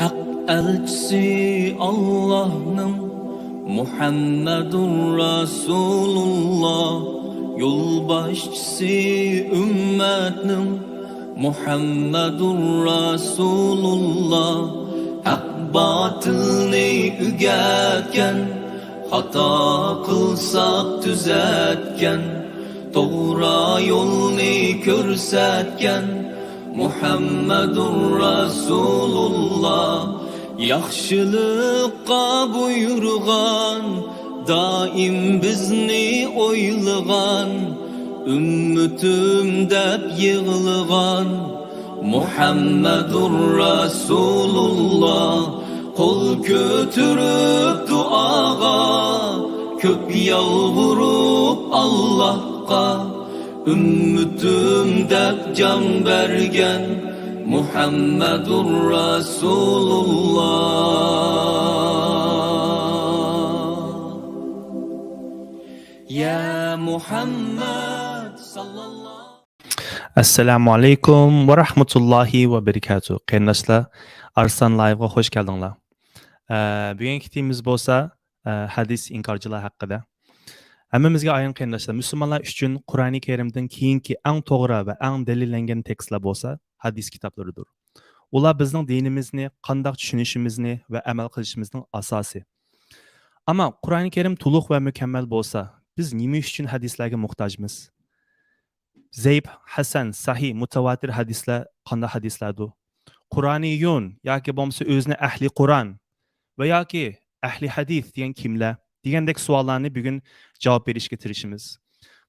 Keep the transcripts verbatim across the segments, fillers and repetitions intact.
ھەق ئەلچىسى ئاللاھنىڭ مۇھەممەدۇر رەسۇلۇللا، يولباشچىسى ئۈممەتنىڭ مۇھەممەدۇر رەسۇلۇللا. ھەق باتىلنى ئۆگەتكەن، خاتا قىلساق تۈزەتكەن، توغرا يولنى كۆرسەتكەن مۇھەممەدۇر رەسۇلۇللا. ياخشىلىققا بۇيرۇغان، دائىم بىزنى ئويلىغان، ئۈممىتىم دەپ يىغلىغان مۇھەممەدۇر رەسۇلۇللا. قول كۆتۈرۈپ دۇئاغا، كۆپ يالۋۇرۇپ ئاللاھقا، ئۈممىتىم دەپ جان بەرگەن مۇھەممەدۇر رەسۇلۇللا. يا محمد صلى الله. ئەسسالامۇ ئەلەيكۇم ۋە رەھمەتۇللاھى ۋە بەرىكاتۇھ. قېرىنداشلار، ئارسلان لايۋغا خوش كەلدىڭلار. ئە، بۈگۈنكى تېمىمىز بولسا، ئە، ھەدىس ئىنكارچىلار ھەققىدە. ھەممىمىزگە ئايان قېرىنداشلار، مۇسۇلمانلار ئۈچۈن قۇرئانى كەرىمدىن كېيىنكى ئەڭ توغرا ۋە ئەڭ دەلىللەنگەن تېكىستلار بولسا ھەدىس كىتابلىرىدۇر. ئۇلار بىزنىڭ دىنىمىزنى قانداق چۈشىنىشىمىزنى ۋە ئەمەل قىلىشىمىزنىڭ ئاساسى. ئەمما قۇرئانى كەرىم تولۇق ۋە مۇكەممەل بولسا، بىز نېمە ئۈچۈن ھەدىسلەرگە موھتاجمىز؟ زەيپ، ھەسەن، سەھىھ، مۇتەۋاتىر ھەدىسلەر قانداق ھەدىسلەردۇ؟ قۇرئانىيۇن ياكى بولمىسا ئۆزىنى ئەھلى قۇرئان ۋە ياكى ئەھلى ھەدىس دېگەن كىملەر؟ دېگەندەك سوئاللارنى بۈگۈن جاۋاب بېرىشكە تىرىشىمىز.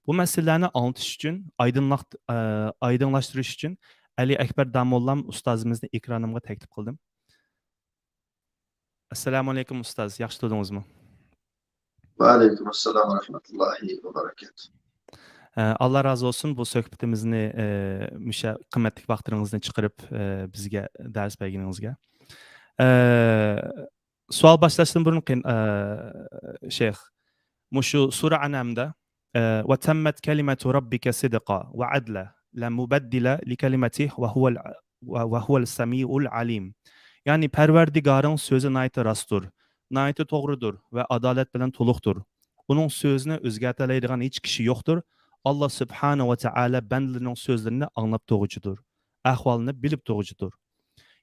بۇ مەسىلىلەرنى ئاڭلىتىش ئۈچۈن، ئايدىڭلاق-، ئە، ئايدىڭلاشتۇرۇش ئۈچۈن ئەلى ئەكبەر داموللام ئۇستازىمىزنى ئېكرانىمغا تەكلىپ قىلدىم. ئەسسالامۇ ئەلەيكۇم ئۇستاز، ياخشى تۇردىڭىزمۇ؟ ۋەئەلەيكۇم ئەسسالام ۋە رەھمەتۇللاھى ۋە بەرەكاتۇھ. ئە، ئاللا رازى بولسۇن، بۇ سۆھبىتىمىزنى، ئە، مۇشۇ قىممەتلىك ۋاقىتلىرىڭىزنى چىقىرىپ، ئە، بىزگە دەرس بەرگىنىڭىزگە. ئە، سوئال باشلاشتىن بۇرۇن قېن-، ئە، شەيخ، مۇشۇ سۈرە ئەنئامدا، ئە، «وتمت كلمة ربك صدقا وعدلا لا مبدل لكلمته وهو ال-، و-، وهو السميع العليم.» يەنى، پەرۋەردىگارىڭ سۆزى ناھايىتى راستتۇر، ناھايىتى توغرىدۇر ۋە ئادالەت بىلەن تولۇقتۇر. ئۇنىڭ سۆزىنى ئۆزگەرتەلەيدىغان ھېچ كىشى يوقتۇر. ئاللا سۇبھانەھۇ ۋە تائالا بەندىلىرىنىڭ سۆزلىرىنى ئاڭلاپ تۇرغۇچىدۇر، ئەھۋالىنى بىلىپ تۇرغۇچىدۇر.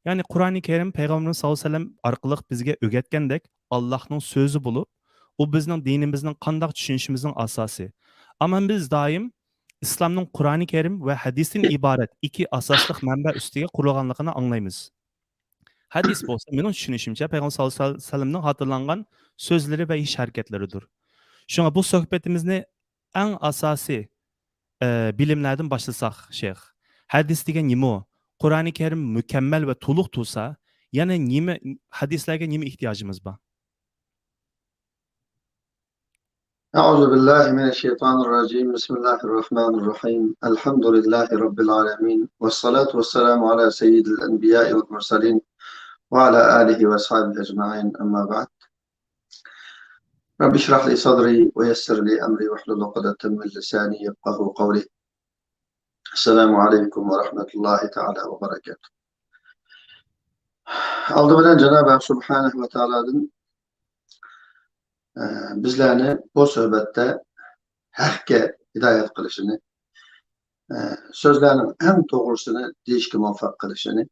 يەنى قۇرئانى كەرىم پەيغەمبىرىمىز ساللاللاھۇ ئەلەيھى ۋەسەللەم ئارقىلىق بىزگە ئۆگەتكەندەك، ئاللاھنىڭ سۆزى بولۇپ، ئۇ بىزنىڭ دىنىمىزنىڭ قانداق چۈشىنىشىمىزنىڭ ئاساسى. ئەمما بىز دائىم ئىسلامنىڭ قۇرئانى كەرىم ۋە ھەدىستىن ئىبارەت ئىككى ئاساسلىق مەنبە ئۈستىگە قۇرۇلغانلىقىنى ئاڭلايمىز. ھەدىس بولسا، مېنىڭ چۈشىنىشىمچە، پەيغەمبەر ساللاللاھۇ ئەلەيھى ۋەسەللەمنىڭ خاتىرىلانغان سۆزلىرى ۋە ئىش ھەرىكەتلىرىدۇر. شۇڭا بۇ سۆھبىتىمىزنى ئەڭ ئاساسىي، ئە، بىلىملەردىن باشلىساق، شەيخ. ھەدىس دېگەن نېمە؟ قۇرئانى كەرىم مۇكەممەل ۋە تولۇق تۇرسا، يەنە نېمە، ھەدىسلەرگە نېمە ئېھتىياجىمىز بار؟ أعوذ بالله من الشيطان الرجيم. بسم الله الرحمن الرحيم. الحمد لله رب العالمين. والصلاة والسلام على سيد الأنبياء والمرسلين وعلى آله وأصحابه أجمعين. أما بعد. رب اشرح لي صدري ويسر لي أمري واحلل عقدة من لساني يفقهوا قولي. السلام عليكم ورحمة الله تعالى وبركاته. ئالدى بىلەن جانابى ھەق سۇبھانەھۇ ۋە تائالادىن، ئە، بىزلەرنى بۇ سۆھبەتتە ھەققە ھىدايەت قىلىشىنى، ئە، سۆزلەرنىڭ ئەڭ توغرىسىنى دېيىشكە مۇۋەپپەق قىلىشىنى،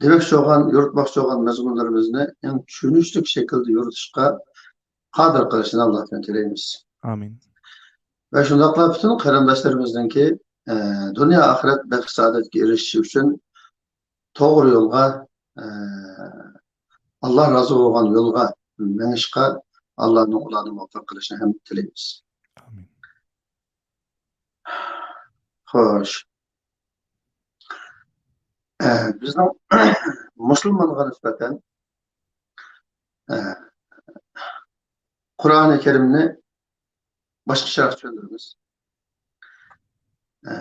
دېمەكچى بولغان، يورۇتماقچى بولغان مەزمۇنلىرىمىزنى ئەڭ چۈشىنىشلىك شەكىلدە يورۇتۇشقا قادىر قىلىشىنى ئاللاھتىن تىلەيمىز. ئامىن. ۋە شۇنداقلا پۈتۈن قېرىنداشلىرىمىزنىڭكى، ئە، دۇنيا ئاخىرەت بەخت سائادەتكە ئېرىشىشى ئۈچۈن توغرا يولغا، ئە، ئاللا رازى بولغان يولغا مېڭىشقا ئاللانىڭ ئۇلارنى مۇۋەپپەق قىلىشىنى ھەم تىلەيمىز. ئامىن. خوش. ئە، بىزنىڭ مۇسۇلمانغا نىسبەتەن، ئە، قۇرئانى كەرىمنى باشقىچىراق چۈشەندۈرىمىز. ئە،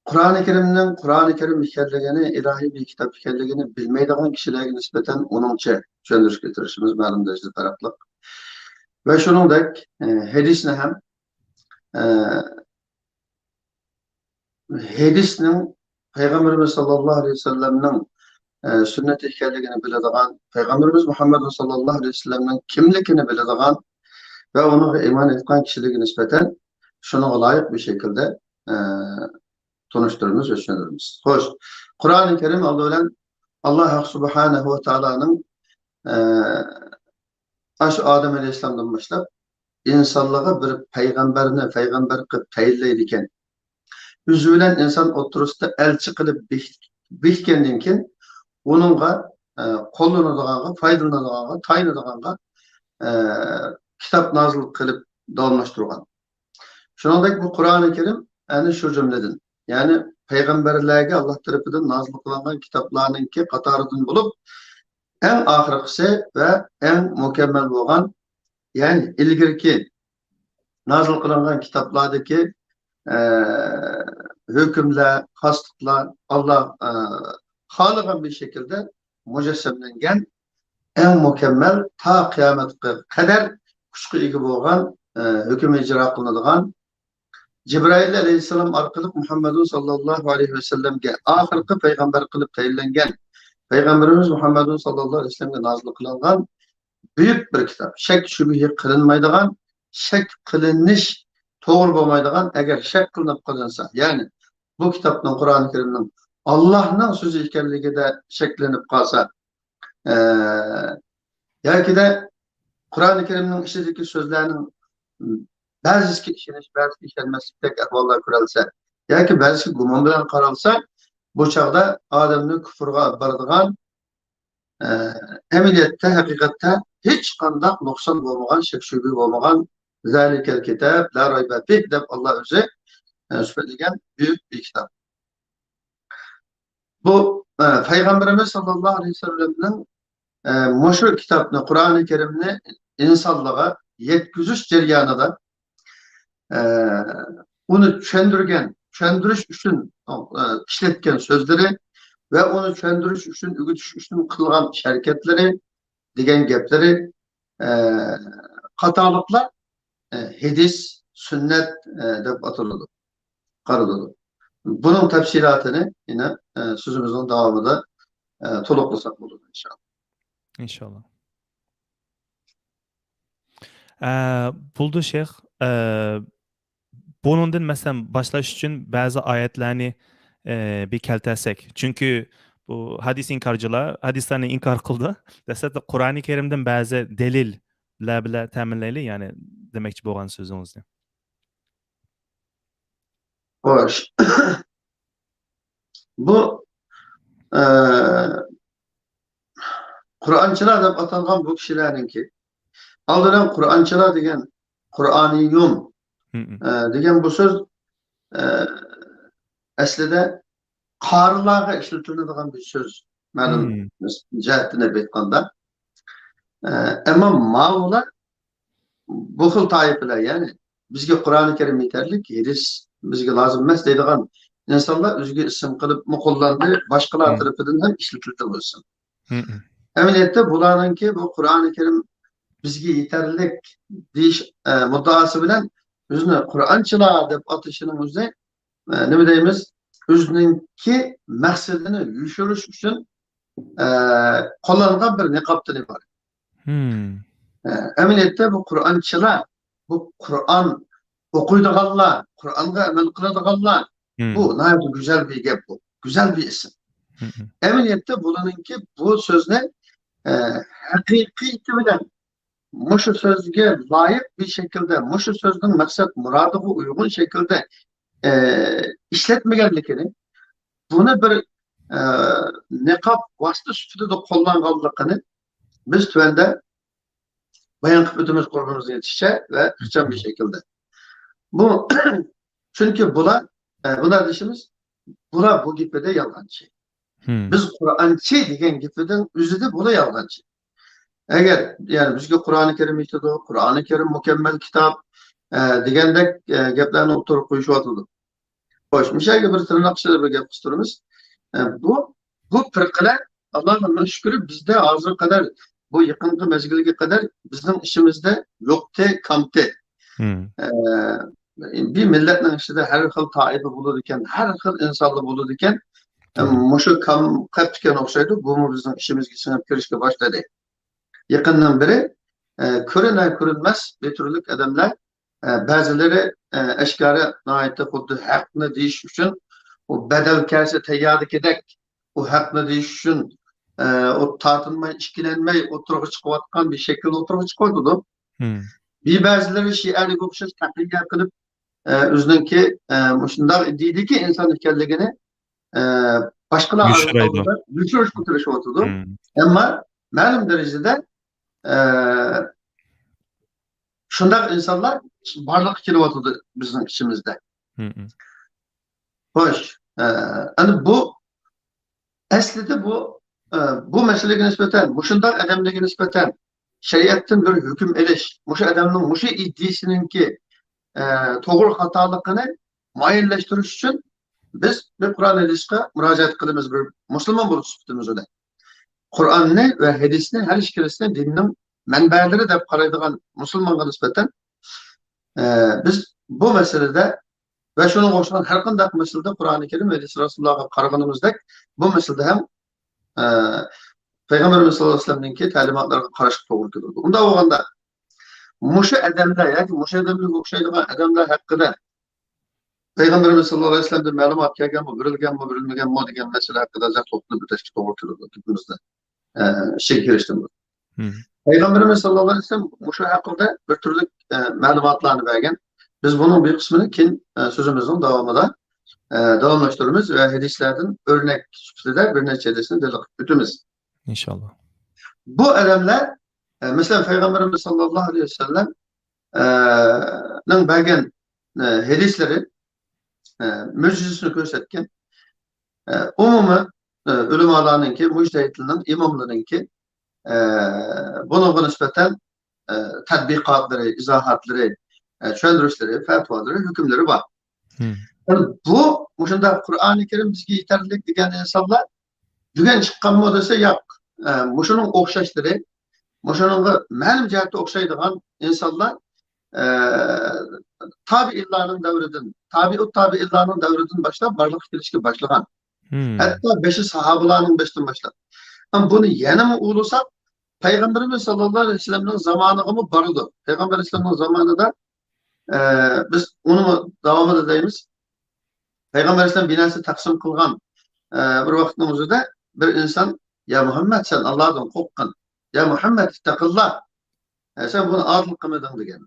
قۇرئانى كەرىمنىڭ قۇرئانى كەرىم ئىكەنلىكىنى، ئىلاھىي بىر كىتاب ئىكەنلىكىنى بىلمەيدىغان كىشىلەرگە نىسبەتەن ئۇنىڭچە چۈشەندۈرۈشكە تىرىشىمىز مەلۇم دەرىجىدە پەرقلىق. ۋە شۇنىڭدەك، ئە، ھەدىسنى ھەم، ئە، ھەدىسنىڭ پەيغەمبىرىمىز ساللاللاھۇ ئەلەيھى ۋەسەللەمنىڭ، ئە، سۈننىتى ئىكەنلىكىنى بىلىدىغان، پەيغەمبىرىمىز مۇھەممەد ساللاللاھۇ ئەلەيھى ۋەسەللەمنىڭ كىملىكىنى بىلىدىغان ۋە ئۇنىڭغا ئىمان ئېيتقان كىشىلەرگە نىسبەتەن شۇنىڭغا لايىق بىر شەكىلدە، ئە، تونۇشتۇرىمىز ۋە چۈشەندۈرىمىز. خوش، قۇرئانى كەرىم ئالدى بىلەن ئاللا ھەق سۇبھانەھۇ ۋە تائالانىڭ، ئە، ئاشۇ ئادەم ئەلەيھىسسالامدىن باشلاپ ئىنسانلارغا بىر پەيغەمبەرنى پەيغەمبەر قىلىپ تەيىنلەيدىكەن. ئۆزى بىلەن ئىنسان ئوتتۇرىسىدا ئەلچى قىلىپ بېكىت-، بېكىتكەندىن كېيىن، ئۇنىڭغا، ئە، قوللىنىدىغانغا، پايدىلىنىدىغانغا، تايىنىدىغانغا، ئە، كىتاب نازىل قىلىپ داۋاملاشتۇرغان. شۇنىڭدەك بۇ قۇرئانى كەرىم ئەنە شۇ جۈملىدىن، يەنى پەيغەمبەرلەرگە ئاللا تەرىپىدىن نازىل قىلىنغان كىتابلارنىڭكى قاتارىدىن بولۇپ، ئەڭ ئاخىرقىسى ۋە ئەڭ مۇكەممەل بولغان، يەنى ئىلگىرىكى نازىل قىلىنغان كىتابلاردىكى، ئە، ھۆكۈملەر، خاسلىقلار، ئاللا، ئە، خالىغان بىر شەكىلدە مۇجەسسەملەنگەن، ئەڭ مۇكەممەل، تا قىيامەتكە قەدەر كۈچكە ئىگە بولغان، ئە، ھۆكۈم ئىجرا قىلىنىدىغان، جىبرائىل ئەلەيھىسسالام ئارقىلىق مۇھەممەدۇن ساللاللاھۇ ئەلەيھى ۋەسەللەمگە ئاخىرقى پەيغەمبەر قىلىپ تەيىنلەنگەن، پەيغەمبىرىمىز مۇھەممەدۇن ساللاللاھۇ ئەلەيھى ۋەسەللەمگە نازىل قىلىنغان بۈيۈك بىر كىتاب. شەك شۈبھە قىلىنمايدىغان، شەك قىلىنىش توغرا بولمايدىغان، ئەگەر شەك قىلىنىپ قېلىنسا، يەنى بۇ كىتابنىڭ، قۇرئانى كەرىمنىڭ ئاللانىڭ سۆزى ئىكەنلىكىدە شەكلىنىپ قالسا، ئە، ياكىدە قۇرئانى كەرىمنىڭ ئىچىدىكى سۆزلەرنىڭ بەزىسىگە ئىشىنىش، بەزىسىگە ئىشەنمەسلىكتەك ئەھۋاللار كۆرۈلسە، ياكى بەزىسىگە گۇمان بىلەن قارالسا، بۇ چاغدا ئادەمنى كۇفرغا ئاپىرىدىغان، ئە، ئەمەلىيەتتە، ھەقىقەتتە ھېچقانداق نۇقسان بولمىغان، شەك شۈبھە بولمىغان، زالىكەل كىتاب لا رايبە فىھ دەپ ئاللا ئۆزى، ئە، سۈپەتلىگەن بۈيۈك بىر كىتاب. بۇ، ئە، پەيغەمبىرىمىز ساللاللاھۇ ئەلەيھى ۋەسەللەمنىڭ، ئە، مۇشۇ كىتابنى، قۇرئانى كەرىمنى ئىنسانلارغا يەتكۈزۈش جەريانىدا، ئە، ئۇنى چۈشەندۈرگەن، چۈشەندۈرۈش ئۈچۈن، ئە، ئىشلەتكەن سۆزلىرى ۋە ئۇنى چۈشەندۈرۈش ئۈچۈن، ئۆگىتىش ئۈچۈن قىلغان ئىش ھەرىكەتلىرى، دېگەن گەپلىرى، ئە، قاتارلىقلار، ئە، ھەدىس، سۈننەت، ئە، دەپ ئاتىلىدۇ، قارىلىدۇ. بۇنىڭ تەپسىلاتىنى يەنە، ئە، سۆزىمىزنىڭ داۋامىدا، ئە، تولۇقلىساق بولىدۇ، ئىنشائاللا. ئىنشائاللا. ئە، بولدى شەيخ. ئە، بۇنىڭدىن، مەسىلەن، باشلاش ئۈچۈن بەزى ئايەتلەرنى، ئە، بىر كەلتۈرسەك. چۈنكى بۇ ھەدىس ئىنكارچىلار ھەدىسلەرنى ئىنكار قىلدى. دەسلەپتە قۇرئانى كەرىمدىن بەزى دەلىللەر بىلەن تەمىنلەيلى، يەنى دېمەكچى بولغان سۆزىڭىزنى. خوش. بۇ، ئە، قۇرئانچىلار دەپ ئاتالغان بۇ كىشىلەرنىڭكى، ئالدى بىلەن قۇرئانچىلار دېگەن، قۇرئانىيۇن، مم. ئە، دېگەن بۇ سۆز، ئە، ئەسلىدە قارىلارغا ئىشلىتىلىدىغان بىر سۆز، مەلۇم مم. جەھەتتىن ئېلىپ ئېيتقاندا. ئە، ئەمما ماۋۇلار بۇ خىل تائىپىلەر، يەنى بىزگە قۇرئانى كەرىم يېتەرلىك، ھەدىس بىزگە لازىم ئەمەس دەيدىغان ئىنسانلار ئۆزىگە ئىسىم قىلىپمۇ قوللاندى، باشقىلار مم. تەرىپىدىن ھەم ئىشلىتىلدى بۇ ئىسىم. مم. ئەمەلىيەتتە بۇلارنىڭكى بۇ قۇرئانى كەرىم بىزگە يېتەرلىك دېيىش، ئە، مۇددىئاسى بىلەن ئۆزىنى قۇرئانچىلار دەپ ئاتىشىنىڭ ئۆزى، ئە، نېمە دەيمىز؟ ئۆزىنىڭكى مەقسىتىنى يوشۇرۇش ئۈچۈن، ئە، قوللانغان بىر نىقابتىن ئىبارەت. مم. ئە، ئەمەلىيەتتە بۇ قۇرئانچىلار، بۇ قۇرئان ئوقۇيدىغانلار، قۇرئانغا ئەمەل قىلىدىغانلار، مم. بۇ ناھايىتى گۈزەل بىر گەپ بۇ. گۈزەل بىر ئىسىم. مم. ئەمەلىيەتتە بۇلارنىڭكى بۇ سۆزنى، ئە، ھەقىقىيىتى بىلەن مۇشۇ سۆزگە لايىق بىر شەكىلدە، مۇشۇ سۆزنىڭ مەقسەت مۇرادىغا ئۇيغۇن شەكىلدە، ئە، ئىشلەتمىگەنلىكىنى، بۇنى بىر، ئە، نىقاب ۋاسىتە سۈپىتىدە قوللانغانلىقىنى بىز تۆۋەندە بايان قىلىپ ئۆتىمىز، قۇربىمىزغا يېتىشىچە ۋە ئىخچام بىر شەكىلدە. بۇ، چۈنكى بۇلار، ئە، بۇلار دېيىشىمىز، بۇلار بۇ گېپىدە يالغانچى. مم. بىز قۇرئانچى دېگەن گېپىدىن ئۆزىدە بۇلار يالغانچى. ئەگەر، يەنى بىزگە قۇرئانى كەرىم يېتىدۇ، قۇرئانى كەرىم مۇكەممەل كىتاب، ئە، دېگەندەك، ئە، گەپلەرنى ئوتتۇرىغا قويۇشۇۋاتىدۇ. خوش، مۇشۇ يەرگە بىر تىرناق ئىچىدە بىر گەپ قىستۇرىمىز. ئە، بۇ، بۇ پىرقىلەر، ئاللاغا مىڭ شۈكرى، بىزدە ھازىرغا قەدەر، بۇ يېقىنقى مەزگىلگە قەدەر بىزنىڭ ئىچىمىزدە يوقتى، كامتى. مم. ئە، بىر مىللەتنىڭ ئىچىدە ھەر خىل تائىپە بولىدىكەن، ھەر خىل ئىنسانلار بولىدىكەن. ئەم، مۇشۇ كام قەپتىكەن ئوخشايدۇ، بۇمۇ بىزنىڭ ئىچىمىزگە سىڭىپ كىرىشكە باشلىدى. يېقىندىن بىرى، ئە، كۆرۈنەر-كۆرۈنمەس بىر تۈرلۈك ئادەملەر، ئە، بەزىلىرى، ئە، ئاشكارا ناھايىتى خۇددى ھەقنى دېيىش ئۈچۈن ئۇ بەدەل كەلسە تەيياردىكىدەك، ئۇ ھەقنى دېيىش ئۈچۈن، ئە، ئۇ تارتىنماي، ئىككىلەنمەي ئوتتۇرىغا چىقىۋاتقان بىر شەكىلدە ئوتتۇرىغا چىقىۋاتىدۇ. بىر بەزىلىرى شىئەگە ئوخشاش تەقىيە قىلىپ، ئە، ئۆزىنىڭكى، ئە، مۇشۇنداق دىنىدىكى ئىنسان ئىكەنلىكىنى، ئە، باشقىلار يوشۇرايدۇ. ئالدىدا يوشۇرۇشقا تىرىشىۋاتىدۇ. ئەمما مەلۇم دەرىجىدە، ئە، شۇنداق ئىنسانلار بارلىققا كېلىۋاتىدۇ بىزنىڭ ئىچىمىزدە. خوش، ئە، ئەنە بۇ، ئەسلىدە بۇ، ئە، بۇ مەسىلىگە نىسبەتەن، مۇشۇنداق ئادەملەرگە نىسبەتەن شەرىئەتتىن بىر ھۆكۈم ئېلىش، مۇشۇ ئادەمنىڭ مۇشۇ ئىدىيىسىنىڭكى، ئە، توغرا خاتالىقىنى مۇئەييەنلەشتۈرۈش ئۈچۈن بىز بىر قۇرئان ھەدىسكە مۇراجىئەت قىلىمىز، بىر مۇسۇلمان بولۇش سۈپىتىمىزدە. قۇرئاننى ۋە ھەدىسنى ھەر ئىككىلىسىنى دىننىڭ مەنبەلىرى دەپ قارايدىغان مۇسۇلمانغا نىسبەتەن، ئە، بىز بۇ مەسىلىدە ۋە شۇنىڭغا ئوخشىغان ھەر قانداق مەسىلىدە قۇرئانى كەرىم ۋە ھەدىس رەسۇلۇللاھقا قارىغىنىمىزدەك، بۇ مەسىلىدە ھەم، ئە، پەيغەمبىرىمىز ساللاللاھۇ ئەلەيھى ۋەسەللەمنىڭكى تەلىماتلىرىغا قاراشقا توغرا كېلىدۇ. ئۇنداق بولغاندا، مۇشۇ ئادەملەر ياكى مۇشۇ ئادەملەرگە ئوخشايدىغان ئادەملەر ھەققىدە پەيغەمبىرىمىز ساللاللاھۇ ئەلەيھى ۋەسەللەمدىن مەلۇمات كەلگەنمۇ، بېرىلگەنمۇ، بېرىلمىگەنمۇ دېگەن مەسىلە ھەققىدە ئازراق توختىلىپ ئۆتۈشكە توغرا كېلىدۇ گېپىمىزدە، ئە، ئىچىگە كىرىشتىن بۇرۇن. پەيغەمبىرىمىز ساللاللاھۇ ئەلەيھى ۋەسەللەم مۇشۇ ھەققىدە بىر تۈرلۈك، ئە، مەلۇماتلارنى بەرگەن. بىز بۇنىڭ بىر قىسمىنى كېيىن، ئە، سۆزىمىزنىڭ داۋامىدا، ئە، داۋاملاشتۇرىمىز ۋە ھەدىسلەردىن ئۆرنەك سۈپىتىدە بىر نەچچە ھەدىسنى دەلىل قىلىپ ئۆتىمىز. ئىنشاللا. بۇ ئادەملەر، ئە، مەسىلەن، پەيغەمبىرىمىز ساللاللاھۇ ئەلەيھى ۋەسەللەم، ئە، نىڭ بەرگەن، ئە، ھەدىسلىرى، ئە، مۆجىزىسىنى كۆرسەتكەن، ئە، ئومۇمەن، ئە، ئۆلىمالارنىڭكى، مۇجتەھىدلىرىنىڭ، ئىماملىرىنىڭكى، ئە، بۇنىڭغا نىسبەتەن، ئە، تەتبىقاتلىرى، ئىزاھاتلىرى، ئە، چۈشەندۈرۈشلىرى، پەتىۋالىرى، ھۆكۈملىرى بار. يەنى بۇ، مۇشۇنداق قۇرئانى كەرىم بىزگە يېتەرلىك دېگەن ئىنسانلار بۈگۈن چىققانمۇ دېسە ياق. ئە، مۇشۇنىڭ ئوخشاشلىرى، مۇشۇنىڭغا مەلۇم جەھەتتە ئوخشايدىغان ئىنسانلار، ئە، تابىئىنلارنىڭ دەۋرىدىن، تابىئۇت تابىئىنلارنىڭ دەۋرىدىن باشلاپ بارلىققا كېلىشكە باشلىغان. ھەتتا بېشى ساھابىلارنىڭ بېشىدىن باشلاپ. ئەم، بۇنى يەنىمۇ ئۇلىساق، پەيغەمبىرىمىز ساللاللاھۇ ئەلەيھى ۋەسەللەمنىڭ زامانىغىمۇ بارىدۇ. پەيغەمبەر ئەلەيھىسسالامنىڭ زامانىدا، ئە، بىز ئۇنىمۇ داۋامىدا دەيمىز. پەيغەمبەر ئەلەيھىسسالام بىناسى تەقسىم قىلغان، ئە، بىر ۋاقىتنىڭ ئۆزىدە بىر ئىنسان، يا مۇھەممەد، سەن ئاللادىن قورققىن. يا مۇھەممەد، ئىتتەقىللا. ئە، سەن بۇنى ئادىل قىلمىدىڭ دېگەن،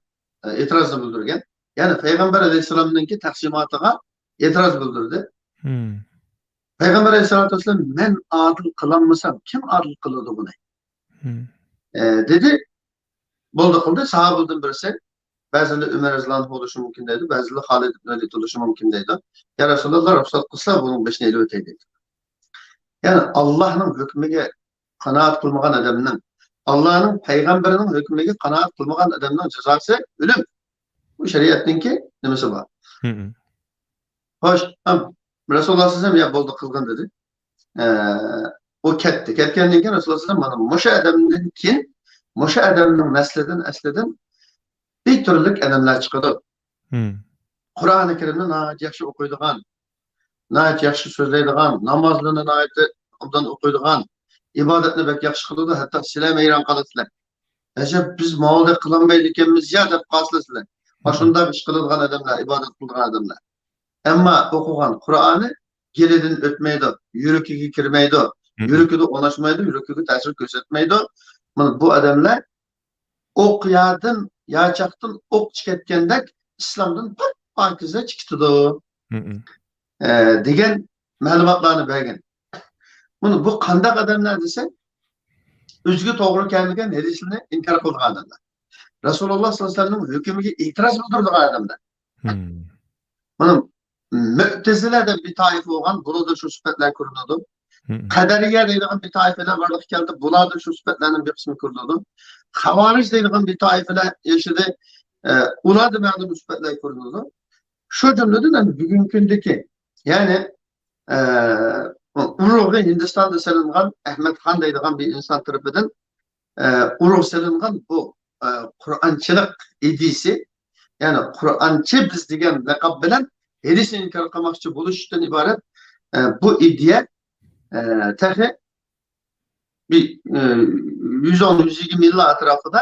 ئە، ئېتىرازنى بىلدۈرگەن. يەنى پەيغەمبەر ئەلەيھىسسالامنىڭكى تەقسىماتىغا ئېتىراز بىلدۈردى. پەيغەمبەر ئەلەيھىسسالاتۇ ۋەسسالام، مەن ئادىل قىلالمىسام، كىم ئادىل قىلىدۇ بۇنى؟ ئە، دېدى. بولدى قىلدى. ساھابىلەردىن بىرسى، بەزىلىرى ئۆمەر رەزىياللاھۇ ئەنھۇ بولۇشى مۇمكىن دەيدۇ، بەزىلىرى خالىد ئىبن ۋەلىد بولۇشى مۇمكىن دەيدۇ. يا رەسۇلاللا، رۇخسەت قىلسا بۇنىڭ بېشىنى ئېلىۋېتەي دەيدۇ. يەنى ئاللاھنىڭ ھۆكمىگە قانائەت قىلمىغان ئادەمنىڭ، ئاللاھنىڭ پەيغەمبىرىنىڭ ھۆكمىگە قانائەت قىلمىغان ئادەمنىڭ جازاسى ئۆلۈم. بۇ شەرىئەتنىڭكى نېمىسى بار. خوش، ئەم، رەسۇلۇللا سەللەللاھۇ ئەلەيھى ۋەسەللەم، يا بولدى قىلغىن دېدى. ئە، ئۇ كەتتى. كەتكەندىن كېيىن رەسۇلۇللا سەللەللاھۇ ئەلەيھى ۋەسەللەم، مانا مۇشۇ ئادەمدىن كېيىن، مۇشۇ ئادەمنىڭ نەسلىدىن، ئەسلىدىن بىر تۈرلۈك ئادەملەر چىقىدۇ. قۇرئانى كەرىمنى ناھايىتى ياخشى ئوقۇيدىغان، ناھايىتى ياخشى سۆزلەيدىغان، نامازلىرىنى ناھايىتى ئوبدان ئوقۇيدىغان، ئىبادەتنى بەك ياخشى قىلىدۇ، ھەتتا سىلەرمۇ ھەيران قالىسىلەر. ئەجەب، بىز ماۋۇدەك قىلالمايدىكەنمىز يا دەپ قالىسىلەر سىلەر. ماشۇنداق ئىش قىلىدىغان ئادەملەر، ئىبادەت قىلىدىغان ئادەملەر. ئەمما ئوقۇغان قۇرئانى گېلىدىن ئۆتمەيدۇ، يۈرىكىگە كىرمەيدۇ، يۈرىكىدە ئورناشمايدۇ، يۈرىكىگە تەسىر كۆرسەتمەيدۇ. مانا بۇ ئادەملەر ئوق يادىن، ياچاقتىن ئوق چىقىۋەتكەندەك ئىسلامدىن پاك-پاكىزە چىقىۋېتىدۇ. ئە، دېگەن مەلۇماتلارنى بەرگەن. مانا بۇ قانداق ئادەملەر دېسە، ئۆزىگە توغرا كەلمىگەن ھەدىسلەرنى ئىنكار قىلىدىغان ئادەملەر. رەسۇلۇللا ساللاللاھۇ ئەلەيھى ۋەسەللەمنىڭ ھۆكمىگە ئېتىراز بىلدۈرىدىغان ئادەملەر. مانا مۆتەزىلە دەپ بىر تائىپە بولغان، بۇلاردا شۇ سۈپەتلەر كۆرۈنىدۇ. قەدەرىيە دەيدىغان بىر تائىپىلەر بارلىققا كەلدى، بۇلاردا شۇ سۈپەتلەرنىڭ بىر قىسمى كۆرۈنىدۇ. خاۋارىج دەيدىغان بىر تائىپىلەر ياشىدى، ئە، ئۇلاردا مەلۇم سۈپەتلەر كۆرۈنىدۇ. شۇ جۈملىدىن ئەمدى بۈگۈنكى كۈندىكى، يەنى، ئە، ئۇرۇغى ھىندىستاندا سېلىنغان ئەھمەد خان دەيدىغان بىر ئىنسان تەرىپىدىن، ئە، ئۇرۇغ سېلىنغان بۇ، ئە، قۇرئانچىلىق ئىدىيىسى، يەنى قۇرئانچى بىز دېگەن لەقەب بىلەن ھەدىسنى ئىنكار قىلماقچى بولۇشتىن ئىبارەت، ئە، بۇ ئىدىيە ئە، تېخى بىر، ئە، يۈز ئون، يۈز يىگىرمە يىللار ئەتراپىدا،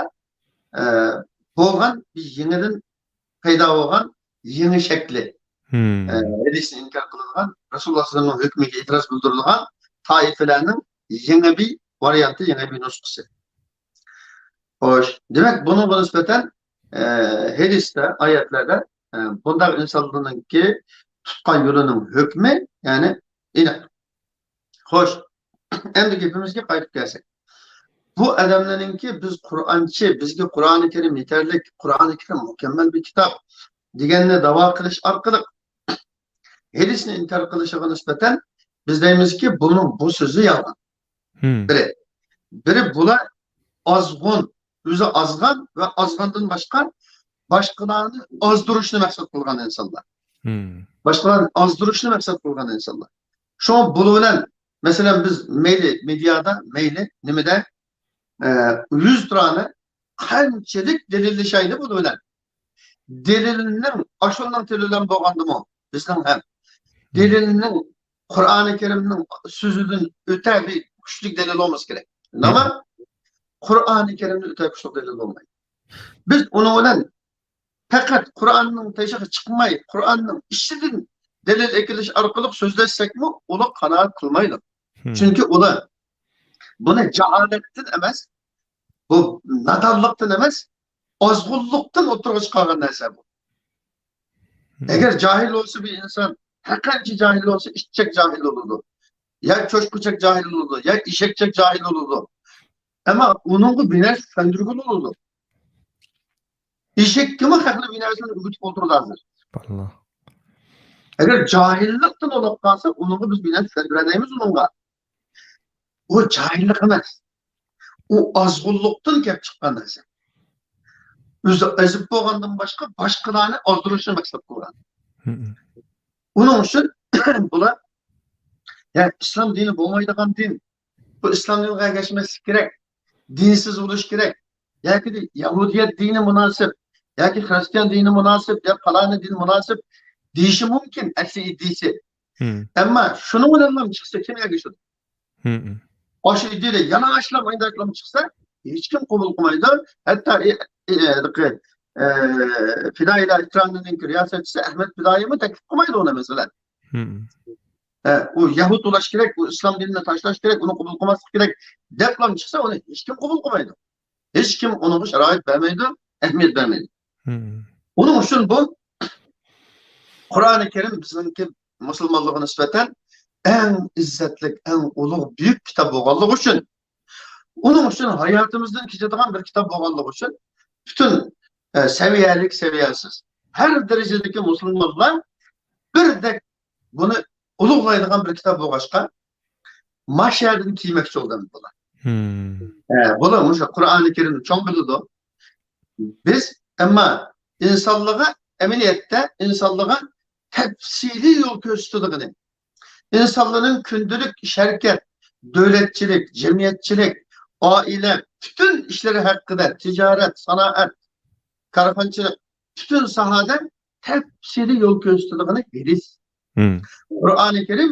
ئە، بولغان بىر يېڭىدىن پەيدا بولغان يېڭى شەكلى. ئە، ھەدىسنى ئىنكار قىلىدىغان، رەسۇلۇللاھ سەللەللاھۇ ئەلەيھى ۋەسەللەمنىڭ ھۆكمىگە ئېتىراز بىلدۈرىدىغان تائىپىلەرنىڭ يېڭى بىر ۋارىيانتى، يېڭى بىر نۇسخىسى. خوش، دېمەك، بۇنىڭغا نىسبەتەن، ئە، ھەدىستە، ئايەتلەردە، ئە، بۇنداق ئىنسانلارنىڭكى تۇتقان يولىنىڭ ھۆكمى، يەنى، ئېنىق. خوش، ئەمدى گېپىمىزگە قايتىپ كەلسەك. بۇ ئادەملەرنىڭكى بىز قۇرئانچى، بىزگە قۇرئانى كەرىم يېتەرلىك، قۇرئانى كەرىم مۇكەممەل بىر كىتاب دېگەننى داۋا قىلىش ئارقىلىق ھەدىسنى ئىنكار قىلىشىغا نىسبەتەن بىز دەيمىزكى، بۇنىڭ بۇ سۆزى يالغان. بىرى. بىرى بۇلار ئازغۇن، ئۆزى ئازغان ۋە ئازغاندىن باشقا باشقىلارنى ئازدۇرۇشنى مەقسەت قىلغان ئىنسانلار. باشقىلارنى ئازدۇرۇشنى مەقسەت قىلغان ئىنسانلار. شۇڭا بۇنىڭ بىلەن، مەسىلەن، بىز مەيلى مېدىيادا، مەيلى نېمىدە، ئە، يۈز تۇرانى قانچىلىك دەلىللىشايلى بۇنىڭ بىلەن. دەلىلنىڭ، ئاشۇنىڭ دەلىلى بولغاندىمۇ، بىزنىڭ ھەم دەلىلنىڭ قۇرئانى كەرىمنىڭ سۆزىدىن ئۆتە بىر كۈچلۈك دەلىل بولمىسا كېرەك. نېمە؟ قۇرئانى كەرىمدىن ئۆتە كۈچلۈك دەلىل بولمايدۇ. بىز ئۇنىڭ بىلەن پەقەت قۇرئاننىڭ تېشىغا چىقماي، قۇرئاننىڭ ئىچىدىن دەلىل ئەكېلىش ئارقىلىق سۆزلەشسەكمۇ، ئۇلار قانائەت قىلمايدۇ. چۈنكى ئۇلار بۇنى جاھالەتتىن ئەمەس، بۇ نادانلىقتىن ئەمەس، ئازغۇنلۇقتىن ئوتتۇرىغا چىقارغان نەرسە بۇ. ئەگەر جاھىل بولسا بىر ئىنسان، ھەر قانچە جاھىل بولسا، ئىتچەك جاھىل بولىدۇ. يا چوشقىچەك جاھىل بولىدۇ، يا ئېشەكچەك جاھىل بولىدۇ. ئەمما ئۇنىڭغا بىر نەرسە چۈشەندۈرگىلى بولىدۇ. ئېشەككىمۇ خەقلەر بىر نەرسىنى ئۆگىتىپ ئولتۇرىدۇ ھازىر. ئەگەر جاھىللىقتىن بولۇپ قالسا، ئۇنىڭغا بىز بىر نەرسە چۈشەندۈرەلەيمىز ئۇنىڭغا. ئۇ جاھىللىق ئەمەس. ئۇ ئازغۇنلۇقتىن كەپ چىققان نەرسە. ئۆزى ئېزىپ بولغاندىن باشقا، باشقىلارنى ئازدۇرۇشنى مەقسەت قىلغان. ئۇنىڭ ئۈچۈن بۇلار، يا ئىسلام دىنى بولمايدىغان دىن، بۇ ئىسلام دىنىغا ئەگەشمەسلىك كېرەك، دىنسىز بولۇش كېرەك، ياكى يەھۇدىيەت دىنى مۇناسىپ، ياكى خىرىستىيان دىنى مۇناسىپ، يا پالانى دىن مۇناسىپ دېيىشى مۇمكىن، ئەسلى ئىدىيىسى. ئەمما شۇنىڭ بىلەنلا چىقسا، كىم ئەگىشىدۇ؟ ئاشۇ ئىدىيىدە يالىڭاچلا، مايداچلا چىقسا، ھېچكىم قوبۇل قىلمايدۇ. ھەتتا، ئى، ئى، ئى، ئى، پىدائىيلار ئېكرانىنىڭ رىياسەتچىسى ئەھمەد پىدائىيمۇ تەكلىپ قىلمايدۇ ئۇنى، مەسىلەن. ھە، ئۇ يەھۇد بولاش كېرەك، ئۇ ئىسلام دىنىنى تاشلاش كېرەك، ئۇنى قوبۇل قىلماسلىق كېرەك، دەپلا چىقسا، ئۇنى ھېچكىم قوبۇل قىلمايدۇ. ھېچكىم ئۇنىڭغا شارائىت بەرمەيدۇ، ئەھمىيەت بەرمەيدۇ. ئۇنىڭ ئۈچۈن بۇ قۇرئانى كەرىم بىزنىڭكى مۇسۇلمانلارغا نىسبەتەن ئەڭ ئىززەتلىك، ئەڭ ئۇلۇغ، بۈيۈك كىتاب بولغانلىقى ئۈچۈن، ئۇنىڭ ئۈچۈن ھاياتىمىزدىن كېچىدىغان بىر كىتاب بولغانلىقى ئۈچۈن، پۈتۈن، ئە، سەۋىيەلىك، سەۋىيەسىز، ھەر دەرىجىدىكى مۇسۇلمانلار بىردەك بۇنى ئۇلۇغلايدىغان بىر كىتاب بولغاچقا، ماشۇ يەردىن كىيمەكچى بولدۇم بۇلار. ھە، بۇلار مۇشۇ قۇرئانى كەرىمنى چوڭ بىلىدۇ. بىز ئەمما ئىنسانلىققا، ئەمەلىيەتتە ئىنسانلىققا تەپسىلىي يول كۆرسىتىدىغىنى، ئىنسانلارنىڭ كۈندىلىك ئىش-ھەرىكەت، دۆلەتچىلىك، جەمئىيەتچىلىك، ئائىلە، پۈتۈن ئىشلىرى ھەققىدە، تىجارەت، سانائەت، كارخانىچىلىق، پۈتۈن ساھەدە تەپسىلىي يول كۆرسىتىدىغىنى ھەدىس. قۇرئانى كەرىم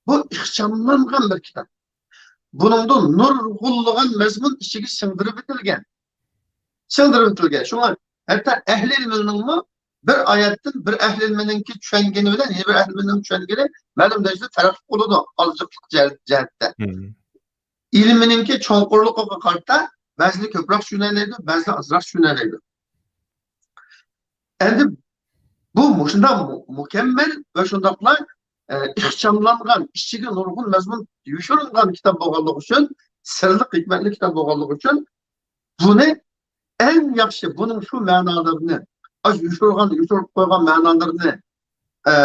بۇ ئىخچاملانغان بىر كىتاب. بۇنىڭدا نۇرغۇنلىغان مەزمۇن ئىچىگە سىڭدۈرۈۋېتىلگەن. سىڭدۈرۈۋېتىلگەن. شۇڭا ھەتتا ئەھلى ئىلمىنىڭمۇ بىر ئايەتتىن بىر ئەھلى ئىلمىنىڭكى چۈشەنگىنى بىلەن يەنە بىر ئەھلى ئىلمىنىڭ چۈشەنگىنى مەلۇم دەرىجىدە پەرقلىق بولىدۇ، ئازلىقلىق جەھەت-، جەھەتتە. ئىلمىنىڭكى چوڭقۇرلۇقىغا قارىتا بەزىلەر كۆپرەك چۈشىنەلەيدۇ، بەزىلەر ئازراق چۈشىنەلەيدۇ. ئەمدى بۇ مۇشۇنداق مۇ-، مۇكەممەل ۋە شۇنداقلا، ئە، ئىخچاملانغان، ئىچىگە نۇرغۇن مەزمۇن يوشۇرۇنغان كىتاب بولغانلىقى ئۈچۈن، سىرلىق، ھېكمەتلىك كىتاب بولغانلىقى ئۈچۈن، بۇنى ئەڭ ياخشى، بۇنىڭ شۇ مەنالىرىنى، ئاشۇ يوشۇرغان، يوشۇرۇپ قويغان مەنالىرىنى، ئە،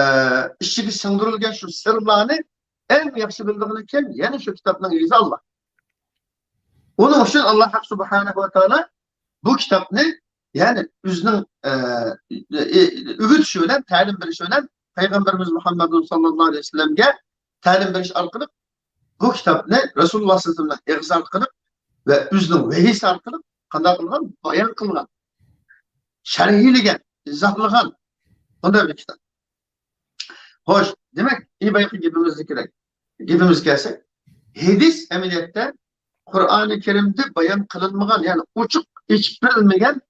ئىچىگە سىڭدۈرۈلگەن شۇ سىرلارنى ئەڭ ياخشى بىلىدىغىنى كىم؟ يەنە شۇ كىتابنىڭ ئىگىسى ئاللا. ئۇنىڭ ئۈچۈن ئاللا ھەق سۇبھانەھۇ ۋە تائالا بۇ كىتابنى، يەنى ئۆزىنىڭ، ئە، ئۆگىتىشى بىلەن، تەلىم بېرىشى بىلەن پەيغەمبىرىمىز مۇھەممەدۇن ساللاللاھۇ ئەلەيھى ۋەسەللەمگە تەلىم بېرىش ئارقىلىق بۇ كىتابنى رەسۇلۇللا سەللەللاھۇ ئەلەيھى ۋەسەللەمنىڭ ئېغىزى ئارقىلىق ۋە ئۆزىنىڭ ۋەھىيسى ئارقىلىق قانداق قىلغان؟ بايان قىلغان، شەرھلىگەن، ئىزاھلىغان بۇنداق بىر كىتاب. خوش، دېمەك، ئى، بايىقى گېپىمىزگە كېلەك. گېپىمىزگە كەلسەك، ھەدىس ئەمەلىيەتتە قۇرئانى كەرىمدە بايان قىلىنمىغان، يەنى ئوچۇق ئېچىپ بېرىلمىگەن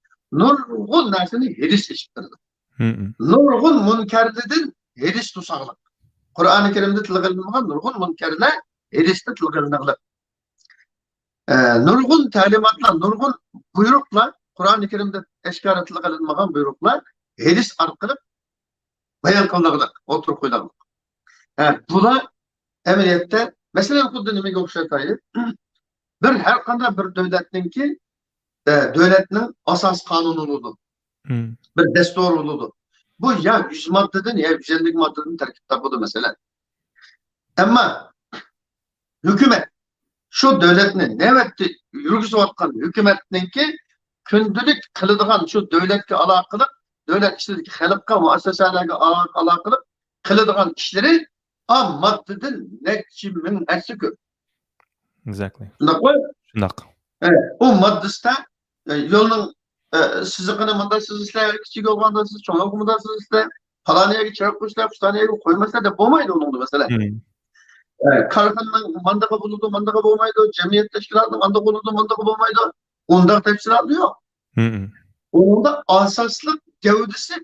نۇرغۇن نەرسىنى ھەدىس ئېچىپ بېرىدۇ. مم. نۇرغۇن مۇنكەرلىدىن ھەدىس توساقلىق. قۇرئانى كەرىمدە تىلغا ئېلىنمىغان نۇرغۇن مۇنكەرلەر ھەدىستە تىلغا ئېلىنغلىق. ئە، نۇرغۇن تەلىماتلار، نۇرغۇن بۇيرۇقلار، قۇرئانى كەرىمدە ئاشكارا تىلغا ئېلىنمىغان بۇيرۇقلار ھەدىس ئارقىلىق بايان قىلىنغلىق، ئوتتۇرىغا قويۇلغلىق. ھە، بۇلار ئەمەلىيەتتە، مەسىلەن، خۇددى نېمىگە ئوخشاش ئايەت؟ بىر، ھەر قانداق بىر دۆلەتنىڭكى، ئە، دۆلەتنىڭ ئاساسىي قانۇنى بولىدۇ. مم. بىر دەستۇرى بولىدۇ. بۇ يا يۈز ماددىدىن، يا يۈز ئەللىك ماددىدىن تەركىب تاپىدۇ، مەسىلەن. ئەمما ھۆكۈمەت، شۇ دۆلەتنى نۆۋەتتە يۈرگۈزۈۋاتقان ھۆكۈمەتنىڭكى كۈندىلىك قىلىدىغان، شۇ دۆلەتكە ئالاقىلىق، دۆلەت ئىچىدىكى خەلققە، مۇئەسسەسەلەرگە ئالاقىلىق قىلىدىغان ئىشلىرى ئا ماددىدىن نەچچە مىڭ ھەسسە كۆپ. Exactly. شۇنداقمۇ؟ شۇنداق. ئە، ئۇ ماددىسىدا، ئە، يولنىڭ، ئە، سىزىقىنى مۇنداق سىزىسىلەر، كىچىك يول باردا سىز، چوڭ يولغا مۇنداق سىزىسىلەر، پالان يەرگە چىراغ قويسىلەر، پۇلان يەرگە قويماسىلەر دەپ بولمايدۇ ئۇنىڭدا مەسىلە. مم. ئە، كارخانىنىڭ ماندىغا بولىدۇ، ماندىغا بولمايدۇ، جەمئىيەت تەشكىلاتىنىڭ ماندىغا بولىدۇ، ماندىغا بولمايدۇ. ئۇنداق تەپسىلاتى يوق. مم. ئۇنىڭدا ئاساسلىق گەۋدىسى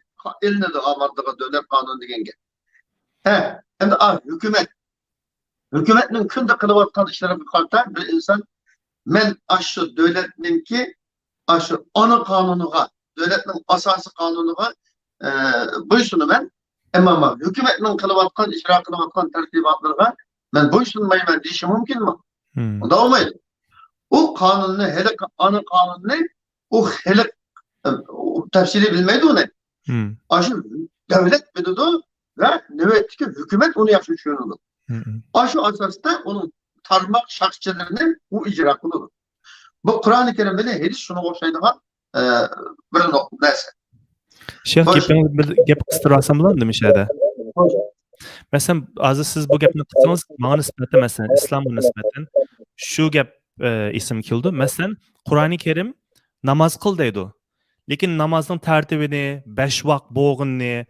ئېلىنىدۇ، ئا ماددىغا دۆلەت قانۇنى دېگەنگە. ھە، ئەمدى ئا ھۆكۈمەت. ھۆكۈمەتنىڭ كۈندە قىلىۋاتقان ئىشلىرىغا قارىتا بىر ئىنسان، مەن ئاشۇ دۆلەتنىڭكى، ئاشۇ ئانا قانۇنىغا، دۆلەتنىڭ ئاساسىي قانۇنىغا، ئە، بويسۇنىمەن. ئەمما مەن ھۆكۈمەتنىڭ قىلىۋاتقان، ئىجرا قىلىۋاتقان تەرتىباتلىرىغا مەن بويسۇنمايمەن دېيىشى مۇمكىنمۇ؟ مم. ئۇنداق بولمايدۇ. ئۇ قانۇننى، ھېلىقى ئانا قانۇننى ئۇ خەلق، ئە، ئۇ تەپسىلىي بىلمەيدۇ ئۇنى. مم. ئاشۇ دۆلەت بىلىدۇ ۋە نۆۋەتتىكى ھۆكۈمەت ئۇنى ياخشى چۈشىنىدۇ. مم. ئاشۇ ئاساستا ئۇنىڭ تارماق شاخچىلىرىنى ئۇ ئىجرا قىلىدۇ. بۇ قۇرئانى كەرىم بىلەن ھەدىس شۇنىڭغا ئوخشايدىغان، ئە، بىر نۇق-، نەرسە. شەيخ، خوش. گېپىڭىزنى بىر گەپ قىستۇرۇۋالسام بولامدۇ مۇشۇ يەردە؟ خوش. مەسىلەن، ھازىر سىز بۇ گەپنى قىلسىڭىز، ماڭا نىسبەتەن، مەسىلەن، ئىسلامغا نىسبەتەن شۇ گەپ، ئە، ئېسىمگە كېلىدۇ. مەسىلەن، قۇرئانى كەرىم ناماز قىل دەيدۇ. لېكىن نامازنىڭ تەرتىپىنى، بەش ۋاق بولغىنىنى،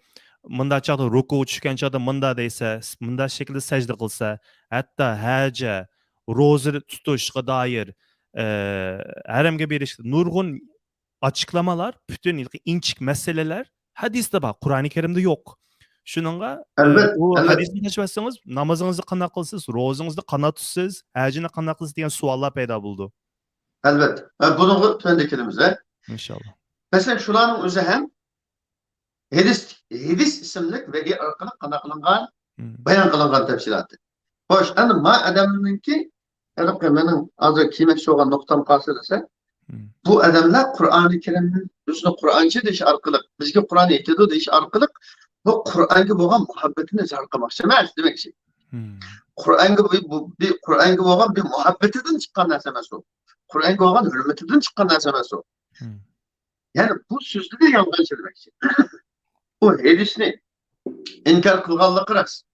مۇنداق چاغدا رۇكۇغا چۈشكەن چاغدا مۇنداق دەيسە، مۇنداق شەكىلدە سەجدە قىلسا، ھەتتا ھەجە، روزا تۇتۇشقا دائىر، ئە، ھەرەمگە بېرىش، نۇرغۇن ئاچىقلامىلار، پۈتۈن ئىنچىكە مەسىلىلەر ھەدىستە بار، قۇرئانى كەرىمدە يوق. شۇنىڭغا، ئە، ئەلۋەتتە، ئۇ ئەلۋەتتە. ھەدىسنى تاشلىۋەتسىڭىز، نامىزىڭىزنى قانداق قىلىسىز، روزىڭىزنى قانداق تۇتىسىز، ھەجىنى قانداق قىلىسىز دېگەن سوئاللار پەيدا بولىدۇ. ئەلۋەتتە. ھە، بۇنىڭغا تۆۋەندە كېلىمىز، ھە. ئىنشاللا. مەسىلەن، شۇلارنىڭ ئۆزى ھەم ھەدىس، ھەدىس ئىسىملىك ۋەھىي ئارقىلىق قانداق قىلىنغان، مم. بايان قىلىنغان تەپسىلاتى. خوش، ئەمدى ما ئادەمنىڭكى، ھېلىقى مېنىڭ ھازىر كىيمەكچى بولغان نۇقتام قالسا دېسە، مم. بۇ ئادەملەر قۇرئانى كەرىمنى ئۆزىنى قۇرئانچى دېيىش ئارقىلىق، بىزگە قۇرئان يېتىدۇ دېيىش ئارقىلىق، بۇ قۇرئانغا بولغان مۇھەببىتىنى ئىزھار قىلماقچى ئەمەس دېمەكچى. مم. قۇرئانغا بۇ، بۇ، بۇ قۇرئانغا بولغان بىر مۇھەببىتىدىن چىققان نەرسە ئەمەس ئۇ. قۇرئانغا بولغان ھۆرمىتىدىن چىققان نەرسە ئەمەس ئۇ. مم. يەنى بۇ سۆزلىرى يالغانچى دېمەكچى. ئۇ ھەدىسنى ئىنكار قىلغانلىقى راست.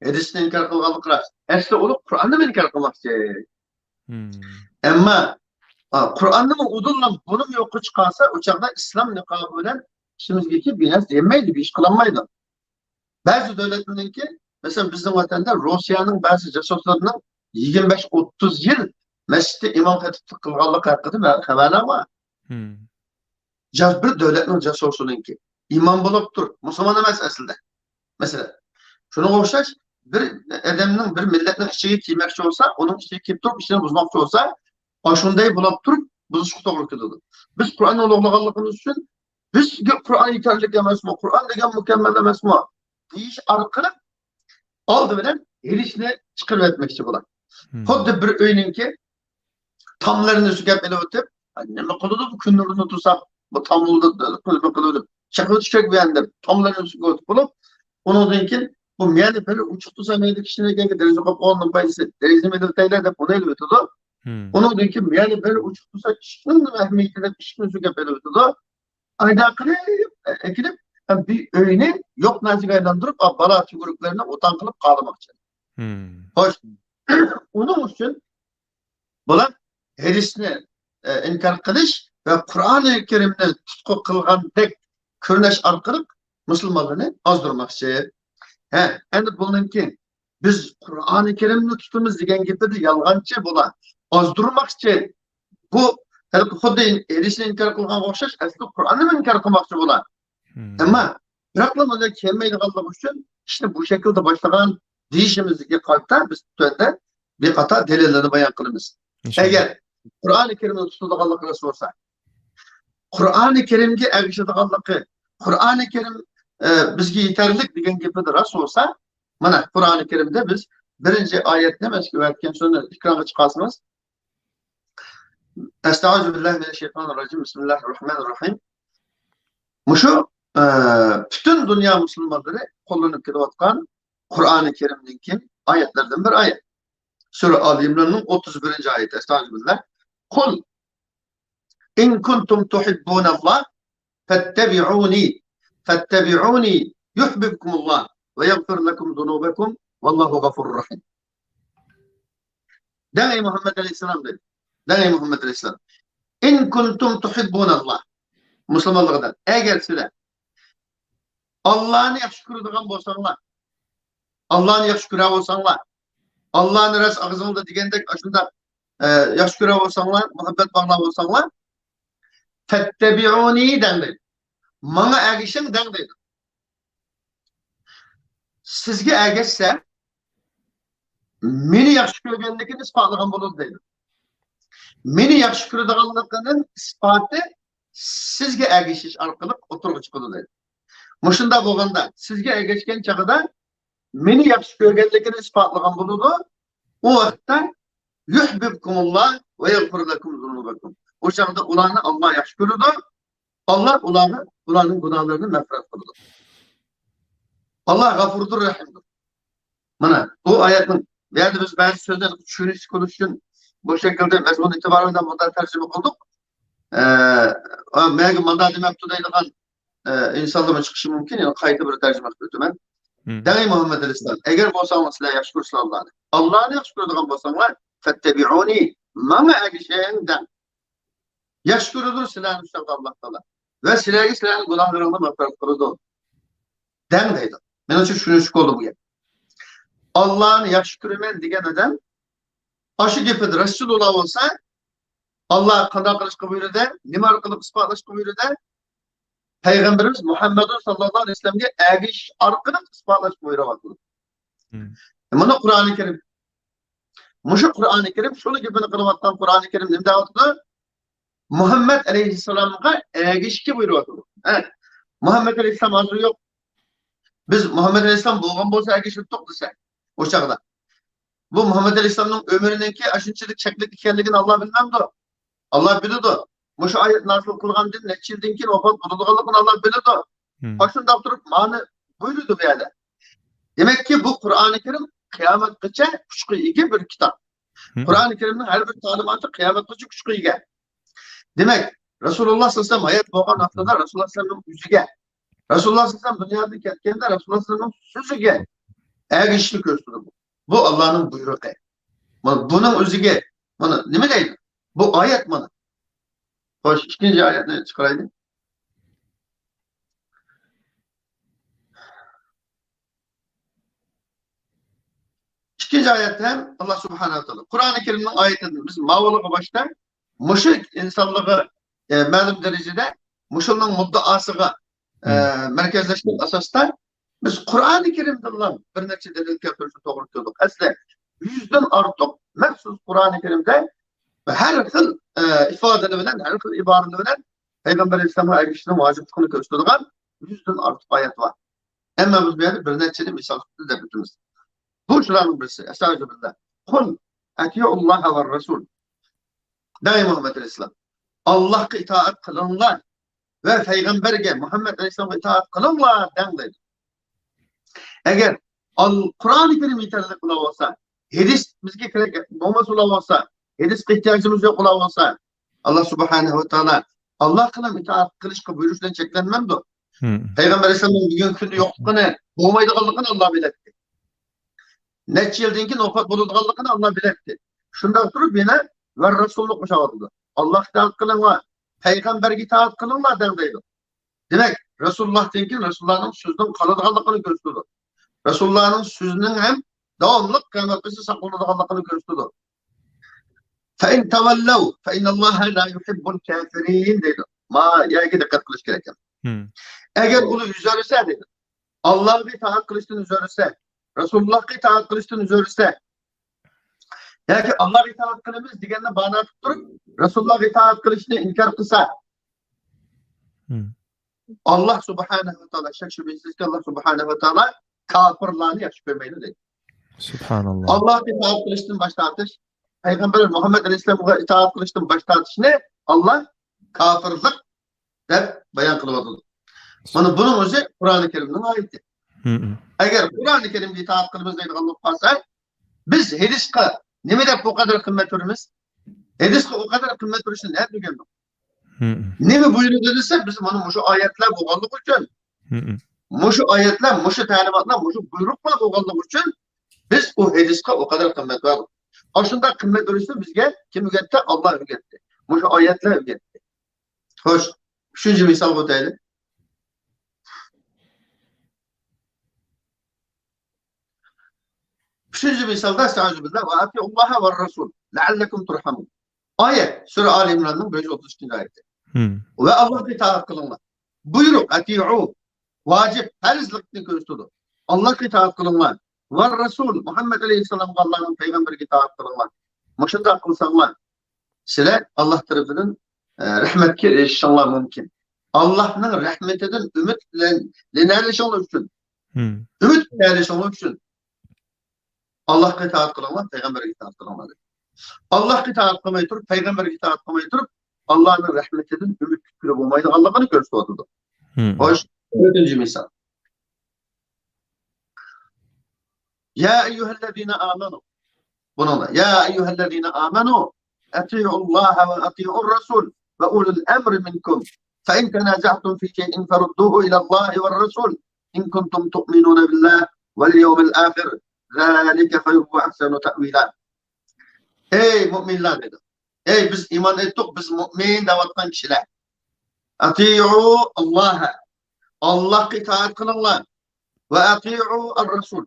ھەدىسنى ئىنكار قىلغانلىقى راست. ئەسلى ئۇلۇغ قۇرئاننىمۇ ئىنكار قىلماقچى. مم. ئەمما، ئا، قۇرئاننىمۇ ئۇدۇللا بۇنىمۇ يوققا چىقارسا، ئۇ چاغدا ئىسلام نىقابى بىلەن ئىچىمىزگىكى بىر نەرسە دېيەلمەيدۇ، بىر ئىش قىلالمايدۇ. بەزى دۆلەتلەرنىڭكى، مەسىلەن، بىزنىڭ ۋەتەندە روسىيەنىڭ بەزى جاسۇسلىرىنىڭ يىگىرمە بەش ئوتتۇز يىل مەسچىتتە ئىمام خەتىپلىك قىلغانلىقى ھەققىدە خەۋەرلەر بار. مم. جاس-، بىر دۆلەتنىڭ جاسۇسىنىڭكى. ئىمام بولۇپ تۇرۇپ، مۇسۇلمان ئەمەس ئەسلىدە. مەسىلەن، شۇنىڭغا ئوخشاش بىر ئادەمنىڭ، بىر مىللەتنىڭ ئىچىگە كىرمەكچى بولسا، ئۇنىڭ ئىچىگە كىرىپ تۇرۇپ ئىشىنى بۇزماقچى بولسا، ئاشۇنداي بولۇپ تۇرۇپ بۇزۇشقا توغرا كېلىدۇ. بىز قۇرئاننى ئۇلۇغلىغانلىقىمىز ئۈچۈن بىزگە قۇرئان يېتەرلىك ئەمەسمۇ؟ قۇرئان دېگەن مۇكەممەل ئەمەسمۇ؟ دېيىش ئارقىلىق ئالدى بىلەن ھەدىسنى چىقىرىۋەتمەكچى بولار. مم. خۇددى بىر ئۆينىڭكى تاملىرىنى سۆكەپ ئېلىۋېتىپ، «نېمە قىلىدۇ بۇ كۈن نۇرىنى تۇرساق، بۇ تاملىرىنى قىلىپ، قىلىۋېتىپ، چېقىۋېتىشكەك بۇ يەرنى» دەپ، تاملىرىنى سۆكۈۋېتىپ بولۇپ، ئۇنىڭدىن كېيىن بۇ مەيلى بىر ئوچۇق تۇرسا، مەيلى كىشىنىڭ كەينىگە دېرىزە قويۇپ قويغاندىن پايدىسى، دېرىزىنى ئېلىۋېتەيلى دەپ ئۇنى ئېلىۋېتىدۇ. مم. ئۇنىڭدىن كېيىن مەيلى بىر ئوچۇق تۇرسا، ئىشىكنىڭ ئەھمىيىتى دەپ ئىشىكنى سۆكۈپ ئېلىۋېتىدۇ. ئايدا قىلىپ ئەكىلىپ، بىر ئۆينى يوق نەرسىگە ئايلاندۇرۇپ، بالا چۆگۈرۈكلەرنى ئوتان قىلىپ قالىماقچى. مم. خوش، ئۇنىڭ ئۈچۈن بۇلار ھەدىسنى، ئە، ئىنكار قىلىش ۋە قۇرئانى كەرىمنى تۇتقا قىلغاندەك كۆرۈنۈش ئارقىلىق مۇسۇلمانلارنى ئازدۇرماقچى. ھە، ئەمدى بۇنىڭ كېيىن بىز قۇرئانى كەرىمنى تۇتىمىز دېگەن گېپىدە يالغانچى بۇلار. ئازدۇرماقچى. بۇ ھېلىقى خۇددى ھەدىسنى ئىنكار قىلغانغا ئوخشاش، ئەسلى قۇرئاننىمۇ ئىنكار قىلماقچى بۇلار. ئەمما بىراقلا بۇنداق كەلمەيدىغانلىقى ئۈچۈن ئىشنى بۇ شەكىلدە باشلىغان دېيىشىمىزگە قارىتا بىز تۆۋەندە بىر قاتار دەلىللەرنى بايان قىلىمىز. ئىنشاللا. ئەگەر قۇرئانى كەرىمنى تۇتىدىغانلىقى راست بولسا، قۇرئانى كەرىمگە ئەگىشىدىغانلىقى، قۇرئانى كەرىم، ئە، بىزگە يېتەرلىك دېگەن گېپىدە راست بولسا، مانا قۇرئانى كەرىمدە بىز بىرىنچى ئايەتنى مەسىلەن ئۆتكەن سۆزنى ئېكرانغا چىقارسىڭىز. ئەستەئۇزۇ بىللاھى مىنەششەيتانىرراجىم. بىسمىللاھىرراھمانىرراھىم. مۇشۇ، ئە، پۈتۈن دۇنيا مۇسۇلمانلىرى قوللىنىپ كېلىۋاتقان قۇرئانى كەرىمنىڭكى ئايەتلەردىن بىر ئايەت. سۈرە ئالى ئىمراننىڭ ئوتتۇز بىرىنچى ئايىتى. ئەستەئۇزۇ بىللاھ. قل إن كنتم تحبون الله فاتبعوني، فاتبعوني يحببكم الله ويغفر لكم ذنوبكم والله غفور رحيم. دەڭ، ئەي مۇھەممەد ئەلەيھىسسالام، دەيدۇ. دەڭ، ئەي مۇھەممەد ئەلەيھىسسالام. إن كنتم تحبون الله. مۇسۇلمانلارغا دەڭ. ئەگەر سىلەر ئاللانى ياخشى كۆرىدىغان بولساڭلار، ئاللانى ياخشى كۆرە بولساڭلار، ئاللانى راست ئاغزىڭدا دېگەندەك ئاشۇنداق، ئە، ياخشى كۆرە بولساڭلار، مۇھەببەت باغلاپ بولساڭلار، فەتتەبىئۇنى دەڭ دەيدۇ. ماڭا ئەگىشىڭ دەڭ دەيدۇ. سىزگە ئەگەشسە، مېنى ياخشى كۆرگەنلىكىنى ئىسپاتلىغان بولىدۇ دەيدۇ. مېنى ياخشى كۆرىدىغانلىقىنىڭ ئىسپاتى سىزگە ئەگىشىش ئارقىلىق ئوتتۇرىغا چىقىدۇ دەيدۇ. مۇشۇنداق بولغاندا، سىزگە ئەگەشكەن چاغدا مېنى ياخشى كۆرگەنلىكىنى ئىسپاتلىغان بولىدۇ. ئۇ ۋاقىتتا يۇھبىبكۇمۇللا ۋە يەغفىر لەكۇم زۇنۇبەكۇم. ئۇ چاغدا ئۇلارنى ئاللا ياخشى كۆرىدۇ. ئاللا ئۇلارغا، ئۇلارنىڭ گۇناھلىرىنى مەغپىرەت قىلىدۇ. ئاللا غەفۇردۇر، رەھىمدۇر. مانا بۇ ئايەتنىڭ، بۇ يەردە بىز بەزى سۆزلەرنى چۈشىنىشلىك بولۇش ئۈچۈن بۇ شەكىلدە مەزمۇن ئېتىبارى بىلەن بۇنداق تەرجىمە قىلدۇق. ئە، مەگە مۇنداق دېمەپتۇ دەيدىغان، ئە، ئىنسانلارمۇ چىقىشى مۇمكىن. يەنە قايتا بىر تەرجىمە قىلىپ ئۆتىمەن. دەڭ، ئەي مۇھەممەد ئەلەيھىسسالام، ئەگەر بولساڭلار سىلەر ياخشى كۆرسىلەر ئاللانى، ئاللانى ياخشى كۆرىدىغان بولساڭلار، فەتتەبىئۇنى، ماڭا ئەگىشىڭ دەڭ. ياخشى كۆرىدۇ سىلەرنى شۇ چاغدا ئاللا تائالا. ۋە سىلەرگە سىلەرنىڭ گۇناھلىرىڭنى مەغپىرەت قىلىدۇ. دەڭ دەيدۇ. مېنىڭچە چۈشىنىشلىك بولدى بۇ گەپ. ئاللانى ياخشى كۆرىمەن دېگەن ئادەم ئاشۇ گېپىدە راستچىل بولا بولسا، ئاللا قانداق قىلىشقا بۇيرۇدى، نېمە ئارقىلىق ئىسپاتلاشقا بۇيرۇدى؟ پەيغەمبىرىمىز مۇھەممەدۇر ساللاللاھۇ ئەلەيھى ۋەسەللەمگە ئەگىشىش ئارقىلىق ئىسپاتلاشقا بۇيرۇۋاتىدۇ. مم. مانا قۇرئانى كەرىم. مۇشۇ قۇرئانى كەرىم، شۇنىڭ گېپىنى قىلىۋاتقان قۇرئانى كەرىم نېمە دەۋاتىدۇ؟ مۇھەممەد ئەلەيھىسسالامغا ئەگىشىشكە بۇيرۇۋاتىدۇ. ھە، مۇھەممەد ئەلەيھىسسالام ھازىر يوق. بىز مۇھەممەد ئەلەيھىسسالام بولغان بولسا ئەگىشىپ تۇق دېسە، ئۇ چاغدا. بۇ مۇھەممەد ئەلەيھىسسالامنىڭ ئۆمرىنىڭكى ئاشۇنچىلىك چەكلىك ئىكەنلىكىنى ئاللا بىلمەمدۇ؟ ئاللا بىلىدۇ. مۇشۇ ئايەت نازىل قىلغاندىن نەچچە يىلدىن كېيىن ۋاپات بولىدىغانلىقىنى ئاللا بىلىدۇ. مم. ئاشۇنداق تۇرۇپ مانا بۇيرۇدى بۇ يەردە. دېمەككى، بۇ قۇرئانى كەرىم قىيامەتقىچە كۈچكە ئىگە بىر كىتاب. مم. قۇرئانى كەرىمنىڭ ھەر بىر تالىماتى قىيامەتقىچە كۈچكە ئىگە. دېمەك، رەسۇلۇللا سەللەللاھۇ ئەلەيھى ۋەسەللەم ھايات بولغان ۋاقتىدا رەسۇلۇللا سەللەللاھۇ ئەلەيھى ۋەسەللەمنىڭ ئۆزىگە، رەسۇلۇللا سەللەللاھۇ ئەلەيھى ۋەسەللەم دۇنيادىن كەتكەندە رەسۇلۇللا سەللەللاھۇ ئەلەيھى ۋەسەللەمنىڭ سۆزىگە ئەگىشىشنى كۆرسىتىدۇ بۇ. بۇ ئاللانىڭ بۇيرۇقى. مانا بۇنىڭ ئۆزىگە، مانا نېمە دەيدۇ؟ بۇ ئايەت مانا. خوش، ئىككىنچى ئايەتنى چىقىرايلى. ئىككىنچى ئايەتتە ھەم ئاللا سۇبھانەھۇ ۋە تائالا قۇرئانى كەرىمنىڭ ئايىتىدىن بىز ماۋۇلارغا باشتا مۇشۇ ئىنسانلىقى، ئە، مەلۇم دەرىجىدە مۇشۇنىڭ مۇددىئاسىغا، ئە، مەركەزلەشكەن ئاساستا بىز قۇرئانى كەرىمدىنلا بىر نەچچە دەلىل كەلتۈرۈشنى توغرا كۆردۇق. ئەسلى يۈزدىن ئارتۇق مەخسۇس قۇرئانى كەرىمدە ھەر خىل، ئە، ئىپادىلەر بىلەن، ھەر خىل ئىبارىلەر بىلەن پەيغەمبەر ئەلەيھىسسالامغا ئەگىشىشنىڭ ۋاجىپلىقىنى كۆرسىتىدىغان يۈزدىن ئارتۇق ئايەت بار. ئەمما بىز بۇ يەردە بىر نەچچىنى مىسال سۈپىتىدە دەپ ئۆتىمىز. بۇ شۇلارنىڭ بىرسى. ئەستەئۇزۇبىللا. قۇل ئەتىئۇللاھە ۋە رەسۇل. دەڭ، ئەي مۇھەممەد ئەلەيھىسسالام. ئاللاھقا ئىتائەت قىلىڭلار ۋە پەيغەمبەرگە، مۇھەممەد ئەلەيھىسسالامغا ئىتائەت قىلىڭلار دەڭ دەيدۇ. ئەگەر ئال-، قۇرئانى كەرىم يېتەرلىك بولا بولسا، ھەدىس بىزگە كېرەك بولماس بولا بولسا، ھەدىسكە ئېھتىياجىمىز يوق بولا بولسا، ئاللا سۇبھانەھۇ ۋە تائالا ئاللاھقىلا ئىتائەت قىلىشقا بۇيرۇش بىلەن چەكلەنمەمدۇ؟ پەيغەمبەر ئەلەيھىسسالامنىڭ بۈگۈنكى كۈندە يوقلۇقىنى، بولمايدىغانلىقىنى ئاللا بىلەتتى. نەچچە يىلدىن كېيىن ۋاپات بولىدىغانلىقىنى ئاللا بىلەتتى. شۇنداق تۇرۇپ يەنە ۋە رەسۇلنى قوشۇۋاتىدۇ. ئاللاھقا ئىتائەت قىلىڭلار، پەيغەمبەرگە ئىتائەت قىلىڭلار دەڭ دەيدۇ. دېمەك، رەسۇلۇللاھتىن كېيىن رەسۇلۇللانىڭ سۆزىنىڭ قالىدىغانلىقىنى كۆرسىتىدۇ. رەسۇلۇللانىڭ سۆزىنىڭ ھەم داۋاملىق قىيامەتكىچە ساقلىنىدىغانلىقىنى كۆرسىتىدۇ. فَإِن تَوَلَّوْا فَإِنَّ اللَّهَ لَا يُحِبُّ الْكَافِرِينَ دەيدۇ. ما يەرگە دىققەت قىلىش كېرەك. ئەگەر ئۇلار يۈز ئۆرۈسە دەيدۇ، ئاللاھقا ئىتائەت قىلىشتىن يۈز ئۆرۈسە، رەسۇلۇللاھقا ئىتائەت قىلىشتىن يۈز ئۆرۈسە، ياكى ئاللاھقا ئىتائەت قىلىمىز دېگەننى باھانە قىلىپ تۇرۇپ، رەسۇلۇللاھقا ئىتائەت قىلىشنى ئىنكار قىلسا، ئاللاھ سۇبھانەھۇ ۋە تائالا، شەك شۈبھىسىزكى، ئاللاھ سۇبھانەھۇ ۋە تائالا كاپىرلارنى ياخشى كۆرمەيدۇ دەيدۇ. سۇبھانەللاھ. ئاللاھقا ئىتائەت قىلىشتىن باش تارتىش، پەيغەمبەر مۇھەممەد ئەلەيھىسسالامغا ئىتائەت قىلىشتىن باش تارتىشنى ئاللاھ كاپىرلىق دەپ بايان قىلىۋاتىدۇ. مانا بۇنىڭ ئۆزى قۇرئانى كەرىمنىڭ ئايىتى. ئەگەر قۇرئانى كەرىمگە ئىتائەت قىلىمىز دەيدىغان بولۇپ قالسا، بىز ھەدىسقا نېمە دەپ بۇ قەدەر قىممەت بېرىمىز؟ ھەدىسقا ئۇ قەدەر قىممەت بېرىشنى نەدە ئۆگەندۇق؟ نېمە بۇيرۇدى دېسە، بىز مانا مۇشۇ ئايەتلەر بولغانلىقى ئۈچۈن، مۇشۇ ئايەتلەر، مۇشۇ تەلىماتلار، مۇشۇ بۇيرۇقلار بولغانلىقى ئۈچۈن بىز ئۇ ھەدىسقا ئۇ قەدەر قىممەت بەردۇق. ئاشۇنداق قىممەت بېرىشنى بىزگە كىم ئۆگەتتى؟ ئاللاھ ئۆگەتتى. مۇشۇ ئايەتلەر ئۆگەتتى. خوش، ئۈچىنچى مىسالغا ئۆتەيلى. ئۈچىنچى مىسالدا، ئەستەئۇزۇبىللاھ، ۋە ئەتىئۇللاھە ۋەر رەسۇل لەئەللەكۇم تۇرھەمۇن. ئايەت، سۈرە ئالى ئىمراننىڭ بىر يۈز ئوتتۇز ئىككىنچى ئايىتى. ۋە ئاللاھقا ئىتائەت قىلىڭلار. بۇيرۇق، ئەتىئۇ، ۋاجىپ، پەرزلىكنى كۆرسىتىدۇ. ئاللاھقا ئىتائەت قىلىڭلار. ۋەر رەسۇل، مۇھەممەد ئەلەيھىسسالامغا، ئاللاھنىڭ پەيغەمبىرىگە ئىتائەت قىلىڭلار. مۇشۇنداق قىلساڭلار، سىلەر ئاللاھ تەرىپىدىن، ئە، رەھمەتكە ئېرىشىشىڭلار مۇمكىن. ئاللاھنىڭ رەھمىتىدىن ئۈمىدلىنەلىشىڭلار ئۈچۈن، ئۈمىدلىنەلىشىڭلار ئۈچۈن ئاللاھقا ئىتائەت قىلىڭلار، پەيغەمبەرگە ئىتائەت قىلىڭلار دېدى. ئاللاھقا ئىتائەت قىلماي تۇرۇپ، پەيغەمبەرگە ئىتائەت قىلماي تۇرۇپ، ئاللاھنىڭ رەھمىتىدىن ئۈمىد كۈتكىلى بولمايدىغانلىقىنى كۆرسىتىۋاتىدۇ. خوش، تۆتىنچى مىسال. يا أيها الذين آمنوا. بۇنىڭدا، يا أيها الذين آمنوا أطيعوا الله وأطيعوا الرسول وأولي الأمر منكم فإن تنازعتم في شيء فردوه إلى الله والرسول إن كنتم تؤمنون بالله واليوم الآخر ذلك خير وأحسن تأويلا. ئەي مۆمىنلەر دېدى. ئەي بىز ئىمان ئېيتتۇق، بىز مۆمىن دەۋاتقان كىشىلەر. أطيعوا الله. ئاللاھقا ئىتائەت قىلىڭلار. وأطيعوا الرسول.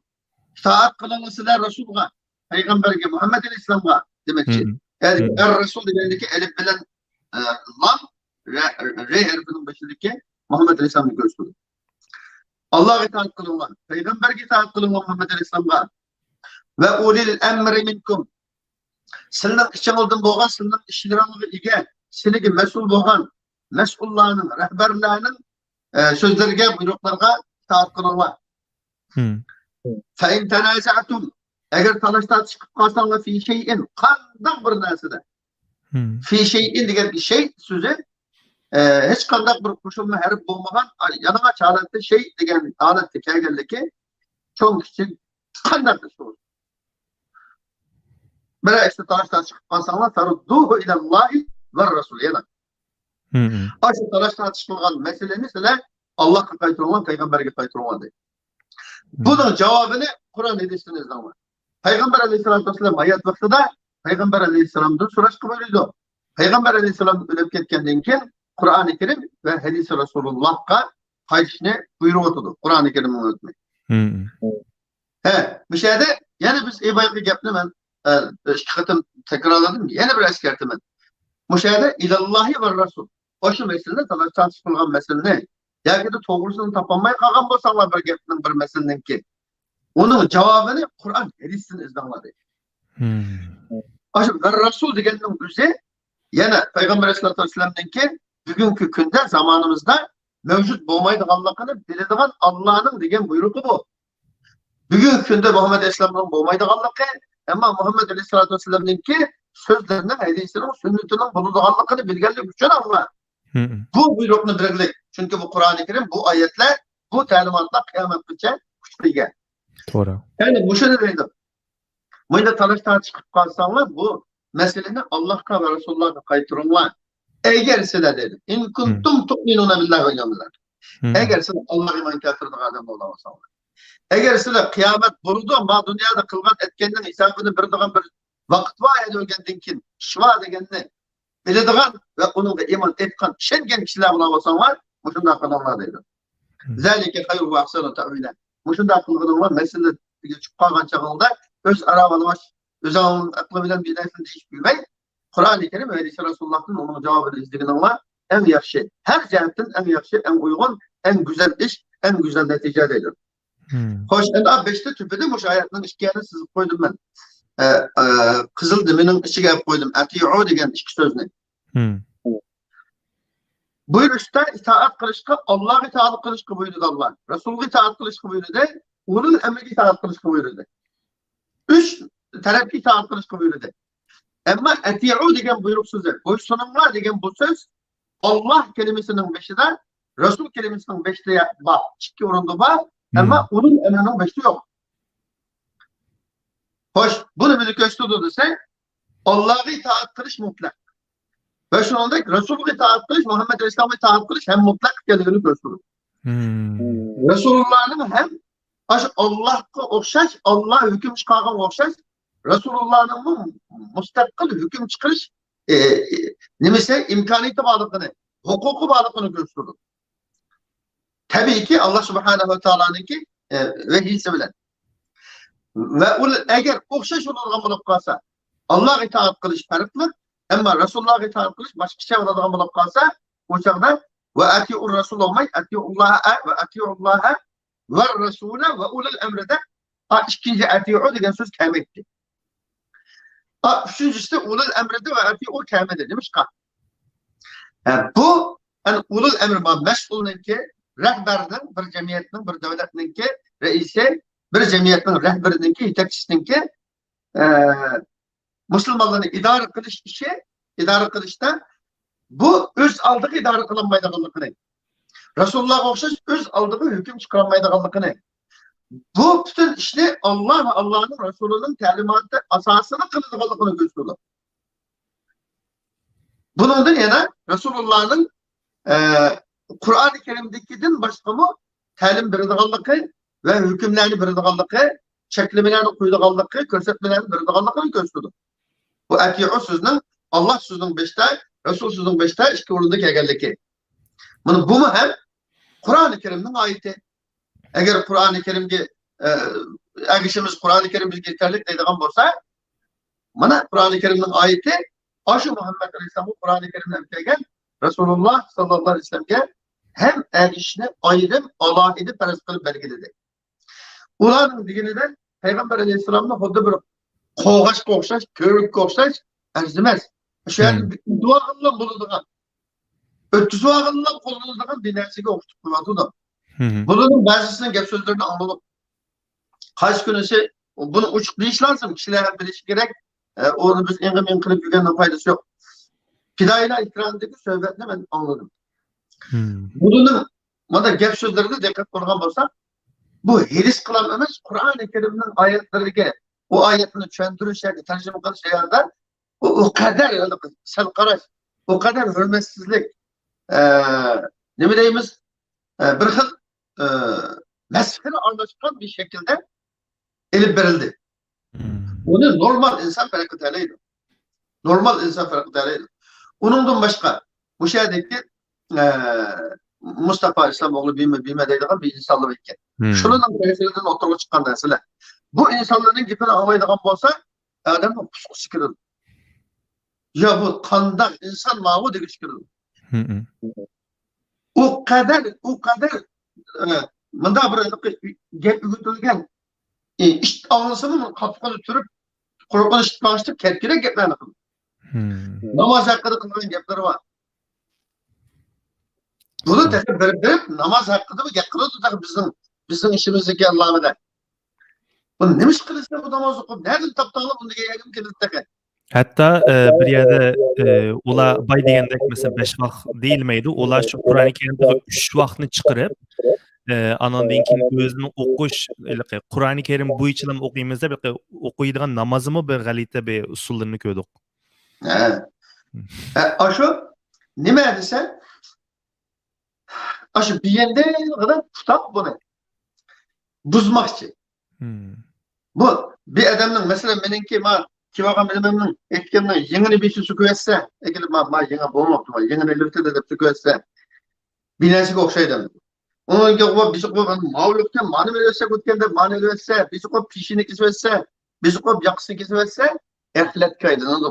ئىتائەت قىلىڭلار سىلەر رەسۇلغا، پەيغەمبەرگە، مۇھەممەد ئەلەيھىسسالامغا دېمەكچى. يەنى ئەر رەسۇل دېگەندىكى ئەلىپ بىلەن، ئە، لام، رە، رە ھەرپىنىڭ بېشىدىكى مۇھەممەد ئەلەيھىسسالامنى كۆرسىتىدۇ. ئاللاھقا ئىتائەت قىلىڭلار، پەيغەمبەرگە ئىتائەت قىلىڭلار، مۇھەممەد ئەلەيھىسسالامغا. وأولي الأمر منكم. سىلىنىڭ ئىچىڭىزدىن بولغان، سىلىنىڭ ئىشلىرىڭىزغا ئىگە، سىلىگە مەسئۇل بولغان مەسئۇللارنىڭ، رەھبەرلەرنىڭ، ئە، سۆزلىرىگە، بۇيرۇقلىرىغا ئىتائەت قىلىڭلار. فإن تنازعتم، ئەگەر تالاش تارتىش قىلىپ قالساڭلار، في شيء، قانداق بىر نەرسىدە. في شيء دېگەن شەي سۆزى، ئە، ھېچقانداق بىر قوشۇلما ھەرپ بولمىغان، ئا، يالىڭاچ ھالەتتە شەي دېگەن ھالەتتە كەلگەنلىكى، چوڭ كىچىك قانداق ئىش بولسۇن. بىرەر ئىشتا تالاش تارتىش قىلىپ قالساڭلار، فردوه إلى الله والرسول، يەنە. ئاشۇ تالاش تارتىش قىلغان مەسىلىنى سىلەر ئاللاھقا قايتۇرۇڭلار، پەيغەمبەرگە قايتۇرۇڭلار دەيدۇ. بۇنىڭ جاۋابىنى قۇرئان ھەدىستىن ئىزدەڭلار. پەيغەمبەر ئەلەيھىسسالاتۇ ۋەسسالام ھايات ۋاقتىدا پەيغەمبەر ئەلەيھىسسالامدىن سوراشقا بۇيرۇيدۇ. پەيغەمبەر ئەلەيھىسسالام ئۆلۈپ كەتكەندىن كېيىن قۇرئانى كەرىم ۋە ھەدىسى رەسۇلۇللاھقا قايتىشنى بۇيرۇۋاتىدۇ قۇرئانى كەرىمنىڭ ھۆكمى. ھە، مۇشۇ يەردە يەنە بىز، ئى، بايىقى گەپنى مەن، ئە، ئىككى قېتىم تەكرارلىدىم، يەنە بىر ئەسكەرتىمەن. مۇشۇ يەردە إلى الله والرسول. ئاشۇ مەسىلىنى، تالاش تارتىش قىلغان مەسىلىنى، ياكى توغرىسىنى تاپالماي قالغان بولساڭلار بىر گەپنىڭ، بىر مەسىلىنىڭكى، ئۇنىڭ جاۋابىنى قۇرئان، ھەدىستىن ئىزدەڭلار دەيدۇ. ئاشۇ ۋەر رەسۇل دېگەننىڭ ئۆزى يەنە پەيغەمبەر ئەلەيھىسسالاتۇ ۋەسسالامنىڭكى بۈگۈنكى كۈندە زامانىمىزدا مەۋجۇت بولمايدىغانلىقىنى بىلىدىغان ئاللانىڭ دېگەن بۇيرۇقى بۇ. بۈگۈنكى كۈندە مۇھەممەد ئەلەيھىسسالامنىڭ بولمايدىغانلىقى، ئەمما مۇھەممەد ئەلەيھىسسالاتۇ ۋەسسالامنىڭكى سۆزلىرىنىڭ، ھەدىسىنىڭ، سۈننىتىنىڭ بولىدىغانلىقىنى بىلگەنلىكى ئۈچۈن ئاللا بۇ بۇيرۇقنى بەرگەنلىك. چۈنكى بۇ قۇرئانى كەرىم، بۇ ئايەتلەر، بۇ تەلىماتلار قىيامەتكىچە كۈچكە ئىگە. توغرا. يەنى مۇشۇنى دەيدۇ. مۇنداق تالاش تارتىش قىلىپ قالساڭلار، بۇ مەسىلىنى ئاللاھقا ۋە رەسۇلۇللاھقا قايتۇرۇڭلار. ئەگەر سىلەر دەيدۇ، إن كنتم تؤمنون بالله واليوم الآخر. ئەگەر سىلەر ئاللاھقا ئىمان كەلتۈرىدىغان ئادەم بولا بولساڭلار. ئەگەر سىلەر قىيامەت بولىدۇ، ما دۇنيادا قىلغان ئەتكەننىڭ ھېسابىنى بېرىدىغان بىر ۋاقىت بار، ئەدە ئۆلگەندىن كېيىن ئىش بار دېگەننى بىلىدىغان ۋە ئۇنىڭغا ئىمان ئېيتقان، ئىشەنگەن كىشىلەر بولا بولساڭلار، مۇشۇنداق قىلىڭلار دەيدۇ. ذلك خير وأحسن تأويلا. مۇشۇنداق قىلغىنىڭلار مەسىلە ئەتىگە چۈشۈپ قالغان چېغىڭدا ئۆزئارا بالىۋاش، ئۆزۈڭنىڭ ئەقلى بىلەن بىر نەرسىنى دېيىشىپ يۈرمەي، قۇرئانى كەرىم ھەدىسى رەسۇلۇللاھتىن ئۇنىڭ جاۋابىنى ئىزدىگىنىڭلار ئەڭ ياخشى. ھەر جەھەتتىن ئەڭ ياخشى، ئەڭ ئۇيغۇن، ئەڭ گۈزەل ئىش، ئەڭ گۈزەل نەتىجە دەيدۇ. خوش، ئەمدى بەشتە تۈپىدە مۇشۇ ئايەتنىڭ ئىككىيىنى سىزىپ قويدۇم مەن. ئە، ئە، قىزىل دېمىنىڭ ئىچىگە ئېلىپ قويدۇم. ئەتىئۇ دېگەن ئىككى سۆزنى. بۇيرۇشتا ئىتائەت قىلىشقا، ئاللاغا ئىتائەت قىلىشقا بۇيرۇدى ئاللا. رەسۇلغا ئىتائەت قىلىشقا بۇيرۇدى. ئۇلۇل ئەمرىگە ئىتائەت قىلىشقا بۇيرۇدى. ئۈچ تەرەپكە ئىتائەت قىلىشقا بۇيرۇدى. ئەمما ئەتىئۇ دېگەن بۇيرۇق سۆزى، بويسۇنۇڭلار دېگەن بۇ سۆز ئاللا كەلىمىسىنىڭ بېشىدا، رەسۇل كەلىمىسىنىڭ بېشىدا بار، ئىككى ئورۇندا بار، ئەمما ئۇلۇل ئەمرىنىڭ بېشىدا يوق. خوش، بۇنى بىزگە كۆرسىتىدۇ دېسەك، ئاللاغا ئىتائەت قىلىش مۇتلەق. ۋە شۇنىڭدەك رەسۇلغا ئىتائەت قىلىش، مۇھەممەد ئەلەيھىسسالامغا ئىتائەت قىلىش ھەم مۇتلەق ئىكەنلىكىنى كۆرسىتىدۇ. رەسۇلۇللانىڭ ھەم ئاشۇ ئاللاھقا ئوخشاش، ئاللا ھۆكۈم چىقارغانغا ئوخشاش، رەسۇلۇللانىڭمۇ مۇستەقىل ھۆكۈم چىقىرىش، ئى، ئى، نېمىسى، ئىمكانىيىتى بارلىقىنى، ھوقۇقى بارلىقىنى كۆرسىتىدۇ. تەبىئىيكى، ئاللا سۇبھانەھۇ ۋە تائالانىڭكى، ئى، ۋەھىيسى بىلەن. ۋە ئۇ ئەگەر ئوخشاش بولىدىغان بولۇپ قالسا، ئاللاغا ئىتائەت قىلىش پەرقلىق، ئەمما رەسۇلۇللاغا ئىتائەت قىلىش باشقىچە بولىدىغان بولۇپ قالسا، ئۇ چاغدا ۋە ئەتىئۇر رەسۇل بولماي، ئەتىئۇللاھە ۋە ئەتىئۇللاھە ۋە رەسۇلە ۋە ئۇلۇل ئەمرى دەپ، ئا، ئىككىنچى ئەتىئۇ دېگەن سۆز كەلمەيتتى. ئا، ئۈچىنچىسى ئۇلۇل ئەمرىدە ۋە ئەتىئۇ كەلمىدى. نېمىشقا؟ ھە، بۇ، يەنى ئۇلۇل ئەمرى بار مەسئۇلنىڭكى، رەھبەرنىڭ، بىر جەمئىيەتنىڭ، بىر دۆلەتنىڭكى رەئىسى، بىر جەمئىيەتنىڭ رەھبىرىنىڭكى، يېتەكچىسىنىڭكى، ئە، مۇسۇلمانلارنى ئىدارە قىلىش ئىشى، ئىدارە قىلىشتا بۇ ئۆز ئالدىغا ئىدارە قىلالمايدىغانلىقىنى، رەسۇلۇللاغا ئوخشاش ئۆز ئالدىغا ھۆكۈم چىقىرالمايدىغانلىقىنى، بۇ پۈتۈن ئىشنى ئاللا ۋە ئاللانىڭ رەسۇلىنىڭ تەلىماتى ئاساسىدا قىلىدىغانلىقىنى كۆرسىتىدۇ. بۇنىڭدىن يەنە رەسۇلۇللانىڭ، ئە، قۇرئانى كەرىمدىكىدىن باشقىمۇ تەلىم بېرىدىغانلىقى ۋە ھۆكۈملەرنى بېرىدىغانلىقى، چەكلىمىلەرنى قويىدىغانلىقى، كۆرسەتمىلەرنى بېرىدىغانلىقىنى كۆرسىتىدۇ. بۇ ئەتىئۇ سۆزىنىڭ، ئاللا سۆزىنىڭ بېشىدا، رەسۇل سۆزىنىڭ بېشىدا ئىككى ئورۇندا كەلگەنلىكى. مانا بۇمۇ ھەم قۇرئانى كەرىمنىڭ ئايىتى. ئەگەر قۇرئانى كەرىمگە، ئە، ئەگىشىمىز، قۇرئانى كەرىم بىزگە يېتەرلىك دەيدىغان بولسا، مانا قۇرئانى كەرىمنىڭ ئايىتى، ئاشۇ مۇھەممەد ئەلەيھىسسالامغا قۇرئانى كەرىمنى ئەلىپ كەلگەن رەسۇلۇللا ساللاللاھۇ ئەلەيھى ۋەسەللەمگە ھەم ئەگىشىشنى ئايرىم، ئالاھىدە پەرز قىلىپ بەلگىلىدى. ئۇلارنىڭ دېگىنىدە پەيغەمبەر ئەلەيھىسسالامنى خۇددى بىر قوغاشقا ئوخشاش، كۆۋرۈككە ئوخشاش ئەرزىمەس. شۇ يەردىن ئۆتۈۋالغىنىلا بولىدىغان، ئۆتكۈزۈۋالغىنىلا قوللىنىدىغان بىر نەرسىگە ئوخشىتىپ قويۇۋاتىدۇ. بۇلارنىڭ بەزىسىنىڭ گەپ سۆزلىرىنى ئاڭلىدۇق. قايسى كۈنىسى بۇنى ئوچۇق دېيىش لازىم، كىشىلەر ھەم بىلىشى كېرەك. ئە، ئۇنى بىز ئېڭىم-ئېڭ قىلىپ يۈرگەندىن پايدىسى يوق. پىدائىيلار ئېكرانىدىكى سۆھبەتنى مەن ئاڭلىدىم. بۇنىڭ مانا گەپ سۆزلىرىگە دىققەت قىلغان بولساق، بۇ ھېرىس قىلام ئەمەس، قۇرئانى كەرىمنىڭ ئايەتلىرىگە، ئۇ ئايەتنى چۈشەندۈرۈش ياكى تەرجىمە قىلىش جەريانىدا ئۇ، ئۇ قەدەر سەل قاراش، ئۇ قەدەر ھۆرمەتسىزلىك، ئە، نېمە دەيمىز، ئە، بىر خىل، ئە، مەسخىرە ئارىلاشقان بىر شەكىلدە ئېلىپ بېرىلدى. بۇنى نورمال ئىنسان پەرق ئېتەلەيدۇ. نورمال ئىنسان پەرق ئېتەلەيدۇ. ئۇنىڭدىن باشقا، مۇشۇ يەردىكى، ئە، مۇستاپا ئىسلام ئوغلى بىمە، بىمە دەيدىغان بىر ئىنسانلار ئىكەن. شۇنىڭ تەسىرىدىن ئوتتۇرىغا چىققان نەرسىلەر. بۇ ئىنسانلارنىڭ گېپىنى ئاڭلايدىغان بولسا، ئادەمنىڭ قۇسقۇسى كېلىدۇ. يا بۇ قانداق ئىنسان ماۋۇ دېگۈسى كېلىدۇ. ئۇ قەدەر، ئۇ قەدەر، ئە، مۇنداق بىر گەپ ئۆگىتىلگەن، ئىت ئاڭلىسىمۇ قاپىقىنى تۈرۈپ، قۇرۇقىنى ئىشتىپ باشلاپ كەتكۈدەك گەپلەرنى قىلىدۇ. ناماز ھەققىدە قىلغان گەپلىرى بار. بۇنى تېخى بېرىپ، بېرىپ ناماز ھەققىدىمۇ گەپ قىلىدۇ تېخى بىزنىڭ، بىزنىڭ ئىشىمىزدىكى ئاللامىدە. بۇنى نېمە ئىش قىلىسىلەر بۇ ناماز ئوقۇپ؟ نەدىن تاپتىڭلار بۇنى دېگەن يەرگىمۇ كېلىدۇ تېخى. ھەتتا، ئە، بىر يەردە، ئە، ئۇلار باي دېگەندەك، مەسىلەن، بەش ۋاق دېيىلمەيدۇ. ئۇلار شۇ قۇرئانى كەرىمدىكى ئۈچ ۋاقنى چىقىرىپ، ئە، ئاناندىن كېيىن ئۆزىنىڭ ئوقۇش، ھېلىقى قۇرئانى كەرىم بويىچىلا ئوقۇيمىز دەپ، ھېلىقى ئوقۇيدىغان نامازىمۇ بىر غەلىتە بىر ئۇسۇللىرىنى كۆردۇق. ھە. ھە، ئاشۇ نېمە دېسە، ئاشۇ بېيىندىغىدە پۇتاپ بۇنى بۇزماقچى. بۇ بىر ئادەمنىڭ، مەسىلەن، مېنىڭكى ما كىيىۋالغان بىلىمىمنىڭ، ئېتىكىمنىڭ يېڭىنى بىرسى سۆكۈۋەتسە، ئەكېلىپ، ما، ما يېڭى بولماپتۇ، ما يېڭىنى ئېلىۋېتىدۇ دەپ سۆكۈۋەتسە، بىر نەرسىگە ئوخشايدۇ. ئۇنىڭ كېيىن بىزى قويۇپ ماۋۇلۇقتىن مانى ئېلىۋەتسە، ئۆتكەندە مانى ئېلىۋەتسە، بىزى قويۇپ پېشىنى كېسىۋەتسە، بىزى قويۇپ ياقىسىنى كېسىۋەتسە، ئەخلەتكە ئايلىنىدۇ.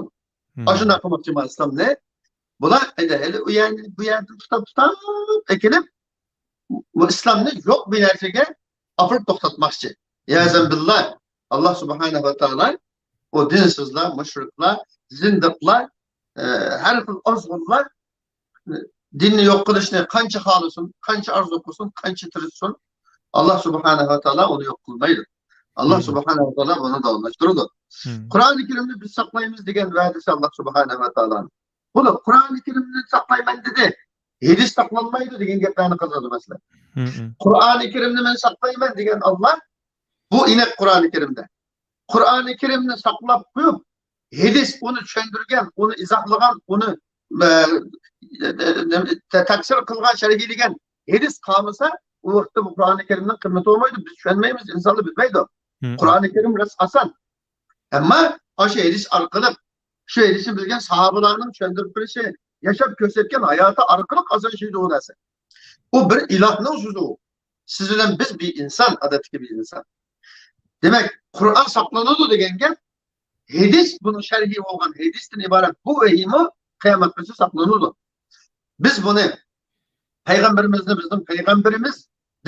ئاشۇنداق قىلماقچى مەن ئىسلامنى. بۇلار ئەنە ھېلى ئۇ يەردىن، بۇ يەردىن تۇتاپ، تۇتاپ ئەكېلىپ، بۇ ئىسلامنى يوق بىر نەرسىگە ئاپىرىپ توختاتماقچى. يەزەن بىللا، ئاللا سۇبھانەھۇ ۋە تائالا ئۇ دىنسىزلار، مۇشرىكلار، زىندىقلار، ئە، ھەر خىل ئازغۇنلار، ئە، دىننى يوق قىلىشنى قانچە خالىسۇن، قانچە ئارزۇ قىلسۇن، قانچە تىرىشسۇن، ئاللا سۇبھانەھۇ ۋە تائالا ئۇنى يوق قىلمايدۇ. ئاللا سۇبھانەھۇ ۋە تائالا بۇنى داۋاملاشتۇرىدۇ. قۇرئانى كەرىمنى بىز ساقلايمىز دېگەن ۋەدىسى ئاللا سۇبھانەھۇ ۋە تائالانىڭ. بۇلار قۇرئانى كەرىمنى ساقلايمەن دېدى. ھەدىس ساقلانمايدۇ دېگەن گەپلەرنى قىلىدۇ مەسىلەن. قۇرئانى كەرىمنى مەن ساقلايمەن دېگەن ئاللا، بۇ ئېنىق قۇرئانى كەرىمدە. قۇرئانى كەرىمنى ساقلاپ قويۇپ، ھەدىس ئۇنى چۈشەندۈرگەن، ئۇنى ئىزاھلىغان، ئۇنى، ئە، تە-، تەپسىر قىلغان، شەرھلىگەن ھەدىس قالمىسا، ئۇ ۋاقىتتا بۇ قۇرئانى كەرىمنىڭ قىممىتى بولمايدۇ، بىز چۈشەنمەيمىز، ئىنسانلار بىلمەيدۇ. قۇرئانى كەرىم راست ئاسان. ئەمما ئاشۇ ھەدىس ئارقىلىق، شۇ ھەدىسنى بىلگەن ساھابىلارنىڭ چۈشەندۈرۈپ بېرىشى، ياشاپ كۆرسەتكەن ھاياتى ئارقىلىق ئاسان شۇ نەرسە. ئۇ بىر ئىلاھنىڭ سۆزى ئۇ. سىز بىلەن بىز بىر ئىنسان، ئادەتتىكى بىر ئىنسان. دېمەك، قۇرئان ساقلىنىدۇ دېگەن گەپ، ھەدىس، بۇنىڭ شەرھى بولغان ھەدىستىن ئىبارەت بۇ ۋەھىيمۇ قىيامەتكىچە ساقلىنىدۇ. بىز بۇنى پەيغەمبىرىمىزنى بىزنىڭ پەيغەمبىرىمىز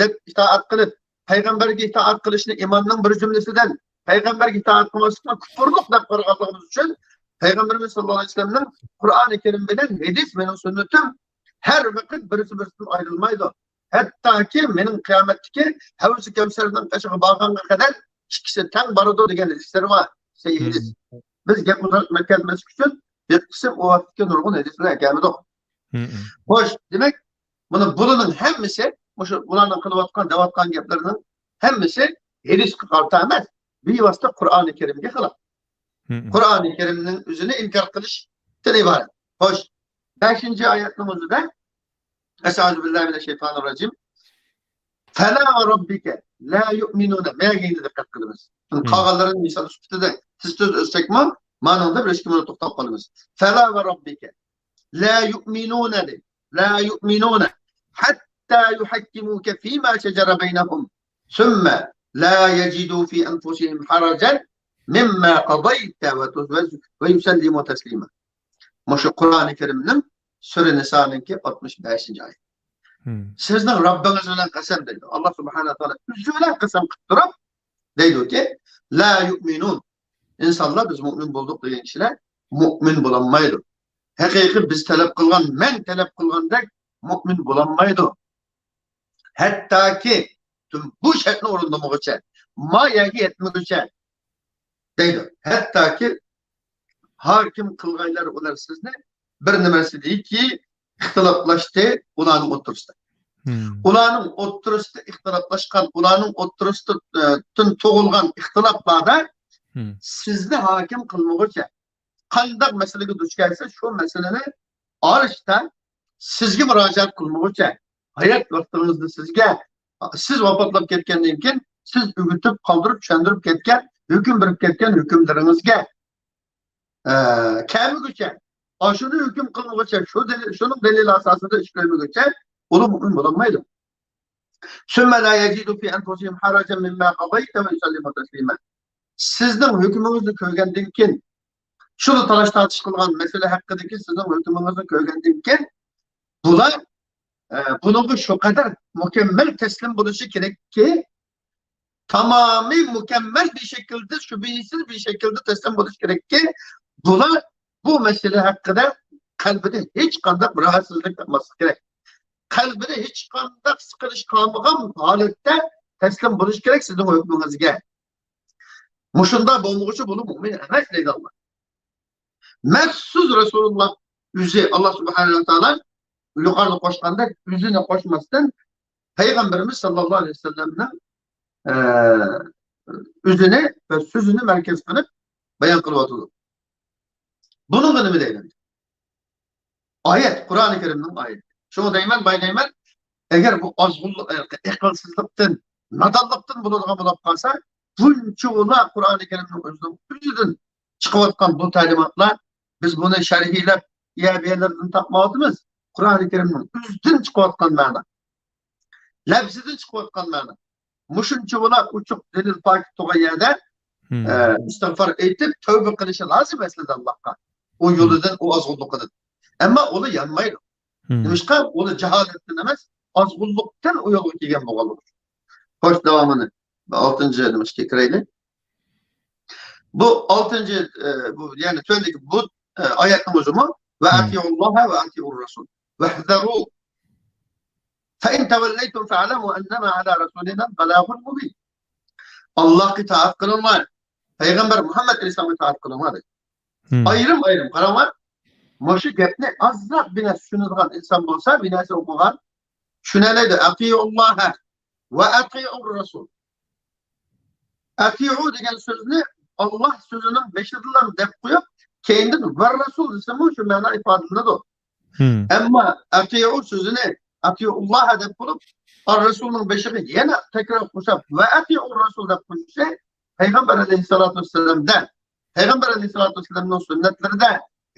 دەپ ئىتائەت قىلىپ، پەيغەمبەرگە ئىتائەت قىلىشنى ئىماننىڭ بىر جۈملىسىدىن، پەيغەمبەرگە ئىتائەت قىلماسلىقنى كۇپۇرلۇق دەپ قارىغانلىقىمىز ئۈچۈن، پەيغەمبىرىمىز ساللاللاھۇ ئەلەيھى ۋەسەللەمنىڭ قۇرئانى كەرىم بىلەن ھەدىس مېنىڭ سۈننىتىم، ھەر ۋاقىت بىرسى بىرسىدىن ئايرىلمايدۇ. ھەتتاكى مېنىڭ قىيامەتتىكى ھەۋزى كەۋسەرنىڭ قېشىغا بارغانغا قەدەر ئىككىسى تەڭ بارىدۇ دېگەن ھەدىسلىرى بار. سەھىھ ھەدىس. بىز گەپ ئۇزارتىپ كەتمەسلىك ئۈچۈن بىر قىسىم ئۇ ۋاقىتتىكى نۇرغۇن ھەدىسلەرنى ئەكەلمىدۇق. خوش، دېمەك، مانا بۇلارنىڭ ھەممىسى، مۇشۇ ئۇلارنىڭ قىلىۋاتقان، دەۋاتقان گەپلىرىنىڭ ھەممىسى ھەدىسكە قارىتا ئەمەس، بىۋاسىتە قۇرئانى كەرىمگە خىلاپ. قۇرئانى كەرىمنىڭ ئۆزىنى ئىنكار قىلىشتىن ئىبارەت. خوش، بەشىنچى ئايەتنىڭ ئۆزىدە، ئەستەئۇزۇبىللاھىمىنەششەيتانىررەجىم. فەلا ۋە رەببىكە لا يۇئمىنۇنە. مەگىنى دىققەت قىلىمىز. قالغانلىرىنى مىسال سۈپىتىدە تېز تېز ئۆتسەكمۇ، مانىڭدا بىر ئىككى مىنۇت توختاپ قالىمىز. فەلا ۋە رەببىكە لا يۇئمىنۇنە دەيدۇ. لا يۇئمىنۇنە ھەتتا يۇھەككىمۇكە فىما شەجەرە بەينەھۇم ثم لا يجدوا في أنفسهم حرجا مما قضيت ويسلموا تسليما. مۇشۇ قۇرئانى كەرىمنىڭ سۈرە نىسانىڭكى ئاتمىش بەشىنچى ئايەت. سىزنىڭ رەببىڭىز بىلەن قەسەم دەيدۇ. ئاللا سۇبھانەھۇ ۋە تائالا ئۆزى بىلەن قەسەم قىلىپ تۇرۇپ دەيدۇكى، لا يؤمنون. ئىنسانلار بىز مۇئمىن بولدۇق دېگەن كىشىلەر مۇئمىن بولالمايدۇ. ھەقىقىي بىز تەلەپ قىلغان، مەن تەلەپ قىلغاندەك مۇئمىن بولالمايدۇ. ھەتتاكى بۇ شەرتنى ئورۇندىمىغۇچە، ما يەرگە يەتمىگۈچە دەيدۇ. ھەتتاكى ھاكىم قىلغايلار ئۇلار سىزنى بىر نېمىسىدىكى ئىختىلاپلاشتى ئۇلارنىڭ ئوتتۇرىسىدا. ئۇلارنىڭ ئوتتۇرىسىدا ئىختىلاپلاشقان، ئۇلارنىڭ ئوتتۇرىسىدىن تۇغۇلغان ئىختىلاپلاردا سىزنى ھاكىم قىلمىغۇچە، قانداق مەسىلىگە دۇچ كەلسە، شۇ مەسىلىنى ئارىشتا سىزگە مۇراجىئەت قىلمىغۇچە، ھايات ۋاقتىڭىزنى سىزگە، سىز ۋاپاتلاپ كەتكەندىن كېيىن سىز ئۆگىتىپ، قالدۇرۇپ، چۈشەندۈرۈپ كەتكەن، ھۆكۈم بېرىپ كەتكەن ھۆكۈملىرىڭىزگە، ئە، كەلمىگۈچە، ئاشۇنى ھۆكۈم قىلمىغۇچە، شۇ دەلىل، شۇنىڭ دەلىلى ئاساسىدا ئىش قىلمىغۇچە، ئۇلار مۇئمىن بولالمايدۇ. ثم لا يجدوا في أنفسهم حرجا مما قضيت ويسلموا تسليما. سىزنىڭ ھۆكمىڭىزنى كۆرگەندىن كېيىن، شۇلا تالاش-تارتىش قىلغان مەسىلە ھەققىدىكى سىزنىڭ ھۆكمىڭىزنى كۆرگەندىن كېيىن، بۇلار، ئە، بۇنىڭغا شۇ قەدەر مۇكەممەل تەسلىم بولۇشى كېرەككى، تامامىي مۇكەممەل بىر شەكىلدە، شۈبھىسىز بىر شەكىلدە تەسلىم بولۇشى كېرەككى، بۇلار بۇ مەسىلە ھەققىدە قەلبىدە ھېچقانداق راھەتسىزلىك تاپماسلىقى كېرەك. قەلبىدە ھېچقانداق سىقىلىش قالمىغان ھالەتتە تەسلىم بولۇشى كېرەك سىزنىڭ ھۆكمىڭىزگە. مۇشۇنداق بولمىغۇچە بۇلار مۇئمىن ئەمەس دەيدۇ ئاللا. مەخسۇس رەسۇلۇللا ئۆزى، ئاللا سۇبھانەھۇ ۋە تائالا يۇقىرىدا قوشقاندەك ئۆزىنى قوشماستىن، پەيغەمبىرىمىز ساللاللاھۇ ئەلەيھى ۋەسەللەمنىڭ، ئە، ئۆزىنى ۋە سۆزىنى مەركەز قىلىپ بايان قىلىۋاتىدۇ. بۇنىڭغا نېمە دەيمەن؟ ئايەت، قۇرئانى كەرىمنىڭ ئايىتى. شۇڭا دەيمەن، باي دەيمەن، ئەگەر بۇ ئازغۇنلۇق، ئەقىلسىزلىقتىن، نادانلىقتىن بولىدىغان بولۇپ قالسا، بۇنچىۋالا قۇرئانى كەرىمنىڭ ئۆزىنىڭ ئۆزىدىن چىقىۋاتقان بۇ تەلىماتلار، بىز بۇنى شەرھلەپ، يەر بۇ يەرلەردىن تاپمايۋاتىمىز. قۇرئانى كەرىمنىڭ ئۆزىدىن چىقىۋاتقان مەنا. لەپزىدىن چىقىۋاتقان مەنە. مۇشۇنچە بولا ئوچۇق دەلىل پاكىت تۇرغان يەردە، ئە، ئىستىغپار ئېيتىپ، تەۋبە قىلىشى لازىم ئەسلىدە ئاللاھقا. ئۇ يولىدىن، ئۇ ئازغۇنلۇقىدىن. ئەمما ئۇلار يانمايدۇ. نېمىشقا؟ ئۇلار جاھالەتتىن ئەمەس، ئازغۇنلۇقتىن ئۇ يولغا كەلگەن بولغانلىقى ئۈچۈن. خوش، داۋامىنى ئالتىنچى نېمىشقا كىرەيلى. بۇ ئالتىنچى، ئە، بۇ، يەنى تۆۋەندىكى بۇ، ئە، ئايەتنىڭ ئۆزىمۇ، ۋە ئەتىئۇللاھە ۋە ئەتىئۇر رەسۇل. ۋەھزەرۇ. فَإِنْ تَوَلَّيْتُمْ فَاعْلَمُوا أَنَّمَا عَلَى رَسُولِنَا الْبَلَاغُ الْمُبِينُ. ئاللاھقا ئىتائەت قىلىڭلار، پەيغەمبەر مۇھەممەد ئەلەيھىسسالامغا ئىتائەت قىلىڭلار دەيدۇ. ئايرىم-ئايرىم قاراڭلار. مۇشۇ گەپنى ئازراق بىر نەرسە چۈشىنىدىغان ئىنسان بولسا، بىر نەرسە ئوقۇغان، چۈشىنەلەيدۇ. ئەتىئۇللاھە ۋە ئەتىئۇر رەسۇل. ئەتىئۇ دېگەن سۆزنى ئاللاھ سۆزىنىڭ بېشىدىلا دەپ قويۇپ، كەينىدىن ۋە رەسۇل دېسىمۇ شۇ مەنا ئىپادىلىنىدۇ. ئەمما ئەتىئۇ سۆزىنى ئەتىئۇللاھە دەپ بولۇپ، ئار رەسۇلنىڭ بېشىغا يەنە تەكرار قوشۇپ، ۋە ئەتىئۇر رەسۇل دەپ قوشۇشى پەيغەمبەر ئەلەيھىسسالاتۇ ۋەسسالامدا، پەيغەمبەر ئەلەيھىسسالاتۇ ۋەسسالامنىڭ سۈننەتلىرىدە،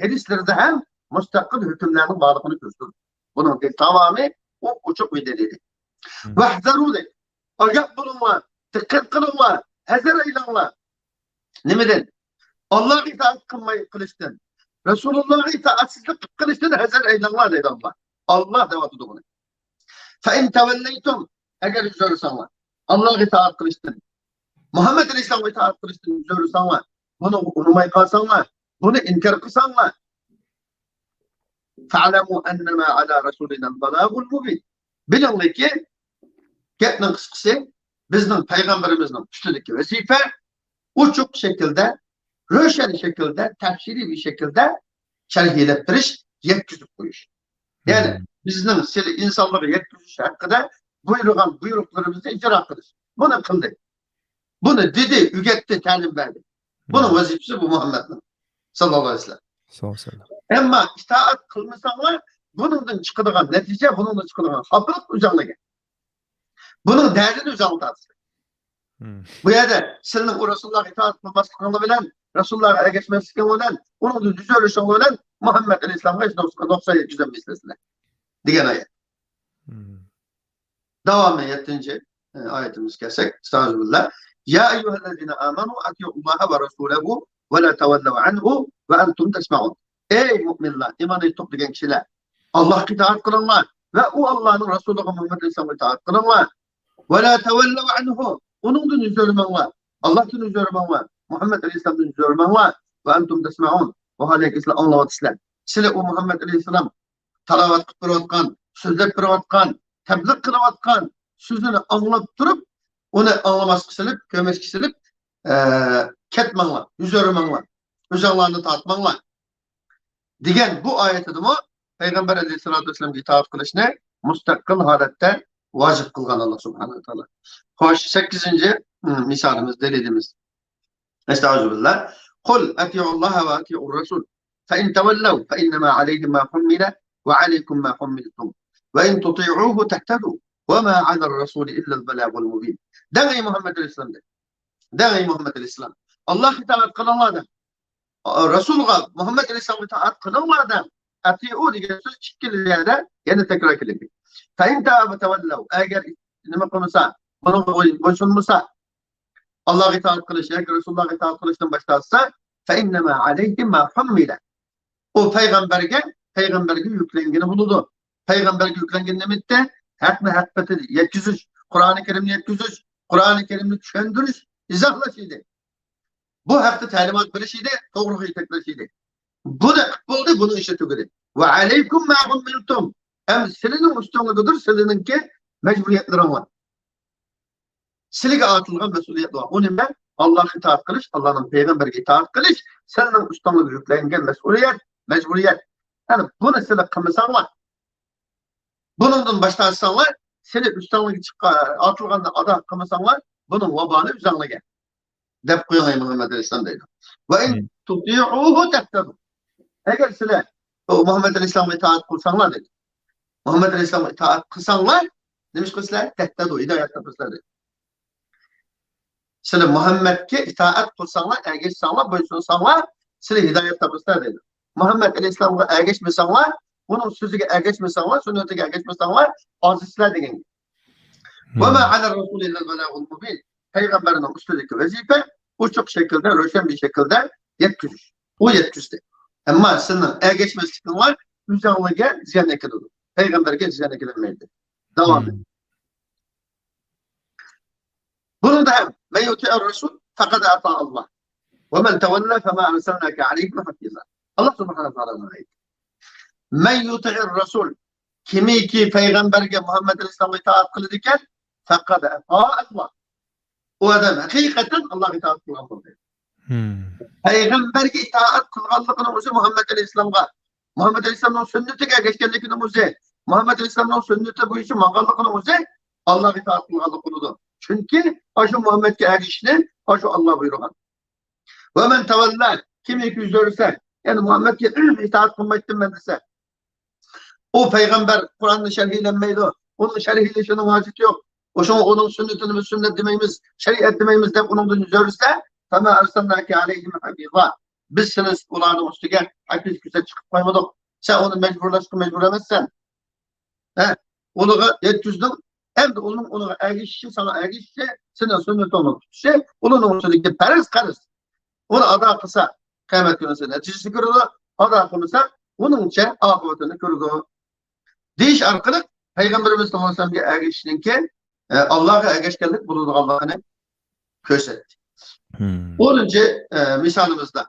ھەدىسلىرىدە ھەم مۇستەقىل ھۆكۈملەرنىڭ بارلىقىنى كۆرسىتىدۇ. بۇنىڭ دە-، تامامى ئوپئوچۇق بىر دەلىلى. ۋەھزەرۇ دەيدۇ. ئاگاھ بولۇڭلار، دىققەت قىلىڭلار، ھەزەر ئەيلەڭلار. نېمىدىن؟ ئاللاھقا ئىتائەت قىلماي قىلىشتىن، رەسۇلۇللاھقا ئىتائەتسىزلىك قىلىپ قىلىشتىن ھەزەر ئەيلەڭلار دەيدۇ ئاللاھ. ئاللاھ دەۋاتىدۇ بۇنى. فَإِنْ تَوَلَّيْتُمْ، ئەگەر يۈز ئۆرۈسەڭلار، ئاللاھقا ئىتائەت قىلىشتىن، مۇھەممەد ئەلەيھىسسالامغا ئىتائەت قىلىشتىن يۈز ئۆرۈسەڭلار، بۇنى ئۇنىماي قالساڭلار، بۇنى ئىنكار قىلساڭلار، فَاعْلَمُوا أَنَّمَا عَلَى رَسُولِنَا الْبَلَاغُ الْمُبِينُ. بىلىڭلاركى، گەپنىڭ قىسقىسى، بىزنىڭ پەيغەمبىرىمىزنىڭ ئۈستىدىكى ۋەزىپە ئوچۇق شەكىلدە، روشەن شەكىلدە، تەپسىلىي بىر شەكىلدە شەرھلەپ بېرىش، يەتكۈزۈپ قويۇش. يەنى بىزنىڭ سىلى ئىنسانلارغا يەتكۈزۈش ھەققىدە بۇيرۇغان بۇيرۇقلىرىمىزنى ئىجرا قىلىش. بۇنى قىلدى. بۇنى دېدى، ئۆگەتتى، تەلىم بەردى. بۇنىڭ ۋەزىپىسى بۇ مۇھەممەدنىڭ، ساللاللاھۇ ئەلەيھى ۋەسەللەم. ئەمما ئىتائەت قىلمىساڭلار، بۇنىڭدىن چىقىدىغان نەتىجە، بۇنىڭدىن چىقىدىغان خاپىلىق ئۆزۈڭلارگە. بۇنىڭ دەردىنى ئۆزۈڭلار تارتىسىلەر. بۇ يەردە سىلىنىڭ ئۇ رەسۇلۇللاھقا ئىتائەت قىلماسلىقىڭلار بىلەن، رەسۇلۇللاھقا ئەگەشمەسلىكىڭ بىلەن، ئۇنىڭدىن يۈز ئۆرۈشۈڭ بىلەن مۇھەممەد ئەلەيھىسسالامغا ھېچ نۇقسان، نۇقسان يەتكۈزەلمەيسىلەر سىلەر، دېگەن ئايەت. داۋامى يەتتىنچى، ئە، ئايىتىمىزگە كەلسەك، ئەستەغفىرۇللا. يا أيها الذين آمنوا أطيعوا الله ورسوله ولا تولوا عنه وأنتم تسمعون. ئەي مۇئمىنلار، ئىمان ئېيتتۇق دېگەن كىشىلەر، ئاللاھقا ئىتائەت قىلىڭلار ۋە ئۇ ئاللاھنىڭ رەسۇلىغا، مۇھەممەد ئەلەيھىسسالامغا ئىتائەت قىلىڭلار. ولا تولوا عنه، ئۇنىڭدىن يۈز ئۆرمەڭلار، ئاللاھتىن يۈز ئۆرمەڭلار، مۇھەممەد ئەلەيھىسسالامدىن يۈز ئۆرمەڭلار. وأنتم تسمعون، ۋاھالەنكى سىلەر ئاڭلاۋاتىسىلەر. سىلەر ئۇ مۇھەممەد ئەلەيھىسسالام تىلاۋەت قىلىپ بېرىۋاتقان، سۆزلەپ بېرىۋاتقان، تەبلىغ قىلىۋاتقان سۆزىنى ئاڭلاپ تۇرۇپ، ئۇنى ئاڭلىماسقا سېلىپ، كۆرمەسكە سېلىپ، ئە، كەتمەڭلار، يۈز ئۆرمەڭلار، ئۆزۈڭلارنى تارتماڭلار، دېگەن بۇ ئايىتىدىمۇ پەيغەمبەر ئەلەيھىسسالاتۇ ۋەسسالامغا ئىتائەت قىلىشنى مۇستەقىل ھالەتتە ۋاجىپ قىلغان ئاللا سۇبھانەھۇ ۋە تائالا. خوش، سەككىزىنچى، م، مىسالىمىز، دەلىلىمىز. ئەستەغفىرۇللا. قل أطيعوا الله وأطيعوا الرسول فإن تولوا فإنما عليه ما حمل وعليكم ما حملتم وإن تطيعوه تهتدوا وما على الرسول إلا البلاغ المبين. دەڭ، ئەي مۇھەممەد ئەلەيھىسسالام، دەڭ. دەڭ، ئەي مۇھەممەد ئەلەيھىسسالام. ئاللاھقا ئىتائەت قىلىڭلار دەڭ. رەسۇلغا، مۇھەممەد ئەلەيھىسسالامغا ئىتائەت قىلىڭلار دەڭ. ئەتىئۇ دېگەن سۆز ئىككىلا يەردە يەنە تەكرار كېلىدۇ. فَإِنْ تَوَلَّوْا، ئەگەر نېمە قىلمىسا، بۇنىڭغا بوي-، بويسۇنمىسا، ئاللاھقا ئىتائەت قىلىش ياكى رەسۇلۇللاھقا ئىتائەت قىلىشتىن باش تارتسا، فَإِنَّمَا عَلَيْهِ مَا حُمِّلَ. ئۇ پەيغەمبەرگە، پەيغەمبەرگە يۈكلەنگىنى بولىدۇ. پەيغەمبەرگە يۈكلەنگىنى نېمە ئىدى؟ ھەقنى ھەق پېتىدە يەتكۈزۈش، قۇرئانى كەرىمنى يەتكۈزۈش، قۇرئانى كەرىمنى چۈشەندۈرۈش، ئىزاھلاش ئىدى. بۇ ھەقتە تەلىمات بېرىش ئىدى، توغرىغا يېتەكلەش ئىدى. بۇنى قىلىپ بولدى، بۇنىڭ ئىشى تۈگىدى. وَعَلَيْكُمْ مَا حُمِّلْتُمْ. ئەمدى سىلىنىڭ ئۈستۈڭلارگىدۇر سىلىنىڭكى مەجبۇرىيەتلىرىڭلار. سىلىگە ئارتىلغان مەسئۇلىيەت بار. ئۇ نېمە؟ ئاللاھقا ئىتائەت قىلىش، ئاللاھنىڭ پەيغەمبىرىگە ئىتائەت قىلىش، سىلىنىڭ ئۈستۈڭلارغا يۈكلەنگەن مەسئۇلىيەت، مەجبۇرىيەت. يەنى بۇنى سىلى قىلمىساڭلار، بۇنىڭدىن باش تارتساڭلار، سىلى ئۈستۈڭلارگە چىققان، ئارتىلغاننى ئادا قىلمىساڭلار، بۇنىڭ ۋابالى ئۆزۈڭلارگە. دەپ قويۇڭ، ئەي مۇھەممەد ئەلەيھىسسالام دەيدۇ. ۋە ئىن تۇتىئۇھۇ تەھتەدۇ. ئەگەر سىلەر ئۇ مۇھەممەد ئەلەيھىسسالامغا ئىتائەت قىلساڭلار دەيدۇ. مۇھەممەد ئەلەيھىسسالامغا ئىتائەت قىلساڭلار، نېمە قىلىسىلەر؟ تەھتەدۇ، ھىدايەت تاپىسىلەر دەيدۇ. سىلەر مۇھەممەدكە ئىتائەت قىلساڭلار، ئەگەشسەڭلار، بويسۇنساڭلار، سىلەر ھىدايەت تاپىسىلەر دەيدۇ. مۇھەممەد ئەلەيھىسسالامغا ئەگەشمىسەڭلار، ئۇنىڭ سۆزىگە ئەگەشمىسەڭلار، سۈننىتىگە ئەگەشمىسەڭلار، ئازىسىلەر دېگەن گەپ. وما على الرسول إلا البلاغ المبين. پەيغەمبەرنىڭ ئۈستىدىكى ۋەزىپە ئوچۇق شەكىلدە، روشەن بىر شەكىلدە يەتكۈزۈش. ئۇ يەتكۈزدى. ئەمما سېنىڭ ئەگەشمەسلىكىڭلار ئۆزۈڭلارغا زىيان ئەكېلىدۇ. پەيغەمبەرگە زىيان ئەكېلەلمەيدۇ. داۋامى. بۇنىڭدا ھەم من يطع الرسول فقد أطاع الله ومن تولى فما أرسلناك عليهم حفيظا. ئاللا سۇبھانەھۇ ۋە تائالا ئېيتتى. من يطع الرسول، كىمكى پەيغەمبەرگە، مۇھەممەد ئەلەيھىسسالامغا ئىتائەت قىلىدىكەن، فقد أطاع الله. ئۇ ئادەم ھەقىقەتەن ئاللاغا ئىتائەت قىلغان بولدى. پەيغەمبەرگە ئىتائەت قىلغانلىقىنىڭ ئۆزى مۇھەممەد ئەلەيھىسسالامغا، مۇھەممەد ئەلەيھىسسالامنىڭ سۈننىتىگە ئەگەشكەنلىكىنىڭ ئۆزى، مۇھەممەد ئەلەيھىسسالامنىڭ سۈننىتى بويىچە ماڭغانلىقىنىڭ ئۆزى ئاللاغا ئىتائەت قىلغانلىق بولىدۇ. چۈنكى ئاشۇ مۇھەممەدكە ئەگىشىشنى ئاشۇ ئاللا بۇيرۇغان. ومن تولى، كىم يۈز ئۆرۈسە، يەنى مۇھەممەدكە ئىتائەت قىلمايتتىم مەن دېسە، ئۇ پەيغەمبەر قۇرئاننى شەرھلىيەلمەيدۇ. ئۇنىڭ شەرھلىشىنىڭ ھاجىتى يوق. شۇڭا ئۇنىڭ سۈننىتىنى بىز سۈننەت دېمەيمىز، شەرىئەت دېمەيمىز دەپ ئۇنىڭدىن يۈز ئۆرۈسە، فما أرسلناك عليهم حفيظا. بىز سېنى ئۇلارنىڭ ئۈستىگە ھەپىز، كۆزەتچى قىلىپ قويمىدۇق. سەن ئۇنى مەجبۇرلاشقا مەجبۇر ئەمەسسەن. ھە، ئۇنىڭغا يەتكۈزدۈڭ. ئەمدى ئۇنىڭ ئۇنىڭغا ئەگىشىشى، ساڭا ئەگىشىشى، سېنىڭ سۈننىتىڭنى تۇتۇشى، ئۇنىڭ ئۈستىدىكى پەرز، قەرز. ئۇنى ئادا قىلسا، قىيامەت كۈنى نەتىجىسىنى كۆرىدۇ، ئادا قىلمىسا، ئۇنىڭچە ئاقىۋىتىنى كۆرىدۇ. دېيىش ئارقىلىق پەيغەمبىرىمىز ساللاللاھۇ ئەلەيھى ۋەسەللەمگە ئەگىشىشنىڭكى، ئە، ئاللاغا ئەگەشكەنلىك بولىدىغانلىقىنى كۆرسەتتى. ئونىنچى، ئە، مىسالىمىزدا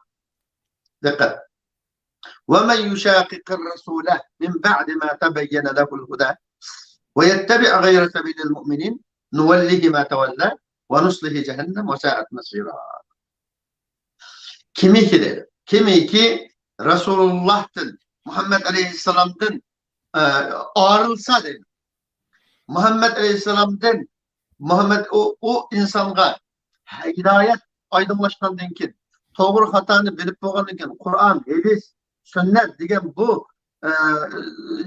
دىققەت. ومن يشاقق الرسول من بعد ما تبين له الهدى ويتبع غير سبيل المؤمنين نوله ما تولى ونصله جهنم وساءت مصيرا. كىمكى دەيدۇ، كىمكى رەسۇلۇللاھتىن، مۇھەممەد ئەلەيھىسسالامدىن، ئە، ئايرىلسا دەيدۇ. مۇھەممەد ئەلەيھىسسالامدىن، مۇھەممەد ئۇ، ئۇ ئىنسانغا ھىدايەت ئايدىڭلاشقاندىن كېيىن، توغرا خاتانى بىلىپ بولغاندىن كېيىن، قۇرئان، ھەدىس، سۈننەت دېگەن بۇ، ئە،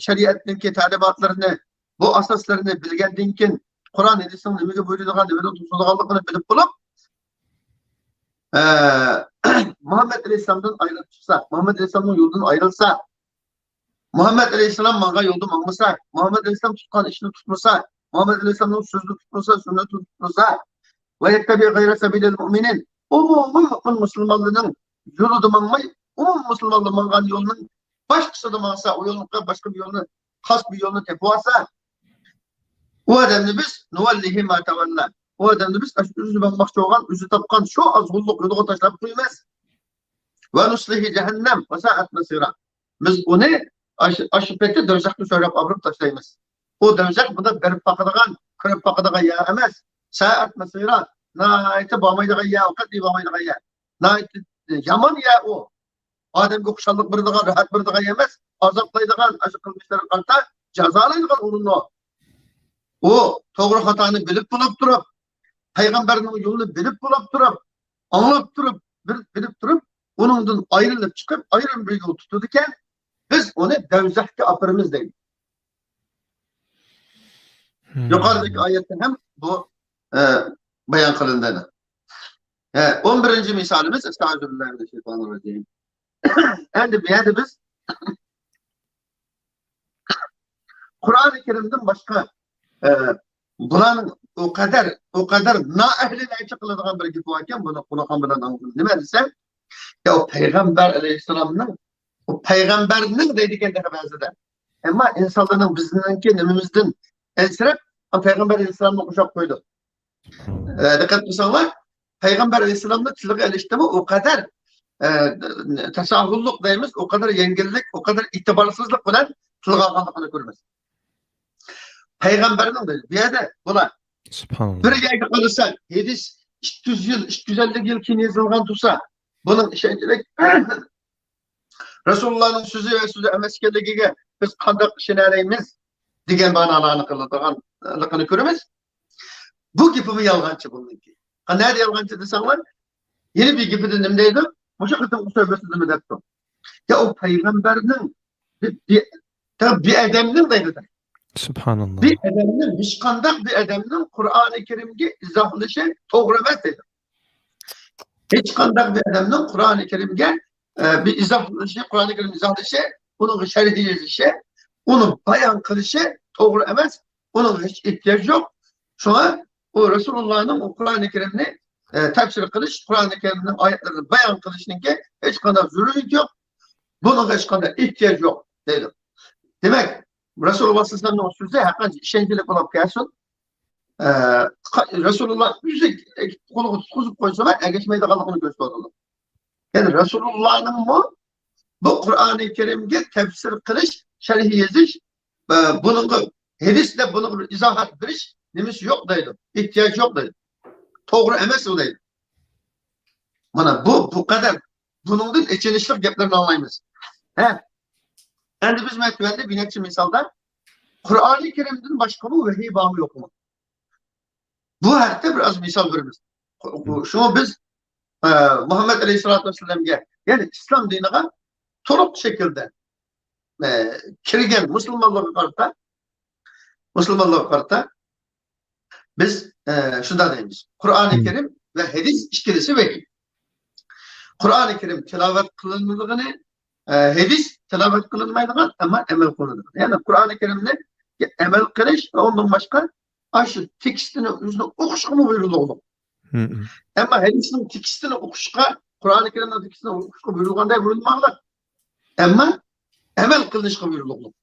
شەرىئەتنىڭكى تەلىماتلىرىنى، بۇ ئاساسلىرىنى بىلگەندىن كېيىن، قۇرئان، ھەدىسنىڭ نېمىگە بۇيرۇيدىغان، نېمىدىن توسىدىغانلىقىنى بىلىپ بولۇپ، ئە، مۇھەممەد ئەلەيھىسسالامدىن ئايرىلىپ چىقسا، مۇھەممەد ئەلەيھىسسالامنىڭ يولىدىن ئايرىلسا، مۇھەممەد ئەلەيھىسسالام ماڭغان يولدا ماڭمىسا، مۇھەممەد ئەلەيھىسسالام تۇتقان ئىشنى تۇتمىسا، مۇھەممەد ئەلەيھىسسالامنىڭ سۆزىنى تۇتمىسا، سۈننىتىنى تۇتمىسا، ۋە يەتتەبىئ غەيرە سەبىلىل مۇئمىنىن، ئومۇمىي مۇئمىن مۇسۇلمانلارنىڭ يولىدا ماڭماي، ئومۇمىي مۇسۇلمانلار ماڭغان يولنىڭ باشقىسىدا ماڭسا، ئۇ يولغا باشقا بىر يولنى، خاس بىر يولنى تېپىۋالسا، ئۇ ئادەمنى بىز نۇۋەللىھى ما تەۋەللا. ئۇ ئادەمنى بىز ئاشۇ ئۆزى ماڭماقچى بولغان، ئۆزى تاپقان شۇ ئازغۇنلۇق يولىغا تاشلاپ قويىمىز. ۋە نۇسلىھى جەھەننەم ۋە سائەت مەسىرا. بىز ئۇنى ئاشۇ، ئاشۇ پېتى دوزاخقا سۆرەپ ئاپىرىپ تاشلايمىز. ئۇ دوزاخ بۇنى بېرىپ باقىدىغان، كۆرۈپ باقىدىغان يەر ئەمەس. سائەت مەسىرا، ناھايىتى بارمايدىغان يەر، قەتئىي بارمايدىغان يەر. ناھايىتى يامان يەر ئۇ. ئادەمگە خۇشاللىق بېرىدىغان، راھەت بېرىدىغان يەر ئەمەس، ئازابلايدىغان، ئاشۇ قىلمىشلارغا قارىتا جازالايدىغان ئورۇن ئۇ. ئۇ توغرا خاتانى بىلىپ بولۇپ تۇرۇپ، پەيغەمبەرنىڭ يولىنى بىلىپ بولۇپ تۇرۇپ، ئاڭلاپ تۇرۇپ، بىر بىلىپ تۇرۇپ، ئۇنىڭدىن ئايرىلىپ چىقىپ، ئايرىم بىر يول تۇتىدىكەن، بىز ئۇنى دوزاخقا ئاپىرىمىز دەيدۇ. يۇقىرىدىكى ئايەتتە ھەم بۇ، ئە، بايان قىلىندى. ئە، ئون بىرىنچى مىسالىمىز، ئەستەئىزۇبىللاھى مىنەششەيتانىررەجىم. ئەمدى بۇ يەردە بىز قۇرئانى كەرىمدىن باشقا، ئە، بۇلارنىڭ ئۇ قەدەر، ئۇ قەدەر نائەھلىلەرچە قىلىدىغان بىر گېپى باركەن، بۇنى قۇلىقىم بىلەن ئاڭلىدىم. نېمە دېسەم، يا، ئۇ پەيغەمبەر ئەلەيھىسسالامنىڭ، ئۇ پەيغەمبەرنىڭ دەيدىكەن تېخى بەزىدە. ئەمما ئىنسانلارنىڭ بىزنىڭكى نېمىمىزدىن ئەنسىرەپ، پەيغەمبەر ئەلەيھىسسالامنى قوشاپ قويدۇق. ئە، دىققەت قىلساڭلار، پەيغەمبەر ئەلەيھىسسالامنى تىلغا ئېلىشتىمۇ ئۇ قەدەر، ئە، تەساھۇللۇق دەيمىز، ئۇ قەدەر يەڭگىللىك، ئۇ قەدەر ئېتىبارسىزلىق بىلەن تىلغا ئالغانلىقىنى كۆرىمىز. پەيغەمبەرنىڭ دەيدۇ. بۇ يەردە بۇلار سۇبھاناللا. بىر يەرگە قارىسا، ھەدىس ئىككى يۈز يىل، ئىككى يۈز ئەللىك يىل كېيىن يېزىلغان تۇرسا، بۇنىڭ ئىشەنچلىك رەسۇلۇللانىڭ سۆزى ۋە سۆزى ئەمەس ئىكەنلىكىگە بىز قانداق ئىشىنەلەيمىز دېگەن مانالارنى قىلىدىغانلىقىنى كۆرىمىز. بۇ گېپىمۇ يالغانچى بۇنىڭكى. ھە، نەدە يالغانچى دېسەڭلار، يەنە بىر گېپىدە نېمە دەيدۇ؟ مۇشۇ قېتىمقى سۆھبىتىدىمۇ دەپتۇ. يا، ئۇ پەيغەمبەرنىڭ بىر، بىر، بىر ئادەمنىڭ دەيدۇ. سۇبھاناللا. بىر ئادەمنىڭ، ھېچقانداق بىر ئادەمنىڭ قۇرئانى كەرىمگە ئىزاھلىشى توغرا ئەمەس دەيدۇ. ھېچقانداق بىر ئادەمنىڭ قۇرئانى كەرىمگە، ئە، بىر ئىزاھلىشى، قۇرئانى كەرىم ئىزاھلىشى، ئۇنىڭغا شەرھ يېزىشى، ئۇنى بايان قىلىشى توغرا ئەمەس. ئۇنىڭغا ھېچ ئېھتىياج يوق. شۇڭا ئۇ رەسۇلۇللانىڭ ئۇ قۇرئانى كەرىمنى، ئە، تەپسىر قىلىش، قۇرئانى كەرىمنىڭ ئايەتلىرىنى بايان قىلىشنىڭكى ھېچقانداق زۆرۈرىيىتى يوق. بۇنىڭغا ھېچقانداق ئېھتىياج يوق دەيدۇ. دېمەك، رەسۇلۇللا سەللەللاھۇ ئەلەيھى ۋەسەللەمنىڭ سۆزى ھەرقانچە ئىشەنچلىك بولۇپ كەلسۇن، ئە، رەسۇلۇللا ئۆزى قولىغا تۇتقۇزۇپ قويسىلا ئەگەشمەيدىغانلىقىنى كۆرسىتىۋاتىدۇ. يەنى رەسۇلۇللانىڭمۇ بۇ قۇرئانى كەرىمگە تەپسىر قىلىش، شەرھ يېزىش، ئە، بۇنىڭغا ھەدىس دەپ بۇنىڭغا بىر ئىزاھات بېرىش نېمىسى يوق دەيدۇ. ئېھتىياج يوق دەيدۇ. توغرا ئەمەس ئۇ دەيدۇ. مانا بۇ، بۇ قەدەر بۇنىڭدىن ئېچىنىشلىق گەپلەرنى ئاڭلايمىز. ھە؟ ئەمدى بىز مەن تۆۋەندە بىر نەچچە مىسالدا قۇرئانى كەرىمدىن باشقىمۇ ۋەھىي بارمۇ يوقمۇ؟ بۇ ھەقتە بىر ئاز مىسال بېرىمىز. شۇڭا بىز، ئە، مۇھەممەد ئەلەيھىسسالاتۇ ۋەسسالامگە، يەنى ئىسلام دىنىغا تولۇق شەكىلدە، ئە، كىرگەن مۇسۇلمانلارغا قارىتا، مۇسۇلمانلارغا قارىتا بىز، ئە، شۇنداق دەيمىز. قۇرئانى كەرىم ۋە ھەدىس ئىككىلىسى ۋەھىي. قۇرئانى كەرىم تىلاۋەت قىلىنىدىغىنى، ئە، ھەدىس تىلاۋەت قىلىنمايدىغان، ئەمما ئەمەل قىلىنىدىغان. يەنى قۇرئانى كەرىمنى ئەمەل قىلىش ۋە ئۇندىن باشقا ئاشۇ تېكىستىنى ئۆزىنى ئوقۇشقىمۇ بۇيرۇلغۇلۇق. ئەمما ھەدىسنىڭ تېكىستىنى ئوقۇشقا، قۇرئانى كەرىمنىڭ تېكىستىنى ئوقۇشقا بۇيرۇلغاندەك بۇيرۇلمايدۇ. ئەمما ئەمەل قىلىشقا بۇيرۇلغۇلۇق.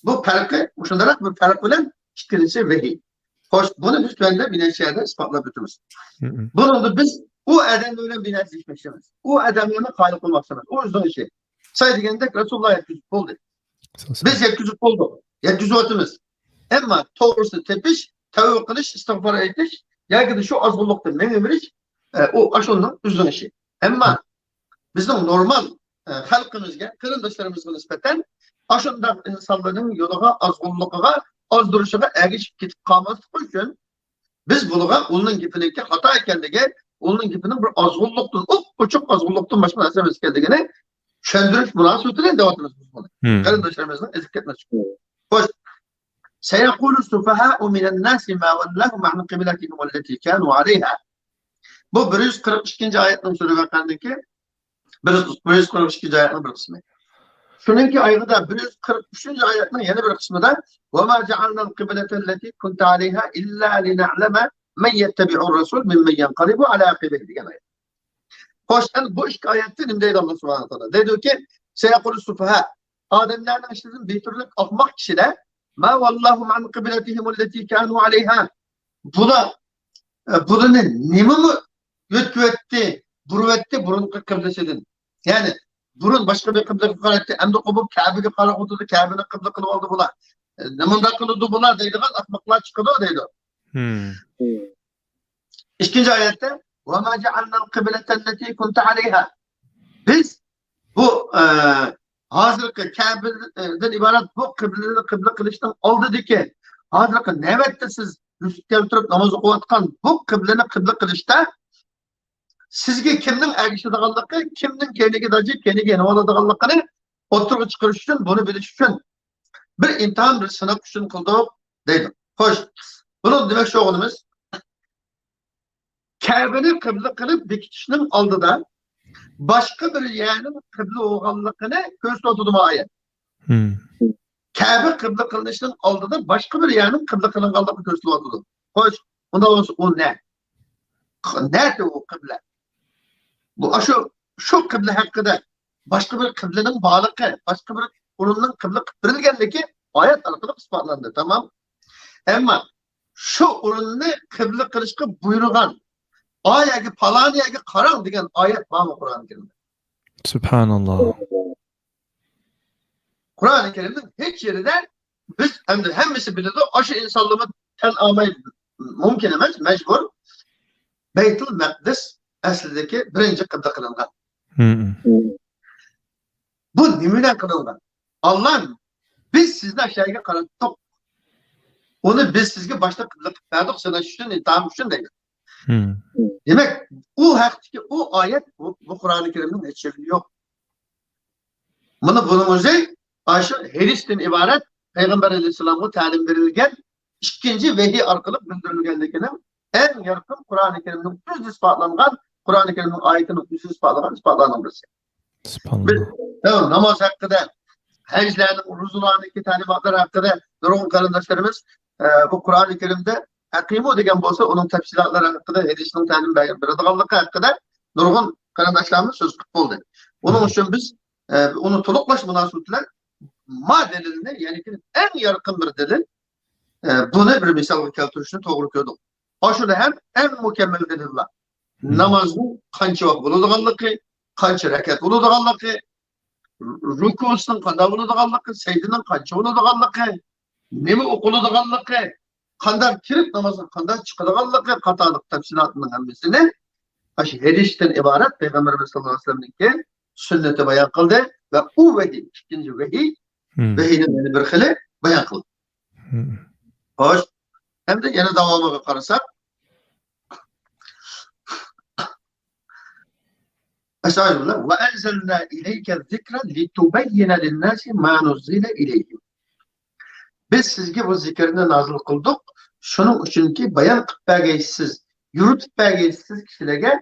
بۇ پەرقى، مۇشۇنداق بىر پەرق بىلەن ئىككىلىسى ۋەھىي. خوش، بۇنى بىز تۆۋەندە بىر نەچچە يەردە ئىسپاتلاپ ئۆتىمىز. بۇنىڭدا بىز ئۇ ئادەملەر بىلەن بىر نەرسە دېيىشمەكچى ئەمەس. ئۇ ئادەملەرنى قايىل قىلماقچى ئەمەس. ئۇ ئۆزىنىڭ ئىشى. ساي دېگەندەك رەسۇلۇللا يەتكۈزۈپ بولدى. بىز يەتكۈزۈپ بولدۇق. يەتكۈزۈۋاتىمىز. ئەمما توغرىسىنى تېپىش، تەۋبە قىلىش، ئىستىغپار ئېيتىش، ياكى شۇ ئازغۇنلۇقتا مېڭىۋېرىش، ئە، ئۇ ئاشۇنىڭ ئۆزىنىڭ ئىشى. ئەمما بىزنىڭ نورمال، ئە، خەلقىمىزگە، قېرىنداشلىرىمىزغا نىسبەتەن ئاشۇنداق ئىنسانلارنىڭ يولىغا، ئازغۇنلۇقىغا، ئازدۇرۇشىغا ئەگىشىپ كېتىپ قالماسلىق ئۈچۈن بىز بۇلارغا ئۇنىڭ گېپىنىڭكى خاتا ئىكەنلىكى، ئۇنىڭ گېپىنىڭ بىر ئازغۇنلۇقتىن، ئوپئوچۇق ئازغۇنلۇقتىن باشقا نەرسە ئەمەس ئىكەنلىكىنى چۈشەندۈرۈش مۇناسىۋىتى بىلەن دەۋاتىمىز بىز بۇنى. قېرىنداشلىرىمىزنىڭ ئېزىپ كەتمەسلىكى. خوش. سيقول السفهاء من الناس ما ولاهم عن قبلتهم التي كانوا عليها. بۇ بىر يۈز قىرىق ئىككىنچى ئايەتنىڭ سۈرە ۋەقەدىكى بىر يۈز، بىر يۈز قىرىق ئىككىنچى ئايەتنىڭ بىر قىسمى. شۇنىڭكى ئايىغىدا بىر يۈز قىرىق ئۈچىنچى ئايەتنىڭ يەنە بىر قىسمىدا، وما جعلنا القبلة التي كنت عليها إلا لنعلم من يتبع الرسول ممن ينقلب على عقبيه دېگەن ئايەت. خوش، ئەنە بۇ ئىككى ئايەتتە نېمە دەيدۇ ئاللا سۇبھانەھۇ ۋە تائالا؟ دەيدۇكى، سيقول السفهاء، ئادەملەرنىڭ ئىچىدىن بىر تۈرلۈك ئاخماق كىشىلەر، ما ولاهم عن قبلتهم التي كانوا عليها. بۇلار، ئە، بۇلارنى نېمىمۇ يۆتكىۋەتتى، بۇرۇۋەتتى بۇرۇنقى قىبلىسىدىن. يەنى بۇرۇن باشقا بىر قىبلىگە قارايتتى، ئەمدى بۇ كەبىگە قاراپ ئولتۇردى، كەبىنى قىبلە قىلىپ ئالدى بۇلار. ئە، نېمانداق قىلىدۇ بۇلار دەيدىغان ئاخماقلار چىقىدۇ دەيدۇ. ئىككىنچى ئايەتتە، وما جعلنا القبلة التي كنت عليها. بىز بۇ، ئە، ھازىرقى كەبىدىن ئىبارەت بۇ قىبلىنى قىبلە قىلىشنىڭ ئالدىدىكى، ھازىرقى نۆۋەتتە سىز يۈز كەلتۈرۈپ ناماز ئوقۇۋاتقان بۇ قىبلىنى قىبلە قىلىشتا سىزگە كىمنىڭ ئەگىشىدىغانلىقى، كىمنىڭ كەينىگە داجىپ، كەينىگە يېنىۋالىدىغانلىقىنى ئوتتۇرىغا چىقىرىش ئۈچۈن، بۇنى بىلىش ئۈچۈن بىر ئىمتىھان، بىر سىناق ئۈچۈن قىلدۇق دەيدۇ. خوش، بۇنىڭ دېمەكچى بولغىنىمىز، كەبىنى قىبلە قىلىپ بېكىتىشنىڭ ئالدىدا باشقا بىر يەرنىڭ قىبلە بولغانلىقىنى كۆرسىتىۋاتىدۇ بۇ ئايەت. كەبە قىبلە قىلىنىشنىڭ ئالدىدا باشقا بىر يەرنىڭ قىبلە قىلىنغانلىقىنى كۆرسىتىۋاتىدۇ. خوش، ئۇنداق بولسا ئۇ نە؟ نەدە ئۇ قىبلە؟ بۇ ئاشۇ، شۇ قىبلە ھەققىدە باشقا بىر قىبلىنىڭ بارلىقى، باشقا بىر ئورۇننىڭ قىبلە قىلىپ بېرىلگەنلىكى ئايەت ئارقىلىق ئىسپاتلاندى. تامام. ئەمما شۇ ئورۇننى قىبلە قىلىشقا بۇيرۇغان، ئا يەرگە، پالان يەرگە قاراڭ دېگەن ئايەت بارمۇ قۇرئان كەرىمدە؟ سۇبھاناللا. قۇرئان كەرىمنىڭ ھېچ يېرىدە بىز ئەمدى ھەممىسى بىلىدۇ، ئاشۇ ئىنسانلارمۇ تەن ئالماي مۇمكىن ئەمەس، مەجبۇر. بەيتۇل مەقدىس ئەسلىدىكى بىرىنچى قىبلە قىلىنغان. بۇ نېمە بىلەن قىلىنغان؟ ئاللا، بىز سىزنى ئاشۇ يەرگە قاراتتۇق. ئۇنى بىز سىزگە باشتا قىبلە قىلىپ بەردۇق، سىناش ئۈچۈن، ئىمتىھان ئۈچۈن دەيدۇ. دېمەك، ئۇ ھەقتىكى ئۇ ئايەت بۇ، بۇ قۇرئان كەرىمنىڭ ھېچ يېرىدە يوق. مانا بۇنىڭ ئۆزى ئاشۇ ھەدىستىن ئىبارەت پەيغەمبەر ئەلەيھىسسالامغا تەلىم بېرىلگەن ئىككىنچى ۋەھىي ئارقىلىق بىلدۈرۈلگەنلىكىنىڭ ئەڭ يارقىن قۇرئان كەرىمنىڭ ئۆزى ئىسپاتلانغان، قۇرئان كەرىمنىڭ ئايىتىنىڭ ئۆزى ئىسپاتلىغان ئىسپاتلارنىڭ بىرسى. بىز، ھە، ناماز ھەققىدە، ھەجلەرنىڭ، روزىلارنىڭكى تەلىماتلىرى ھەققىدە نۇرغۇن قېرىنداشلىرىمىز، ئە، بۇ قۇرئان كەرىمدە ھەقىمۇ دېگەن بولسا، ئۇنىڭ تەپسىلاتلىرى ھەققىدە، ھەدىسنىڭ تەلىم بەرگەن، بېرىدىغانلىقى ھەققىدە نۇرغۇن قېرىنداشلارمىز سۆز قىلىپ بولدى. ئۇنىڭ ئۈچۈن بىز، ئە، ئۇنى تولۇقلاش مۇناسىۋىتى بىلەن ما دەلىلنى، يەنى ئەڭ يارقىن بىر دەلىل، ئە، بۇنى بىر مىسالغا كەلتۈرۈشنى توغرا كۆردۇق. ئاشۇنى ھەم ئەڭ مۇكەممەل دەلىللار. نامازنىڭ قانچە ۋاق بولىدىغانلىقى، قانچە رەكەت بولىدىغانلىقى، رۇكۇسىنىڭ قانداق بولىدىغانلىقى، سەجدىنىڭ قانچە بولىدىغانلىقى، نېمە ئوقۇلىدىغانلىقى، قانداق كىرىپ نامازغا قانداق چىقىدىغانلىقى قاتارلىق تەپسىلاتنىڭ ھەممىسىنى ئاشۇ ھەدىستىن ئىبارەت پەيغەمبىرىمىز ساللاللاھۇ ئەلەيھى ۋەسەللەمنىڭكى سۈننىتى بايان قىلدى ۋە ئۇ ۋەھىي، ئىككىنچى ۋەھىي، ۋەھىينىڭ يەنە بىر خىلى بايان قىلدى. خوش، ئەمدى يەنە داۋامىغا قارىساق، ئەستەغپىرۇللا. وَأَنزَلْنَا إِلَيْكَ الذِّكْرَ لِتُبَيِّنَ لِلنَّاسِ مَا نُزِّلَ إِلَيْهِمْ. بىز سىزگە بۇ زىكىرنى نازىل قىلدۇق، شۇنىڭ ئۈچۈنكى بايان قىلىپ بەرگەيسىز، يورۇتۇپ بەرگەيسىز كىشىلەرگە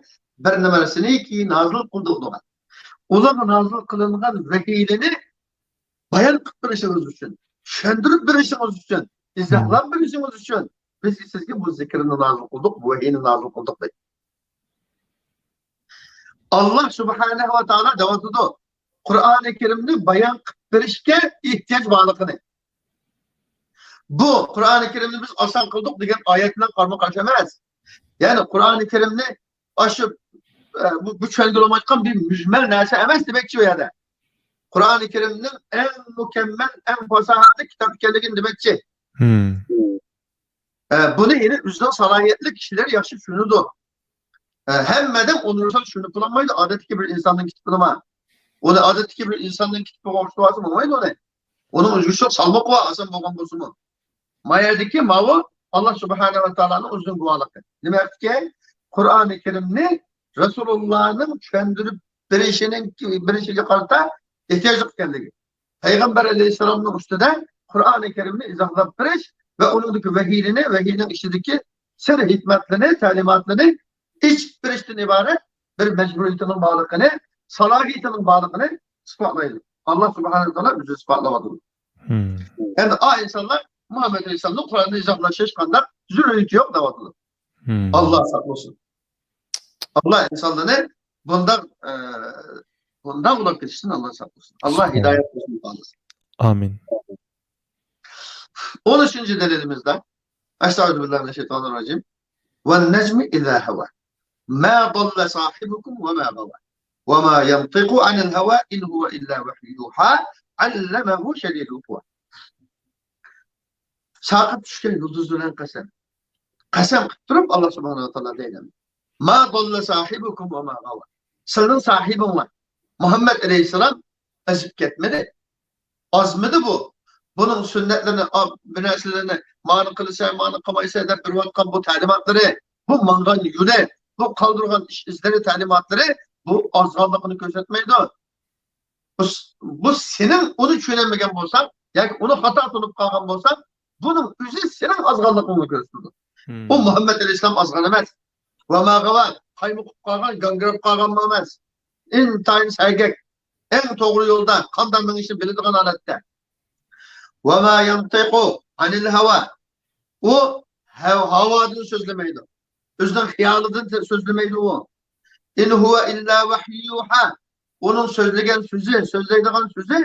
بىر نېمىسىنىكى نازىل قىلدۇق دېگەن. ئۇلارغا نازىل قىلىنغان ۋەھىيلىرىنى بايان قىلىپ بېرىشىڭىز ئۈچۈن، چۈشەندۈرۈپ بېرىشىڭىز ئۈچۈن، ئىزاھلاپ بېرىشىڭىز ئۈچۈن بىز سىزگە بۇ زىكىرنى نازىل قىلدۇق، بۇ ۋەھىينى نازىل قىلدۇق دەيدۇ. ئاللا سۇبھانەھۇ ۋە تائالا دەۋاتىدۇ، قۇرئانى كەرىمنى بايان قىلىپ بېرىشكە ئېھتىياج بارلىقىنى. بۇ قۇرئانى كەرىمنى بىز ئاسان قىلدۇق دېگەن ئايەت بىلەن قارىمۇ قارشى ئەمەس. يەنى قۇرئانى كەرىمنى ئاشۇ، ئە، بۇ، بۇ چۈشەندۈرۈلمەيدىغان بىر مۈجمەل نەرسە ئەمەس دېمەكچى ئۇ يەردە. قۇرئانى كەرىمنىڭ ئەڭ مۇكەممەل، ئەڭ پاساھەتلىك كىتاب ئىكەنلىكىنى دېمەكچى. ئە، بۇنى يەنە ئۆزىنىڭ سالاھىيەتلىك كىشىلەر ياخشى چۈشىنىدۇ. ئە، ھەممە ئادەم ئۇنىۋېرسال چۈشىنىپ بولالمايدۇ، ئادەتتىكى بىر ئىنساننىڭ كىتابىنىمۇ. ئۇنى ئادەتتىكى بىر ئىنساننىڭ كىتابىغا ئوخشىتىۋالسا بولمايدۇ ئۇنى. ئۇنىڭ ئۆزگىچىلىك سالمىقى بار، ئاسان بولغان بولسىمۇ. ما يەردىكى ماۋۇ، ئاللا سۇبھانەھۇ ۋە تائالانىڭ ئۆزىنىڭ گۇۋاھلىقى. نېمە ھەقتىكى؟ قۇرئانى كەرىمنى رەسۇلۇللانىڭ چۈشەندۈرۈپ بېرىشىنىڭ، بېرىشىگە قارىتا ئېھتىياجلىق ئىكەنلىكى. پەيغەمبەر ئەلەيھىسسالامنىڭ ئۈستىدە قۇرئانى كەرىمنى ئىزاھلاپ بېرىش ۋە ئۇنىڭدىكى ۋەھىيلىرىنى، ۋەھىينىڭ ئىچىدىكى سىر ھېكمەتلىرىنى، تەلىماتلىرىنى ئېچىپ بېرىشتىن ئىبارەت بىر مەجبۇرىيىتىنىڭ بارلىقىنى، سالاھىيىتىنىڭ بارلىقىنى ئىسپاتلايدۇ. ئاللا سۇبھانەھۇ ۋە تائالا ئۆزى ئىسپاتلاۋاتىدۇ. ئەمدى ئا ئىنسانلار مۇھەممەد ئەلەيھىسسالامنىڭ قۇرئاننى ئىزاھلاش ھېچقانداق زۆرۈرىيىتى يوق دەۋاتىدۇ. ئاللا ساقلىسۇن. ئاللا ئىنسانلارنى بۇنداق، ئە، بۇنداق بولۇپ كېتىشتىن ئاللا ساقلىسۇن. ئاللا ھىدايەت بەرسۇن، خالىسا. ئامىن. ئون ئۈچىنچى دەلىلىمىزدە، ئەستەغپىرۇللاھ مىنەششەيتانىررەجىم. وَالنَّجْمِ إِذَا هَوَى. مَا ضَلَّ صَاحِبُكُمْ وَمَا غَوَى. وَمَا يَنطِقُ عَنِ الْهَوَى إِنْ هُوَ إِلَّا وَحْيٌ يُوحَى. عَلَّمَهُ شَدِيدُ الْقُوَى. ساقىت چۈشكەن يۇلدۇز بىلەن قەسەم. قەسەم قىلىپ تۇرۇپ، ئاللا سۇبھانەھۇ ۋە تائالا دەيدۇ. مَا ضَلَّ صَاحِبُكُمْ وَمَا غَوَى. سىلىنىڭ ساھىبىڭلار مۇھەممەد ئەلەيھىسسالام ئازىپ كەتمىدى. ئازمىدى بۇ. بۇنىڭ سۈننەتلىرىنى، ئا، بىر نەرسىلەرنى، مانى قىلىسەن، مانى قىلمايسەن دەپ بېرىۋاتقان بۇ تەلىماتلىرى، بۇ ماڭغان يولى، بۇ قالدۇرغان ئىش ئىزلىرى، تەلىماتلىرى بۇ ئازغانلىقىنى كۆرسەتمەيدۇ. بۇ، بۇ سېنىڭ ئۇنى چۈشىنەلمىگەن بولساڭ ياكى ئۇنى خاتا تونۇپ قالغان بولساڭ، بۇنىڭ ئۆزى سېنىڭ ئازغانلىقىڭنى كۆرسىتىدۇ. ئۇ مۇھەممەد ئەلەيھىسسالام ئازغان ئەمەس. ۋە ما غەۋا، قايمۇقۇپ قالغان، گاڭگىراپ قالغانمۇ ئەمەس. ئىنتايىن سەگەك، ئەڭ توغرا يولدا قانداق مېڭىشنى بىلىدىغان ھالەتتە. ۋە ما يەنتىقۇ ئەنىل ھەۋا. ئۇ ھەۋ-، ھاۋادىن سۆزلىمەيدۇ. ئۆزىنىڭ خىيالىدىن سۆزلىمەيدۇ ئۇ. ئىن ھۇۋە ئىللا ۋەھيۇ يۇھا. ئۇنىڭ سۆزلىگەن سۆزى، سۆزلەيدىغان سۆزى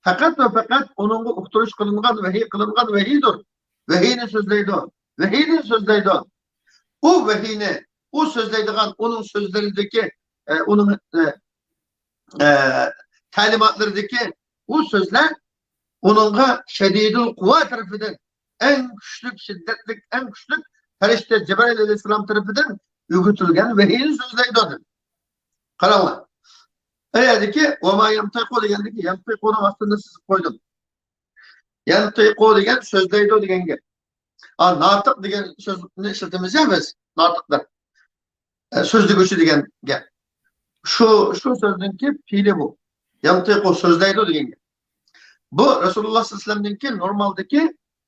پەقەت ۋە پەقەت ئۇنىڭغا ئۇقتۇرۇش قىلىنغان ۋەھىي، قىلىنغان ۋەھىيدۇر. ۋەھىينى سۆزلەيدۇ. ۋەھىينى سۆزلەيدۇ. ئۇ ۋەھىينى، ئۇ سۆزلەيدىغان، ئۇنىڭ سۆزلىرىدىكى، ئە، ئۇنىڭ، ئە، ئە، تەلىماتلىرىدىكى ئۇ سۆزلەر ئۇنىڭغا شەدىدۇل قۇۋا تەرىپىدىن، ئەڭ كۈچلۈك، شىددەتلىك، ئەڭ كۈچلۈك پەرىشتە جەبرائىل ئەلەيھىسسالام تەرىپىدىن ئۆگىتىلگەن ۋەھىينى سۆزلەيدۇ، دېدى. قاراڭلار. ئەگەردىكى ۋە ما يەنتىقۇ دېگەندىكى يەنتىقۇنىڭ ئاستىنى سىزىپ قويدۇم. يەنتىقۇ دېگەن سۆزلەيدۇ دېگەن گەپ. ئا، ناتىق دېگەن سۆزنى ئىشلىتىمىز يا بىز، ناتىق دەپ. ئە، سۆزلىگۈچى دېگەن گەپ. شۇ، شۇ سۆزنىڭكى پېئىلى بۇ. يەنتىقۇ، سۆزلەيدۇ دېگەن گەپ. بۇ رەسۇلۇللاھ سەللەللاھۇ ئەلەيھى ۋەسەللەمنىڭكى نورمالدىكى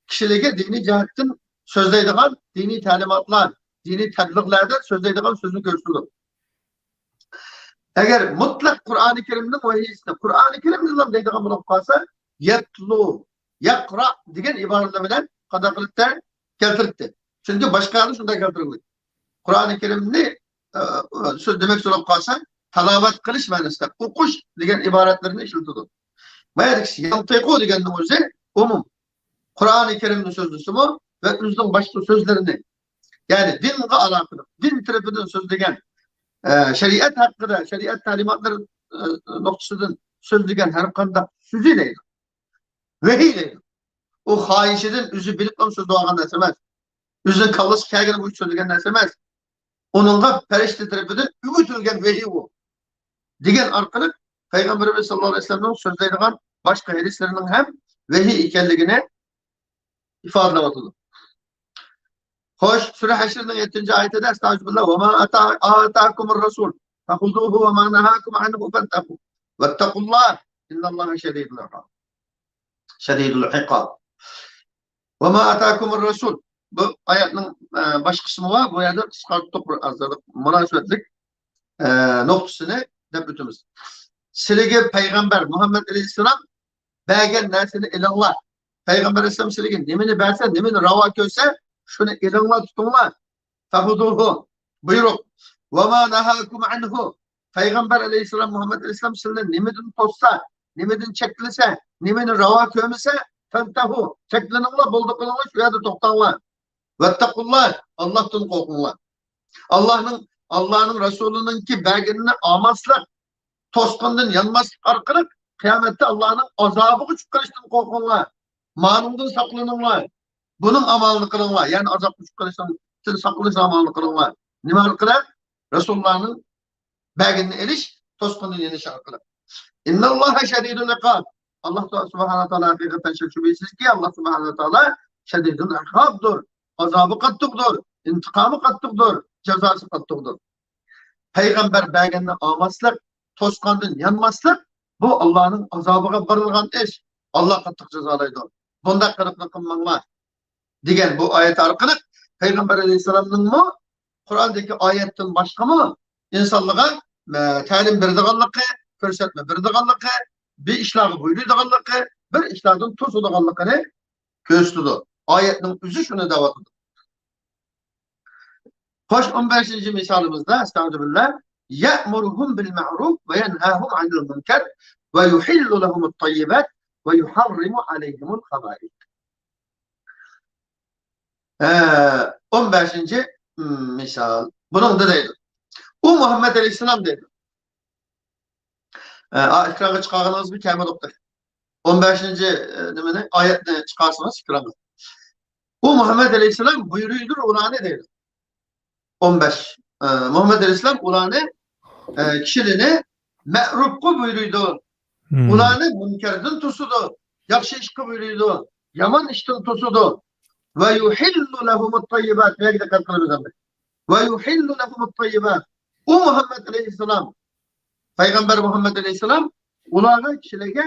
كىشىلەرگە دىنىي جەھەتتىن سۆزلەيدىغان، دىنىي تەلىماتلار، دىنىي تەبلىغلاردا سۆزلەيدىغان سۆزنى كۆرسىتىدۇ. ئەگەر مۇتلەق قۇرئانى كەرىمنىڭ ۋەھىيسىنى، قۇرئانى كەرىمنىلا دەيدىغان بولۇپ قالسا، يەتلۇ، يەقرا دېگەن ئىبارىلەر بىلەن قانداق قىلىپ كەلتۈرۈپتۇ. چۈنكى باشقا يەردە شۇنداق كەلتۈرۈلگەن. قۇرئانى كەرىمنى، ئە، سۆز دېمەك سوراپ قالسا، تالاۋەت قىلىش مەنىسىدە، ئوقۇش دېگەن ئىبارەتلەرنى ئىشلىتىدۇ. ما يەنتىقۇ دېگەننىڭ ئۆزى ئومۇم. قۇرئانى كەرىمنى سۆزلىسىمۇ ۋە ئۆزىنىڭ باشقا سۆزلىرىنى، يەنى دىنغا ئالاقىلىق، دىن تەرىپىدىن سۆزلىگەن، ئە، شەرىئەت ھەققىدە، شەرىئەت تەلىماتلىرى، ئە، نۇقتىسىدىن سۆزلىگەن ھەر قانداق سۆزى دەيدۇ. ۋەھىي دەيدۇ. ئۇ خاھىشىدىن ئۆزى بىلىپلا سۆزلەۋالغان نەرسە ئەمەس. ئۆزىنىڭ كاللىسىغا كەلگىنى بويىچە سۆزلىگەن نەرسە ئەمەس. ئۇنىڭغا پەرىشتە تەرىپىدىن ئۆگىتىلگەن ۋەھىي ئۇ. دېگەن ئارقىلىق پەيغەمبىرىمىز ساللاللاھۇ ئەلەيھى ۋەسەللەمنىڭ سۆزلەيدىغان باشقا ھەدىسلىرىنىڭ ھەم ۋەھىي ئىكەنلىكىنى ئىپادىلەۋاتىدۇ. خوش، سۈرە ھەشرنىڭ يەتتىنچى ئايىتىدە، ئەستەغفىرۇللا، «وما آتا-، آتاكم الرسول فخذوه وما نهاكم عنه فانتهوا واتقوا الله إن الله شديد العقاب.» شديد العقاب. «وما آتاكم الرسول.» بۇ ئايەتنىڭ، ئە، باشقا قىسمى بار. بۇ يەردە قىسقارتتۇق بىر ئاز، مۇناسىۋەتلىك، ئە، نۇقتىسىنى دەپ ئۆتىمىز. سىلىگە پەيغەمبەر مۇھەممەد ئەلەيھىسسالام بەرگەن نەرسىنى ئېلىڭلار. پەيغەمبەر ئەلەيھىسسالام سىلىگە نېمىنى بەرسە، نېمىنى راۋا كۆرسە، شۇنى ئېلىڭلار، تۇتۇڭلار. فخذوه، بۇيرۇق. وما نهاكم عنه، پەيغەمبەر ئەلەيھىسسالام، مۇھەممەد ئەلەيھىسسالام سىلىنى نېمىدىن توسسا، نېمىدىن چەكلىسە، نېمىنى راۋا كۆرمىسە، فانتهوا، چەكلىنىڭلار، بولدى قىلىڭلار، شۇ يەردە توختاڭلار. واتقوا الله، ئاللاھتىن قورقۇڭلار. ئاللاھنىڭ، ئاللاھنىڭ رەسۇلىنىڭكى بەرگىنىنى ئالماسلىق، توسقۇندىن يانماسلىق ئارقىلىق قىيامەتتە ئاللاھنىڭ ئازابىغا چۈشۈپ قېلىشتىن قورقۇڭلار. مانىڭدىن ساقلىنىڭلار. بۇنىڭ ئامالىنى قىلىڭلار. يەنى ئازابقا چۈشۈپ قېلىشتىن ساقلىنىش ئامالىنى قىلىڭلار. نېمە ئارقىلىق؟ رەسۇلۇللانىڭ بەرگىنىنى ئېلىش، توسقۇندىن يېنىش ئارقىلىق. إن الله شديد العقاب. ئاللا سۇبھانەھۇ ۋە تائالا ھەقىقەتەن شەك-شۈبھىسىزكى، ئاللا سۇبھانەھۇ ۋە تائالا شەدىدۇل ئىقابدۇر. ئازابى قاتتىقدۇر، ئىنتىقامى قاتتىقدۇر، جازاسى قاتتىقدۇر. پەيغەمبەر بەرگەننى ئالماسلىق، توسقاندىن يانماسلىق، بۇ ئاللانىڭ ئازابىغا بېرىلغان ئىش. ئاللا قاتتىق جازالايدۇ. بۇنداق قىلىقنى قىلماڭلار، دېگەن بۇ ئايەت ئارقىلىق پەيغەمبەر ئەلەيھىسسالامنىڭمۇ قۇرئاندىكى ئايەتتىن باشقىمۇ ئىنسانلارغا، ئە، تەلىم بېرىدىغانلىقى، كۆرسەتمە بېرىدىغانلىقى، بىر ئىشلارغا بۇيرۇيدىغانلىقى، بىر ئىشلاردىن توسىدىغانلىقىنى كۆرسىتىدۇ. ئايەتنىڭ ئۆزى شۇنى دەۋاتىدۇ. خوش، ئون بەشىنچى مىسالىمىزدا، ئەستەغپىرۇللا، يأمرهم بالمعروف وينهاهم عن المنكر ويحل لهم الطيبات ويحرم عليهم الخبائث. ئە، ئون بەشىنچى مىسال. بۇنىڭدا دەيدۇ. ئۇ مۇھەممەد ئەلەيھىسسالام دەيدۇ. ئە، ئا، ئېكرانغا چىقارغىنىڭىزمۇ كەم بولۇپتۇ. ئون بەشىنچى، ئە، نېمىنى، ئايەتنى چىقارسىڭىز ئېكرانغا. ئۇ مۇھەممەد ئەلەيھىسسالام بۇيرۇيدۇ ئۇلارنى دەيدۇ. ئون بەش. ئە، مۇھەممەد ئەلەيھىسسالام ئۇلارنى، ئە، كىشىلىرىنى مەرۇپقا بۇيرۇيدۇ. مم. ئۇلارنى مۇنكەردىن توسىدۇ. ياخشى ئىشقا بۇيرۇيدۇ. يامان ئىشتىن توسىدۇ. ويحل لهم الطيبات. بۇ يەرگە دىققەت قىلىمىز ئەمدى. ويحل لهم الطيبات. ئۇ مۇھەممەد ئەلەيھىسسالام، پەيغەمبەر مۇھەممەد ئەلەيھىسسالام ئۇلارغا، كىشىلەرگە،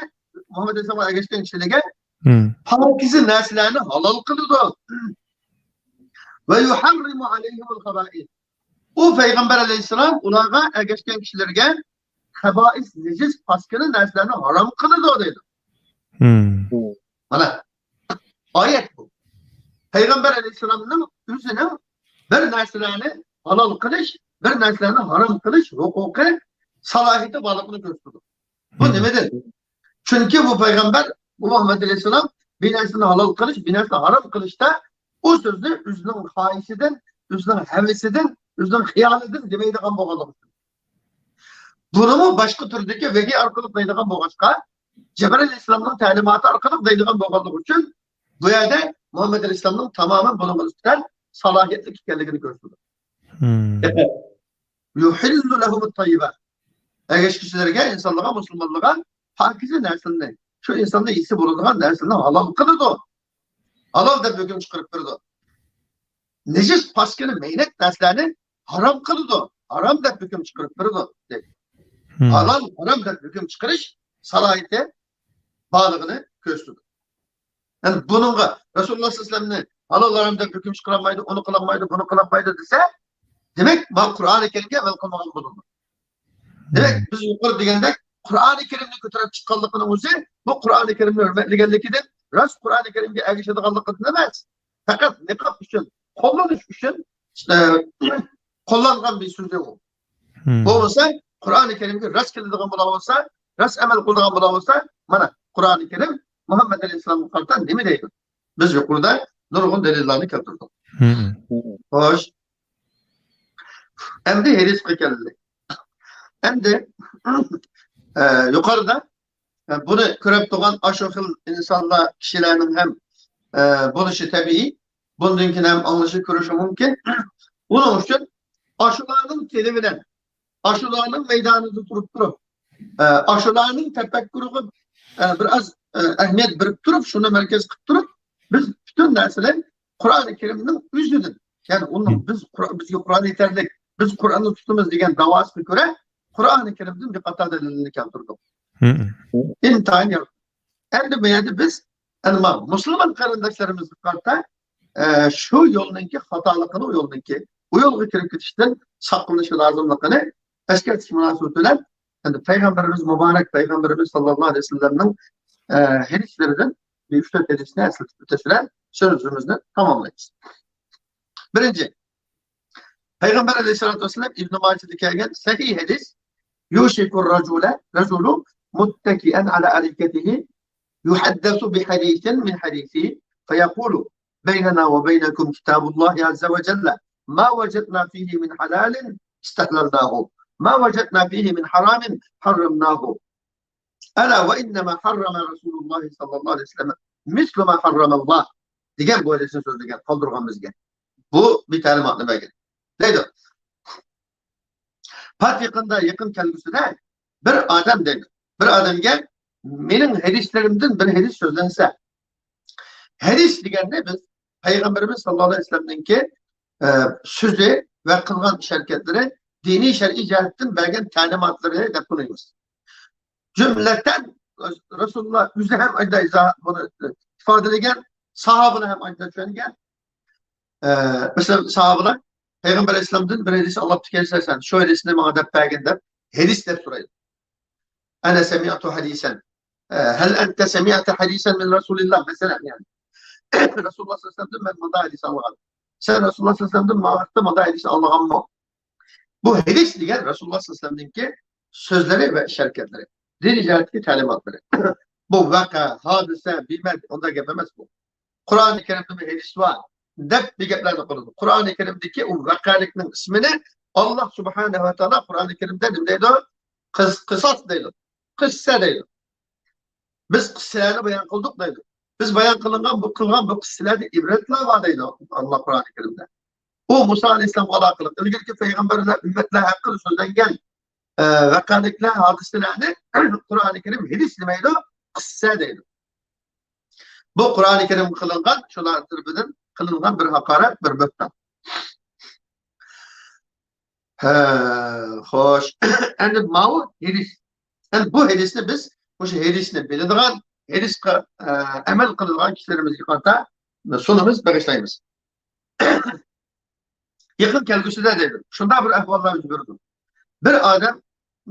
مۇھەممەد ئەلەيھىسسالامغا ئەگەشكەن كىشىلەرگە، مم، پاكىزە نەرسىلەرنى ھالال قىلىدۇ. ويحرم عليهم الخبائث. ئۇ پەيغەمبەر ئەلەيھىسسالام ئۇلارغا، ئەگەشكەن كىشىلەرگە، خەبائىس، نىجىس، پاسكىنا نەرسىلەرنى ھارام قىلىدۇ دەيدۇ. مم. مانا، ئايەت بۇ. پەيغەمبەر ئەلەيھىسسالامنىڭ ئۆزىنىڭ بىر نەرسىلەرنى ھالال قىلىش، بىر نەرسىلەرنى ھارام قىلىش ھوقۇقى، سالاھىيىتى بارلىقىنى كۆرسىتىدۇ. بۇ، مم، نېمىدىن؟ چۈنكى بۇ پەيغەمبەر، بۇ مۇھەممەد ئەلەيھىسسالام بىر نەرسىنى ھالال قىلىش، بىر نەرسىنى ھارام قىلىشتا ئۇ سۆزنى ئۆزىنىڭ خاھىشىدىن، ئۆزىنىڭ ھەۋىسىدىن، ئۆزىنىڭ خىيالىدىن دېمەيدىغان بولغانلىقى ئۈچۈن. بۇنىمۇ باشقا تۈردىكى ۋەھىي ئارقىلىق دەيدىغان بولغاچقا، جەبرائىل ئەلەيھىسسالامنىڭ تەلىماتى ئارقىلىق دەيدىغان بولغانلىقى ئۈچۈن، بۇ يەردە مۇھەممەد ئەلەيھىسسالامنىڭ تامامەن بۇنىڭغا نىسبەتەن سالاھىيەتلىك ئىكەنلىكىنى كۆرسىتىدۇ. مم. يحل لهم الطيبات. ئەگەشكۈچىلەرگە، ئىنسانلارغا، مۇسۇلمانلارغا پاكىزە نەرسىلەرنى، شۇ ئىنساننىڭ يېسە بولىدىغان نەرسىلەرنى ھالال قىلىدۇ. ھالال دەپ ھۆكۈم چىقىرىپ بېرىدۇ. نىجىس، پاسكىنا، مەينەت نەرسىلەرنى ھارام قىلىدۇ. ھارام دەپ ھۆكۈم چىقىرىپ بېرىدۇ، دەيدۇ. مم. ھالال، ھارام دەپ ھۆكۈم چىقىرىش سالاھىيىتى بارلىقىنى كۆرسىتىدۇ. يەنى بۇنىڭغا رەسۇلۇللا سەللەللاھۇ ئەلەيھى ۋەسەللەم ھالال ھارام دەپ ھۆكۈم چىقىرالمايدۇ، ئۇنى قىلالمايدۇ، بۇنى قىلالمايدۇ دېسە، دېمەك، مانا قۇرئانى كەرىمگە ئەمەل قىلمىغان بولىدۇ. دېمەك، مم، بىز يۇقىرىدا دېگەندەك، قۇرئانى كەرىمنى كۆتۈرۈپ چىققانلىقىنىڭ ئۆزى، بۇ قۇرئانى كەرىمنى ھۆرمەتلىگەنلىكىدىن، راست قۇرئانى كەرىمگە ئەگىشىدىغانلىقىدىن ئەمەس. پەقەت نىقاب ئۈچۈن، قوللىنىش ئۈچۈن، ئە، قوللانغان بىر سۆزى ئۇ. بولمىسا، قۇرئانى كەرىمگە راست كېلىدىغان بولغان بولسا، راست ئەمەل قىلىدىغان بولغان بولسا، مانا، قۇرئانى كەرىم مۇھەممەد ئەلەيھىسسالامغا قارىتا نېمە دەيدۇ؟ بىز يۇقىرىدا نۇرغۇن دەلىللەرنى كەلتۈردۇق. خوش. ئەمدى ھەدىسقا كەلدى. ئەمدى، ئە، يۇقىرىدا، ئە، بۇنى كۆرۈپ تۇرغان ئاشۇ خىل ئىنسانلار، كىشىلەرنىڭ ھەم، ئە، بولۇشى تەبىئىي. بۇندىن كېيىن ھەم ئاڭلىشى، كۆرۈشى مۇمكىن. ئۇنىڭ ئۈچۈن ئاشۇلارنىڭ تىلى بىلەن، ئاشۇلارنىڭ مەيدانىدا تۇرۇپ تۇرۇپ، ئە، ئاشۇلارنىڭ تەپەككۇرىغا، ئە، بىر ئاز، ئە، ئەھمىيەت بېرىپ تۇرۇپ، شۇنى مەركەز قىلىپ تۇرۇپ، بىز پۈتۈن نەرسىنى قۇرئانى كەرىمنىڭ ئۆزىدىن، يەنى ئۇنىڭ بىز قۇر-، بىزگە قۇرئان يېتەرلىك، بىز قۇرئاننى تۇتىمىز دېگەن داۋاسىغا كۆرە، قۇرئانى كەرىمدىن بىر قاتار دەلىللەرنى كەلتۈردۇق. ئىنتايىن ياخشى. ئەمدى بۇ يەردە بىز، ئەمما مۇسۇلمان قېرىنداشلىرىمىزغا قارىتا، ئە، شۇ يولنىڭكى خاتالىقىنى، ئۇ يولنىڭكى، ئۇ يولغا كىرىپ كېتىشتىن ساقلىنىشى لازىملىقىنى ئەسكەرتىش مۇناسىۋىتى بىلەن، ئەمدى پەيغەمبىرىمىز مۇبارەك، پەيغەمبىرىمىز ساللاللاھۇ ئەلەيھى ۋەسەللەمنىڭ، ئە، ھەدىسلىرىدىن بىر ئۈچ تۆت ھەدىسنى ئەسلىتىپ ئۆتۈش بىلەن سۆزىمىزنى تاماملايمىز. بىرىنچى، پەيغەمبەر ئەلەيھىسسالاتۇ ۋەسسالام ئىبن ماجىدا كەلگەن سەھىھ ھەدىس، يوشك الرجل، رجل متكئا على أريكته يحدث بحديث من حديثه فيقول: بيننا وبينكم كتاب الله عز وجل، ما وجدنا فيه من حلال استحللناه، ما وجدنا فيه من حرام حرمناه، ألا وإنما حرم رسول الله صلى الله عليه وسلم مثل ما حرم الله دېگەن بۇ ھەدىسنى سۆزلىگەن، قالدۇرغان بىزگە. بۇ بىر تەلىماتنى بەرگەن. دەيدۇ. پات يېقىندا، يېقىن كەلگۈسىدە بىر ئادەم دەيدۇ. بىر ئادەمگە مېنىڭ ھەدىسلىرىمدىن بىر ھەدىس سۆزلەنسە. ھەدىس دېگەننى بىز پەيغەمبىرىمىز ساللاللاھۇ ئەلەيھى ۋەسەللەمنىڭكى، ئە، سۆزى ۋە قىلغان ئىش ھەرىكەتلىرى، دىنىي شەرئىي جەھەتتىن بەرگەن تەلىماتلىرى دەپ تونۇيمىز. جۈملەتەن رەسۇلۇللا ئۆزى ھەم ئاشۇنداق ئىزاھ، بۇنى ئىپادىلىگەن، ساھابىلەر ھەم ئاشۇنداق چۈشەنگەن. ئە، مەسىلەن، ساھابىلەر پەيغەمبەر ئەلەيھىسسالامدىن بىر ھەدىس ئاڭلاپتىكەنسەن، سەن شۇ ھەدىسنى ماڭا دەپ بەرگىن دەپ، ھەدىس دەپ سورايدۇ. أنا سمعت حديثا. ئە، هل أنت سمعت حديثا من رسول الله؟ مەسىلەن، يەنى، رەسۇلۇللا ساللاللاھۇ ئەلەيھى ۋەسەللەمدىن مەن مۇنداق ھەدىس ئاڭلىغان. سەن رەسۇلۇللا ساللاللاھۇ ئەلەيھى ۋەسەللەمدىن ماڭا ھەقتە مۇنداق ھەدىس ئاڭلىغانمۇ؟ بۇ ھەدىس دېگەن رەسۇلۇللا ساللاللاھۇ ئەلەيھى ۋەسەللەمنىڭكى سۆزلىرى ۋە ئىش ھەرىكەتلىرى، دىنىي جەھەتتىكى تەلىماتلىرى. بۇ ۋەقە، ھادىسە، بىمەن، ئۇنداق گەپ ئەمەس بۇ. قۇرئانى كەرىمدىمۇ ھەدىس بار دەپ بىر گەپلەرنى قىلىدۇ. قۇرئانى كەرىمدىكى ئۇ ۋەقەلىكنىڭ ئىسمىنى ئاللا سۇبھانەھۇ ۋە تائالا قۇرئانى كەرىمدە نېمە دەيدۇ؟ قىس-، قىساس دەيدۇ. قىسسە دەيدۇ. بىز قىسسىلەرنى بايان قىلدۇق دەيدۇ. بىز بايان قىلىنغان بۇ، قىلغان بۇ قىسسىلەردە ئىبرەتلەر بار دەيدۇ ئاللا قۇرئانى كەرىمدە. ئۇ مۇسا ئەلەيھىسسالامغا ئالاقىلىق، ئىلگىرىكى پەيغەمبەرلەر، ئۈممەتلەر ھەققىدە سۆزلەنگەن، ئە، ۋەقەلىكلەر، ھادىسىلەرنى قۇرئانى كەرىم ھەدىس دېمەيدۇ، قىسسە دەيدۇ. بۇ قۇرئانى كەرىمگە قىلىنغان، شۇلار تەرىپىدىن قىلىنغان بىر ھاقارەت، بىر بۆھتان. ھە، خوش. ئەمدى ماۋۇ ھەدىس. ئەمدى بۇ ھەدىسنى بىز، مۇشۇ ھەدىسنى بىلىدىغان، ھەدىسقا، ئە، ئەمەل قىلىدىغان كىشىلىرىمىزگە قارىتا سۇنىمىز، بېغىشلايمىز. يېقىن كەلگۈسىدە دەيدۇ، شۇنداق بىر ئەھۋاللار يۈز بېرىدۇ. بىر ئادەم،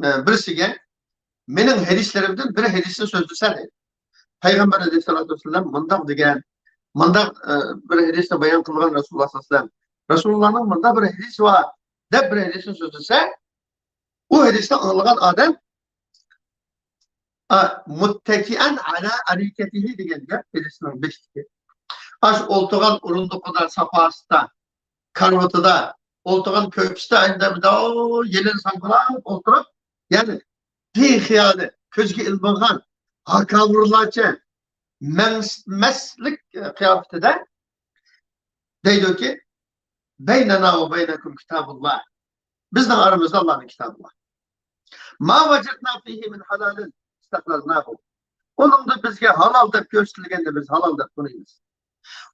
ئە، بىرسىگە مېنىڭ ھەدىسلىرىمدىن بىر ھەدىسنى سۆزلىسە دەيدۇ. پەيغەمبەر ئەلەيھىسسالاتۇ ۋەسسالام مۇنداق دېگەن، مۇنداق، ئە، بىر ھەدىسنى بايان قىلغان رەسۇلۇللا ساللاللاھۇ ئەلەيھى ۋەسەللەم. رەسۇلۇللانىڭ مۇنداق بىر ھەدىسى بار دەپ بىر ھەدىسنى سۆزلىسە، ئۇ ھەدىسنى ئاڭلىغان ئادەم، ئا، مۇتتەكىئەن ئەلا ئەرىكەتىھى دېگەن گەپ ھەدىسنىڭ بېشىدىكى. ئاشۇ ئولتۇرغان ئورۇندۇقىدا، ساپاسىدا، كارىۋىتىدا، ئولتۇرغان كۆرپىسىدە ئەندەمدە يېلىن ساڭگىلاپ ئولتۇرۇپ، يەنى بىخىيالى، كۆزگە ئىلمىغان، ھاكاۋۇرلارچە مەڭ-، مەستلىك قىياپىتىدە دەيدۇكى، بەينەنا ۋە بەينەكۇم كىتابۇللا. بىزنىڭ ئارىمىزدا ئاللانىڭ كىتابى بار. ما ۋەجەدنا فىھى مىن ھالالىن ئىستەھلەلناھۇ. ئۇنىڭدا بىزگە ھالال دەپ كۆرسىتىلگەننى بىز ھالال دەپ تونۇيمىز.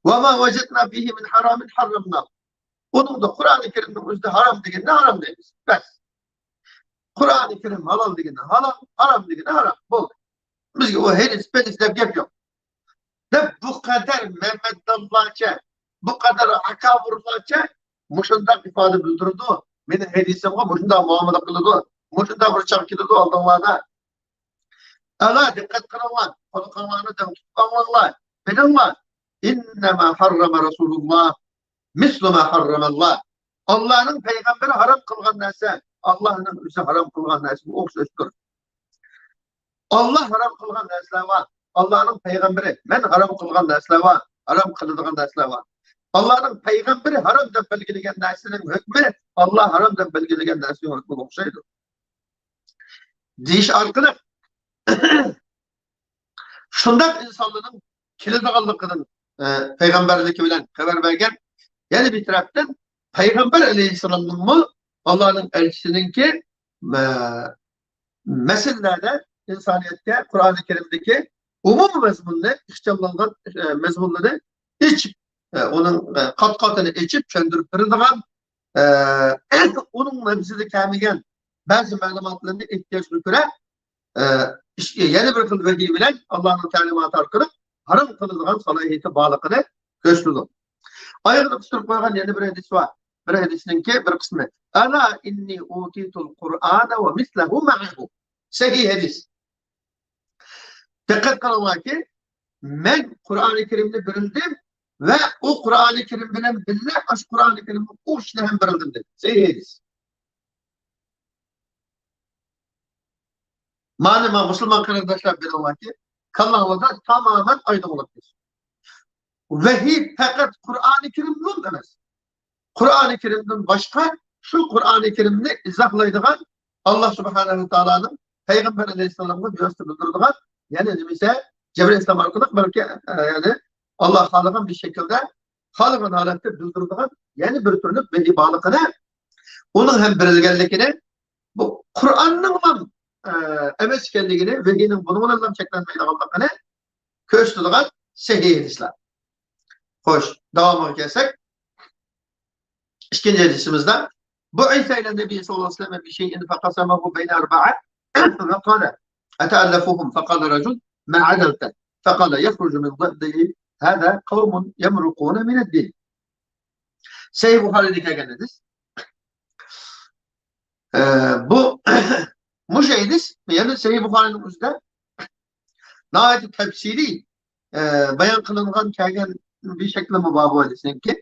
ۋە ما ۋەجەدنا فىھى مىن ھارامىن ھەررەمناھۇ. ئۇنىڭدا قۇرئانى كەرىمنىڭ ئۆزىدە ھارام دېگەننى ھارام دەيمىز. بەس. قۇرئانى كەرىم ھالال دېگەننى ھالال، ھارام دېگەننى ھارام. بولدى. بىزگە ئۇ ھەدىس، پەدىس دەپ گەپ يوق. دەپ بۇ قەدەر مەمەتدانلارچە، بۇ قەدەر ئاكابىرلارچە مۇشۇنداق ئىپادە بىلدۈرىدۇ، مېنىڭ ھەدىسىمغا مۇشۇنداق مۇئامىلە قىلىدۇ، مۇشۇنداق بىر چاغ كېلىدۇ ئالدىڭلاردا. ئەلا، دىققەت قىلىڭلار، قۇلىقىڭلارنى دىڭ تۇتۇپ ئاڭلاڭلار، بىلىڭلار. ئىننەما ھەررەمە رەسۇلۇللا. مىسلۇ ما ھەررەمەللا. ئاللانىڭ پەيغەمبىرى ھارام قىلغان نەرسە ئاللانىڭ ئۆزى ھارام قىلغان نەرسىگە ئوخشاشتۇر. ئاللا ھارام قىلغان نەرسىلەر بار. ئاللانىڭ پەيغەمبىرى مەن ھارام قىلغان نەرسىلەر بار، ھارام قىلىدىغان نەرسىلەر بار. ئاللانىڭ پەيغەمبىرى ھارام دەپ بەلگىلىگەن نەرسىنىڭ ھۆكمى ئاللا ھارام دەپ بەلگىلىگەن نەرسىنىڭ ھۆكمىگە ئوخشايدۇ. دېيىش ئارقىلىق شۇنداق ئىنسانلارنىڭ كېلىدىغانلىقىدىن، ئە، پەيغەمبەرلىكى بىلەن خەۋەر بەرگەن. يەنە بىر تەرەپتىن، پەيغەمبەر ئەلەيھىسسالامنىڭمۇ، ئاللانىڭ ئەلچىسىنىڭكى، ئە، مەسىلىلەردە ئىنسانىيەتكە قۇرئانى كەرىمدىكى ئومۇمىي مەزمۇننى، ئىخچاملانغان، ئە، مەزمۇنلىرى ئېچىپ، ئە، ئۇنىڭ، ئە، قات-قاتىنى ئېچىپ چۈشەندۈرۈپ بېرىدىغان، ئە، ئۇنىڭ مەزمۇنىدا كەلمىگەن بەزى مەلۇماتلارنى ئېھتىياجغا كۆرە، ئە، ئىش-، يەنە بىر خىل ۋەھىي بىلەن ئاللانىڭ تەلىماتى ئارقىلىق ھارام قىلىدىغان سالاھىيىتى بارلىقىنى كۆرسىتىدۇ. ئايىغىدا قىستۇرۇپ قويغان يەنە بىر ھەدىس بار. بىر ھەدىسنىڭكى بىر قىسمى. ئەلا ئىننى ئۇتىتۇل قۇرئانە ۋە مىسلەھۇ مەئەھۇ. سەھىھ ھەدىس. دىققەت قىلىڭلاركى، مەن قۇرئانى كەرىمنى بېرىلدىم ۋە ئۇ قۇرئانى كەرىم بىلەن بىللە ئاشۇ قۇرئانى كەرىمنىڭ ئوخشىشىنى ھەم بېرىلدىم دەپ. سەھىھ ھەدىس. مانا، مانا مۇسۇلمان قېرىنداشلار بىلىڭلاركى، كاللاڭلاردا تامامەن ئايدىڭلىق كەلسۇن. ۋەھىي پەقەت قۇرئانى كەرىملا ئەمەس. قۇرئانى كەرىمدىن باشقا شۇ قۇرئانى كەرىمنى ئىزاھلايدىغان، ئاللا سۇبھانەھۇ ۋە تائالانىڭ پەيغەمبەر ئەلەيھىسسالامغا بىۋاسىتە بىلدۈرىدىغان، يەنى نېمىسە، جەبرىئىل ئەلەيھىسسالام ئارقىلىق بەلكى، ئە، يەنى ئاللا خالىغان بىر شەكىلدە، خالىغان ھالەتتە بىلدۈرىدىغان يەنە بىر تۈرلۈك ۋەھىي بارلىقىنى، ئۇنىڭ ھەم بېرىلگەنلىكىنى، بۇ قۇرئاننىڭلا، ئە، ئەمەس ئىكەنلىكىنى، ۋەھىينىڭ بۇنىڭ بىلەنلا چەكلەنمەيدىغانلىقىنى كۆرسىتىدىغان سەھىھ ھەدىسلەر. خوش، داۋامىغا كەلسەك. ئىككىنچى ھەدىسىمىزدە، بۇئىسە ئىلەن نەبىي سەللەللاھۇ ئەلەيھى ۋەسەللەم بىشەيئىن فەقەسەمەھۇ بەينە ئەربەئە ۋە قالە ئەتەئەللەفۇھۇم فەقالە رەجۇل ما ئەدەلتە فەقالە يەخرۇجۇ مىن ضەئدىھى ھازا قەۋمۇن يەمرۇقۇنە مىنەددىن. سەھىھ بۇخارىدا كەلگەن ھەدىس. ئە، بۇ، مۇشۇ ھەدىس، يەنى سەھىھ بۇخارىنىڭ ئۆزىدە ناھايىتى تەپسىلىي، ئە، بايان قىلىنغان، كەلگەن بىر شەكلىمۇ بار بۇ ھەدىسنىڭكى.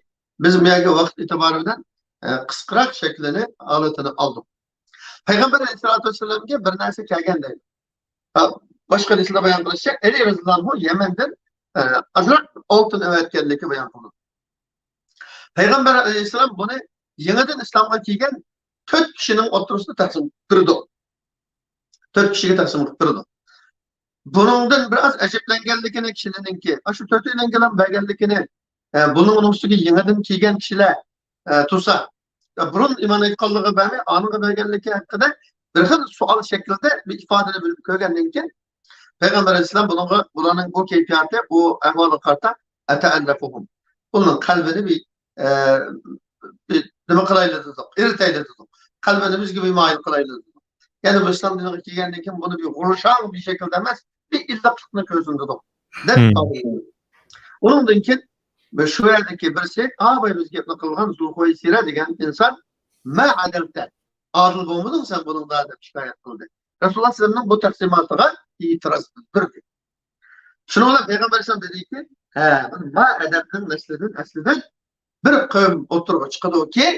بىز بۇ يەرگە ۋاقىت ئېتىبارى بىلەن، ئە، قىسقىراق شەكلىنى، ھالىتىنى ئالدۇق. پەيغەمبەر ئەلەيھىسسالاتۇ ۋەسسالامگە بىر نەرسە كەلگەن دەيدۇ. ھە، باشقا ھەدىسلەردە بايان قىلىشىچە، ئەلى رەزىياللاھۇ ئەنھۇ يەمەندىن، ئە، ئازراق ئالتۇن ئەۋەتكەنلىكى بايان قىلىنىدۇ. پەيغەمبەر ئەلەيھىسسالام بۇنى يېڭىدىن ئىسلامغا كىرگەن تۆت كىشىنىڭ ئوتتۇرىسىدا تەقسىم قىلىپ بېرىدۇ. تۆت كىشىگە تەقسىم قىلىپ بېرىدۇ. بۇنىڭدىن بىر ئاز ئەجەبلەنگەنلىكىنى كىشىلەرنىڭكى، ئاشۇ تۆتىيلەنگىلا بەرگەنلىكىنى، ئە، بۇنىڭ ئۇنىڭ ئۈستىگە يېڭىدىن كىرگەن كىشىلەر، ئە، تۇرسا، ئە، بۇرۇن ئىمان ئېيتقانلىقىغا بەرمەي، ئانىغا بەرگەنلىكى ھەققىدە بىر خىل سوئال شەكلىدە بىر ئىپادىنى بىلىپ كۆرگەندىن كېيىن، پەيغەمبەر ئەلەيھىسسالام بۇنىڭغا، بۇلارنىڭ بۇ كەيپىياتى، بۇ ئەھۋالىغا قارىتا، ئەتەئەللەفۇھۇم. بۇنىڭ قەلبىنى بىر، ئە، بىر نېمە قىلايلى دېدۇق، ئېرىتەيلى دېدۇق. قەلبىمىزگە بىر مايىل قىلايلى دېدۇق. يەنى بۇ ئىسلام دىنىغا كەلگەندىن كېيىن بۇنى بىر غۇرۇشاڭ بىر شەكىلدە ئەمەس، بىر ئىللىقلىقنى كۆرسۇن دېدۇق. دەپ ئۇنىڭدىن كېيىن شۇ يەردىكى بىرسى، ئا، بايا بىز گەپنى قىلغان زۇلخۇۋەيسىرە دېگەن ئىنسان، ما ئەدەلتە، ئادىل بولمىدىڭ سەن بۇنىڭدا، دەپ شىكايەت قىلدى. رەسۇلۇللا سەللەللاھۇ ئەلەيھى ۋەسەللەم بۇ تەقسىماتىغا ئېتىراز بىلدۈردى. شۇنىڭ بىلەن پەيغەمبەر ئەلەيھىسسالام دېدىكى، ھە، ما ئەدەبنىڭ نەسلىدىن ئەسلىدىن بىر قەۋم ئوتتۇرىغا چىقىدۇكى،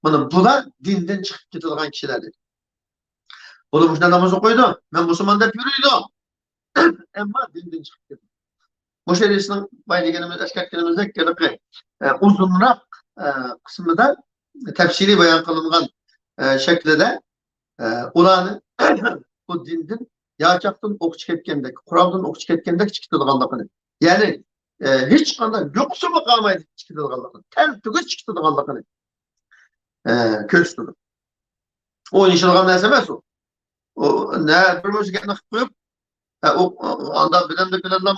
مانا بۇلار دىندىن چىقىپ كېتىدىغان كىشىلەر دېدى. بۇلار مۇشۇنداق ناماز ئوقۇيدۇ، مەن مۇسۇلمان دەپ يۈرىدۇ، ئەمما دىندىن چىقىپ كېتىدۇ. مۇشۇ ھەدىسنىڭ بايا دېگىنىمىز، ئەسكەرتكىنىمىزدەك، ھېلىقى، ئە، ئۇزۇنراق، ئە، قىسمىدا تەپسىلىي بايان قىلىنغان، ئە، شەكلىدە، ئە، ئۇلارنى بۇ دىندىن، ياچاقتىن ئوقچى كەتكەندەك، قورالدىن ئوقچى كەتكەندەك چىقىدىغانلىقىنى، يەنى، ئە، ھېچقانداق يوقسۇلما قالمايدۇ چىقىدىغانلىقىنى، تەلتۆكۈس چىقىدىغانلىقىنى، ئە، كۆرسىتىدۇ. ئوينىشىدىغان نەرسە ئەمەس ئۇ. ئۇ نە بىر مۇشۇ گەپنى قىلىپ قويۇپ، ئە، ئۇ، ئۇ، ئاندا بىلەن بىلەنلا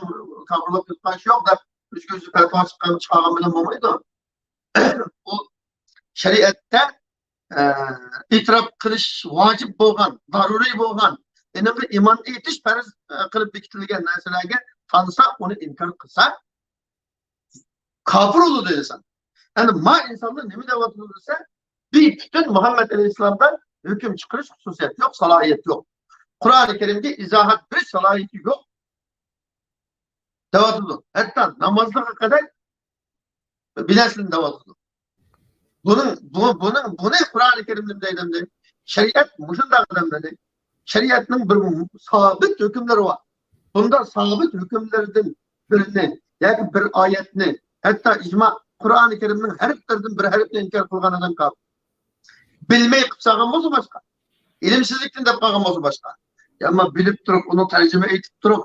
كاپىرلىق قىلغان ئىش يوق دەپ، ئۆزى ئۆزى پەتىۋا چىققان، چىقارغان بىلەن بولمايدۇ. ئۇ شەرىئەتتە، ئە، ئېتىراپ قىلىش ۋاجىپ بولغان، زەرۇرىي بولغان، ئېنىقى ئىمان ئېيتىش پەرز، ئە، قىلىپ بېكىتىلگەن نەرسىلەرگە تانسا، ئۇنى ئىنكار قىلسا، كاپىر بولىدۇ ئىنسان. يەنى ما ئىنسانلار نېمە دەۋاتىدۇ دېسە، بىر پۈتۈن مۇھەممەد ئەلەيھىسسالامدا ھۆكۈم چىقىرىش خۇسۇسىيەت يوق، سالاھىيەت يوق. قۇرئانى كەرىمگە ئىزاھات بېرىش سالاھىيىتى يوق دەۋاتىدۇ. ھەتتا نامازلىققا قەدەر، بىر نەرسىلەرنى دەۋاتىدۇ. بۇنىڭ، بۇ، بۇنىڭ، بۇنى قۇرئانى كەرىمدە دەيدۇ. شەرىئەت مۇشۇنداق ئادەملەرنى، شەرىئەتنىڭ بىر سابىت ھۆكۈملىرى بار. بۇنداق سابىت ھۆكۈملەردىن بىرنى ياكى بىر ئايەتنى، ھەتتا ئىجما، قۇرئانى كەرىمنىڭ ھەرپلىرىدىن بىر ھەرپنى ئىنكار قىلغان ئادەم كاپىر. بىلمەي قىلىپ سالغان بولسا باشقا. ئىلىمسىزلىكتىن دەپ قالغان بولسا باشقا. ئەمما بىلىپ تۇرۇپ، ئۇنىڭ تەرجىمە ئېيتىپ تۇرۇپ،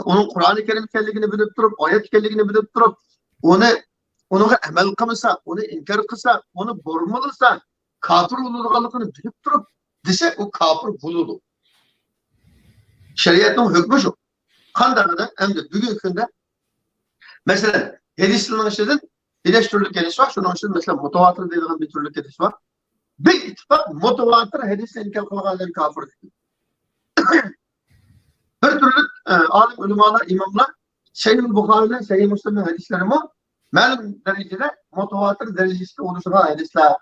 ئۇنىڭ قۇرئانى كەرىم ئىكەنلىكىنى بىلىپ تۇرۇپ، ئايەت ئىكەنلىكىنى بىلىپ تۇرۇپ، ئۇنى، ئۇنىڭغا ئەمەل قىلمىسا، ئۇنى ئىنكار قىلسا، ئۇنى بۇرمىلىسا، كاپىر بولىدىغانلىقىنى بىلىپ تۇرۇپ دېسە، ئۇ كاپىر بولىدۇ. شەرىئەتنىڭ ھۆكمى شۇ. قانداق ئادەم؟ ئەمدى بۈگۈنكى كۈندە، مەسىلەن، ھەدىسلەرنىڭ ئىچىدىن بىر نەچچە تۈرلۈك ھەدىس بار، شۇنىڭ ئىچىدىن، مەسىلەن، مۇتەۋاتىر دەيدىغان بىر تۈرلۈك ھەدىس بار. بىر ئىتتىپاق مۇتەۋاتىر ھەدىسنى ئىنكار قىلغان ئادەم كاپىر دېدى. بىر تۈرلۈك، ئە، ئالىم ئۆلىمالار، ئىماملار سەھىھ بۇخارىي بىلەن سەھىھ مۇسلىمنىڭ ھەدىسلىرىمۇ مەلۇم دەرىجىدە مۇتەۋاتىر دەرىجىسىدە ئولتۇرغان ھەدىسلەر.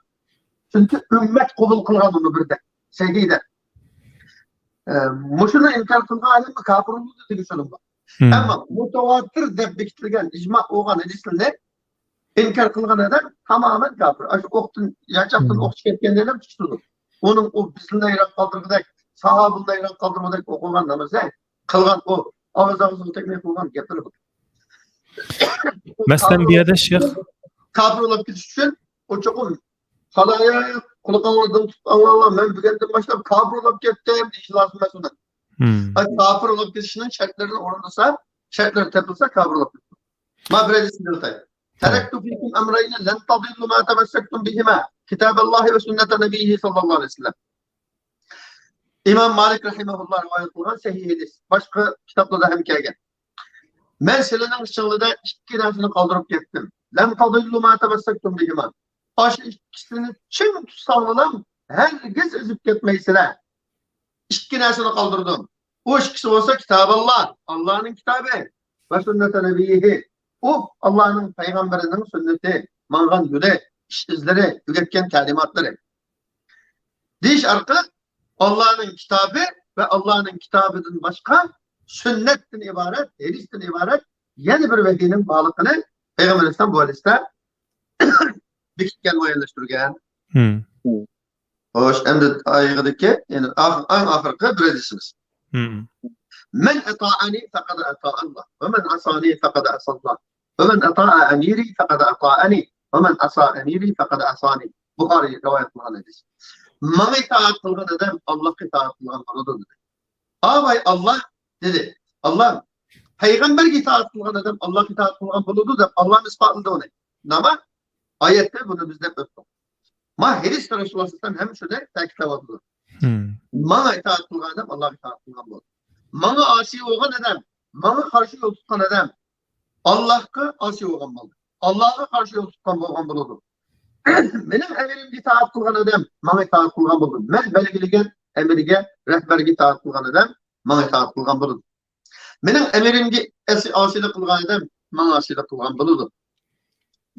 چۈنكى ئۈممەت قوبۇل قىلغان ئۇنى بىردەك، سەھىھ دەپ. ئە، مۇشۇنى ئىنكار قىلغان ئادەم كاپىر بولىدۇ دېگەن سۆزۈم بار. ئەمما مۇتەۋاتىر دەپ بېكىتىلگەن ئىجما بولغان ھەدىسلەرنى ئىنكار قىلغان ئادەم تامامەن كاپىر. ئاشۇ ئوقتىن، يا چاقتىن ئوق چىقىپ كەتكەندەك چىقىدۇ. ئۇنىڭ ئۇ بىزنى ھەيران قالدۇرغۇدەك، ساھابىنى ھەيران قالدۇرغۇدەك ئوقۇغان نامىزى، قىلغان ئۇ ئاغزى ئاغزىغا تەگمەي قىلغان گەپلىرى بار. مەسىلەن، بۇ يەردە شەيخ كاپىر بولۇپ كېتىش ئۈچۈن ئۇ چوقۇم خالايىق، قۇلىقىڭلاردىن تۇتۇپ ئاڭلاڭلار، مەن بۈگۈندىن باشلاپ كاپىر بولۇپ كەتتىم دېيىش لازىم ئەمەس ئۇنى. ئاي، كاپىر بولۇپ كېتىشنىڭ شەرتلىرىنى ئورۇندىسا، شەرتلىرى تېپىلسا، كاپىر بولۇپ كېتىدۇ. ما بىر ھەدىسنى ئۆتەي. تەرەكتۇ فىكۇم ئەمرەينى لەن تەضىللۇ ما تەمەسسەكتۇم بىھىما، كىتابەللاھى ۋە سۈننەتە نەبىييىھى سەللەللاھۇ ئەلەيھى ۋەسەللەم. ئىمام مالىك رەھىمەھۇللا رىۋايەت قىلغان سەھىھ ھەدىس. باشقا كىتابلاردا ھەم كەلگەن. مەن سىلەرنىڭ ئىچىڭلىدە ئىككى نەرسىنى قالدۇرۇپ كەتتىم. لەن تەضىللۇ ما تەمەسسەكتۇم بىھىما. ئاشۇ ئىككىسىنى چىڭ تۇتساڭلىلا ھەرگىز ئېزىپ كەتمەيسىلەر. ئىككى نەرسىنى قالدۇردۇم. ئۇ ئىككىسى بولسا كىتاباللا، ئاللانىڭ كىتابى، ۋە سۈننەتە نەبىييىھى. ئۇ ئاللانىڭ پەيغەمبىرىنىڭ سۈننىتى، ماڭغان يولى، ئىش ئىزلىرى، ئۆگەتكەن تەلىماتلىرى. دېيىش ئارقىلىق ئاللانىڭ كىتابى ۋە ئاللانىڭ كىتابىدىن باشقا سۈننەتتىن ئىبارەت، ھەدىستىن ئىبارەت يەنە بىر ۋەھىينىڭ بارلىقىنى پەيغەمبەر ئەلەيھىسسالام بۇ ھەدىستە بېكىتكەن، مۇئەييەنلەشتۈرگەن. خوش، ئەمدى ئايىغىدىكى، يەنى ئاخ-، ئەڭ ئاخىرقى بىر ھەدىسىمىز. مەن ئەتائەنى فەقەد ئەتائەللاھ، ۋە مەن ئەسانى فەقەد ئەسەللاھ، ۋە مەن ئەتائە ئەمىرى فەقەد ئەتائەنى، ۋە مەن ئەسا ئەمىرى فەقەد ئەسانى. بۇخارىي رىۋايەت قىلغان ھەدىس. ماڭا ئىتائەت قىلغان ئادەم ئاللاھقا ئىتائەت قىلغان بولىدۇ دېدى. ئاۋاي ئاللاھ دېدى. ئاللاھ، پەيغەمبەرگە ئىتائەت قىلغان ئادەم ئاللاھقا ئىتائەت قىلغان بولىدۇ دەپ ئاللاھ ئىسپاتلىدى ئۇنى. نېمە؟ ئايەتتە بۇنى بىز دەپ ئۆتتۇق. ما ھەدىستە رەسۇلۇللاھ سەللەللاھۇ ئەلەيھى ۋەسەللەم ھەم شۇنى تەكىتلەۋاتىدۇ. ماڭا ئىتائەت قىلغان ئادەم ئاللاھقا ئىتائەت قىلغان بولىدۇ. ماڭا ئاسىي بولغان ئادەم، ماڭا قارشى يول تۇتقان ئادەم ئاللاھقا ئاسىي بولغان بولىدۇ. ئاللاھقا قارشى يول تۇتقان بولغان بولىدۇ. مېنىڭ ئەمرىمگە ئىتائەت قىلغان ئادەم ماڭا ئىتائەت قىلغان بولىدۇ. مەن بەلگىلىگەن ئەمرگە، رەھبەرگە ئىتائەت قىلغان ئادەم ماڭا ئىتائەت قىلغان بولىدۇ. مېنىڭ ئەمرىمگە ئاسىي-، ئاسىيلىق قىلغان ئادەم ماڭا ئاسىيلىق قىلغان بولىدۇ.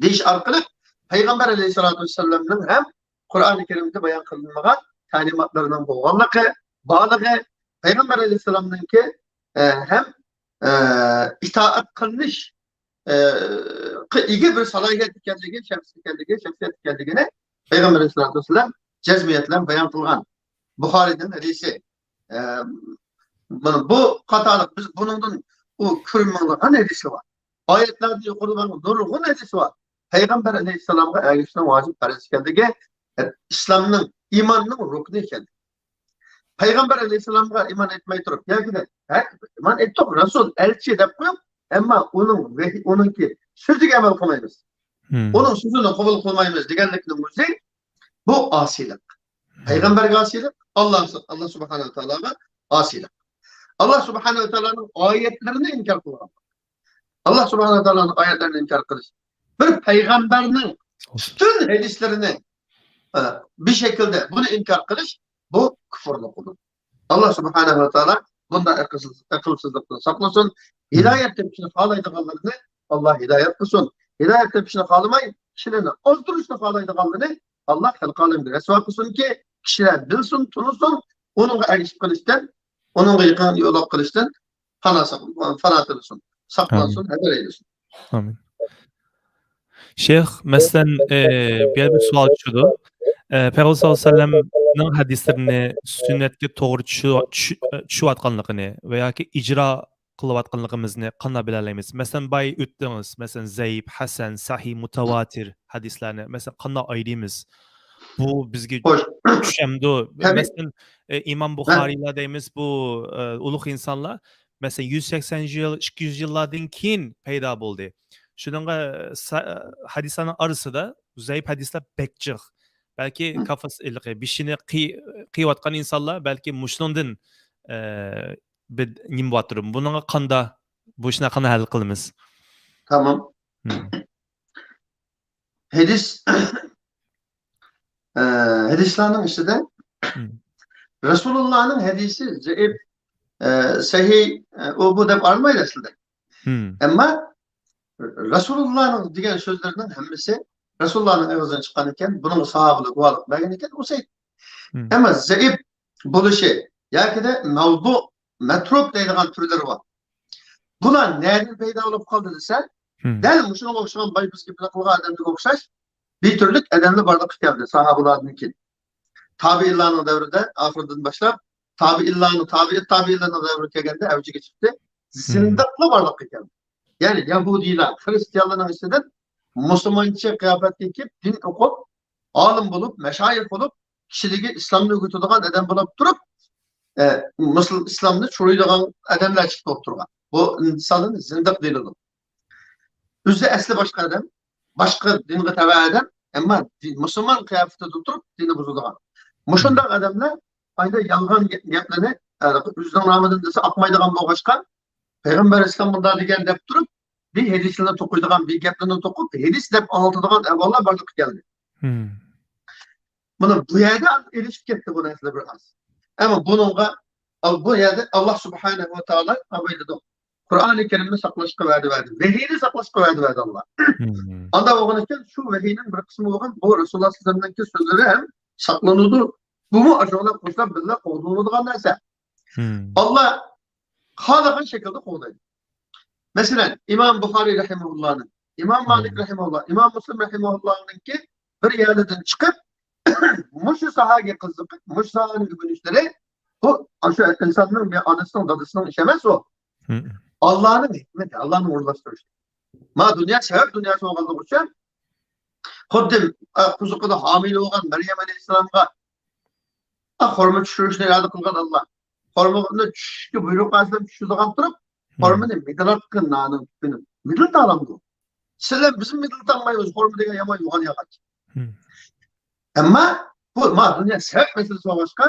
دېيىش ئارقىلىق پەيغەمبەر ئەلەيھىسسالاتۇ ۋەسسالامنىڭ ھەم قۇرئانى كەرىمدە بايان قىلىنمىغان تەلىماتلىرىنىڭ بولغانلىقى، بارلىقى، پەيغەمبەر ئەلەيھىسسالامنىڭكى، ئە، ھەم، ئە، ئىتائەت قىلىنىش، ئە، قا ئىگە بىر سالاھىيەت ئىكەنلىكى، شەخس ئىكەنلىكى، شەخسىيەت ئىكەنلىكىنى پەيغەمبەر ئەلەيھىسسالاتۇ ۋەسسالام جەزمىيەت بىلەن بايان قىلغان. بۇخارىينىڭ ھەدىسى. ئە، مانا بۇ قاتارلىق بىز بۇنىڭدىن ئۇ كۆرمىڭلىغان ھەدىسلەر بار. ئايەتلەردىن يۇقىرىدا بارغان نۇرغۇن ھەدىس بار. پەيغەمبەر ئەلەيھىسسالامغا ئەگىشىشنىڭ ۋاجىپ پەرز ئىكەنلىكى، ئىسلامنىڭ، ئىماننىڭ رۇكنى ئىكەن. پەيغەمبەر ئەلەيھىسسالامغا ئىمان ئېيتماي تۇرۇپ، ياكى ھە، ئىمان ئېيتتۇق، رەسۇل، ئەلچى دەپ قويۇپ، ئەمما ئۇنىڭ ۋەھى، ئۇنىڭكى سۆزىگە ئەمەل قىلمايمىز. ئۇنىڭ سۆزىنى قوبۇل قىلمايمىز دېگەنلىكنىڭ ئۆزى بۇ ئاسىيلىق. پەيغەمبەرگە ئاسىيلىق، ئاللا، ئاللا سۇبھانەھۇ ۋە تائالاغا ئاسىيلىق. ئاللا سۇبھانەھۇ ۋە تائالانىڭ ئايەتلىرىنى ئىنكار قىلغان. ئاللا سۇبھانەھۇ ۋە تائالانىڭ ئايەتلىرىنى ئىنكار قىلىش. بىر پەيغەمبەرنىڭ پۈتۈن ھەدىسلىرىنى، ئە، بىر شەكىلدە بۇنى ئىنكار قىلىش، بۇ كۇفۇرلۇق بولىدۇ. ئاللا سۇبھانەھۇ ۋە تائالا بۇنداق ئەقىلسىز، ئەقىلسىزلىقتىن ساقلىسۇن. ھىدايەت تېپىشنى خالايدىغانلىرىنى ئاللا ھىدايەت قىلسۇن. ھىدايەت تېپىشنى خالىماي، كىشىلەرنى ئازدۇرۇشنى خالايدىغانلىرىنى ئاللا خەلقى ئالەمگە رەسۋا قىلسۇنكى، كىشىلەر بىلسۇن، تونۇسۇن، ئۇنىڭغا ئەگىشىپ قېلىشتىن، ئۇنىڭغا يېقىن يول قىلىشتىن پانا ساق-، پانا تىلىسۇن، ساقلانسۇن، ئامىن. ھەزەر ئەيلىسۇن. ئامىن. شەيخ، مەسىلەن، ئە، بۇ يەردە بىر سوئال چۈشىدۇ. ئە، پەيغەمبەر ساللاللاھۇ ئەلەيھى ۋەسەللەمنىڭ ھەدىسلىرىنى سۈننەتكە توغرا چۈشۈ-، چۈشۈ-، چۈشۈۋاتقانلىقىنى ۋە ياكى ئىجرا قىلىۋاتقانلىقىمىزنى قانداق بىلەلەيمىز؟ مەسىلەن، باي ئۆتتىڭىز. مەسىلەن، زەئىپ، ھەسەن، سەھىھ، مۇتەۋاتىر ھەدىسلەرنى، مەسىلەن، قانداق ئايرىيمىز؟ بۇ بىزگە خوش. چۈشەمدۇ؟ تەبىئىي. مەسىلەن، ئە، ئىمام مەن بۇخارىيلار دەيمىز، بۇ، ئە، ئۇلۇغ ئىنسانلار، مەسىلەن، يۈز سەكسەن يىل، ئىككى يۈز يىللاردىن كېيىن پەيدا بولدى. شۇنىڭغا سا-، ھەدىسلەرنىڭ ئارىسىدا زەئىپ ھەدىسلەر بەك جىق. بەلكى ھە. كافىسى ھېلىقى بېشىنى قىي-، قىيىۋاتقان ئىنسانلار بەلكى مۇشۇنىڭدىن، ئە، بىر نېمە بولۇۋاتىدۇ. بۇنىڭغا قاندا-، بۇ ئىشنى قانداق ھەل قىلىمىز؟ تامام. ھە. ھەدىس، ئە، ھەدىسلەرنىڭ ئىچىدە ھە. رەسۇلۇللانىڭ ھەدىسى زەئىپ، ئە، سەھىھ، ئە، ئۇ بۇ دەپ ئايرىلمايدۇ ئەسلىدە. ھە. ئەمما رەسۇلۇللانىڭ دېگەن سۆزلىرىنىڭ ھەممىسى رەسۇلۇللانىڭ ئېغىزىدىن چىققان ئىكەن، بۇنىڭغا ساھابىلەر گۇۋاھلىق بەرگەن ئىكەن، ئۇ سەھىھ. ھە. ئەمما زەئىپ بولۇشى ياكىدە مەۋزۇ، مەترۇك دەيدىغان تۈرلىرى بار. بۇلار نەدىن پەيدا بولۇپ قالدى دېسە، ھە. دەل مۇشۇنىڭغا ئوخشىغان باي بىز گېپىنى قىلغان ئادەمگە ئوخشاش بىر تۈرلۈك ئادەملەر بارلىققا كەلدى ساھابىلاردىن كېيىن. تابىئىنلارنىڭ دەۋرىدە ئاخىرىدىن باشلاپ، تابىئىنلارنىڭ، تابىئىت تابىئىنلارنىڭ دەۋرىگە كەلگەندە ئەۋجىگە چىقتى. ھە. زىندىقلار بارلىققا كەلدى. يەنى يەھۇدىيلار، خرىستىيانلارنىڭ ئىچىدىن مۇسۇلمانچە قىياپەتكە كىيىپ، دىن ئوقۇپ، ئالىم بولۇپ، مەشايىخ بولۇپ، كىشىلىككە ئىسلامنى ئۆگىتىدىغان ئادەم بولۇپ تۇرۇپ، ئە، مۇسۇل-، ئىسلامنى چۇرۇيدىغان ئادەملەر چىقىپ تۇرغان. بۇ ئىنساننى زىندىق دېيىلىدۇ. ئۆزى ئەسلى باشقا ئادەم، باشقا دىنغا تەۋە ئادەم، ئەمما دىن، مۇسۇلمان قىياپىتىدە تۇرۇپ دىننى بۇزىدىغان. مۇشۇنداق ئادەملەر ئايدا يالغان گە-، گەپلىرىنى، ئە، ئۆزىنىڭ نامىدىن دېسە ئاقمايدىغان بولغاچقا، پەيغەمبەر ئەلەيھىسسالام مۇنداق دېگەن دەپ تۇرۇپ، بىر ھەدىسلەرنى توقۇيدىغان، بىر گەپلەرنى توقۇپ، ھەدىس دەپ ئاڭلىتىدىغان ئەھۋاللار بارلىققا كەلدى. ھە. مانا بۇ يەردە ئېلىشىپ كەتتى بۇ نەرسىلەر بىر ئاز. ئەمما بۇنىڭغا، بۇ يەردە ئاللا سۇبھانەھۇ ۋە تائالا ئابايدىدۇ. قۇرئانى كەرىمنى ساقلاشقا ۋەدە بەردى. ۋەھىينى ساقلاشقا ۋەدە بەردى ئاللا. ھە. ئاندا بولغان ئىكەن، شۇ ۋەھىينىڭ بىر قىسمى بولغان بۇ رەسۇلۇللا سەللەللاھۇ ئەلەيھى ۋەسەللەمنىڭكى سۆزلىرى ھەم ساقلىنىدۇ. بۇمۇ ئاشۇ بىلەن قوشۇلۇپ بىللە قوغدىلىدىغان نەرسە. ھە. ئاللا خالىغان شەكىلدە قوغدايدۇ. مەسىلەن، ئىمام بۇخارىي رەھىمەھۇللانىڭ، ئىمام مالىك ھە. رەھىمەھۇللا، ئىمام مۇسلىم رەھىمەھۇللانىڭكى بىر يەرلىرىدىن چىقىپ، مۇشۇ ساھەگە قىزىقىپ، مۇشۇ ساھەنى ئۆگىنىشلىرى، بۇ ئاشۇ ئىنساننىڭ بىر ئانىسىنىڭ، دادىسىنىڭ ئىشى ئەمەس ئۇ. ھە. ئاللانىڭ ھېكمىتى، ئاللانىڭ ئورۇنلاشتۇرۇشى. ما دۇنيا سەۋەب دۇنياسى بولغانلىقى ئۈچۈن، خۇددى، ئە، قۇزىقىدا ھامىلە بولغان مەريەم ئەلەيھىسسالامغا، ئە، خورما چۈشۈرۈشنى ئىرادە قىلغان ئاللا. خورمىنى چۈشۈشكە بۇيرۇق بەرسىلەم چۈشۈرىدىغان تۇرۇپ، ھە. خورمىنى مىدىرلاتقىن نانىڭ تۈپىنى. مىدىرلىتالامدۇ؟ سىلەر بىزمۇ مىدىرلىتالمايمىز، خورما دېگەن يامان يوغان ياغاچ. ھە. ئەمما بۇ، ما دۇنيا سەۋەب مەسىلىسى بولغاچقا،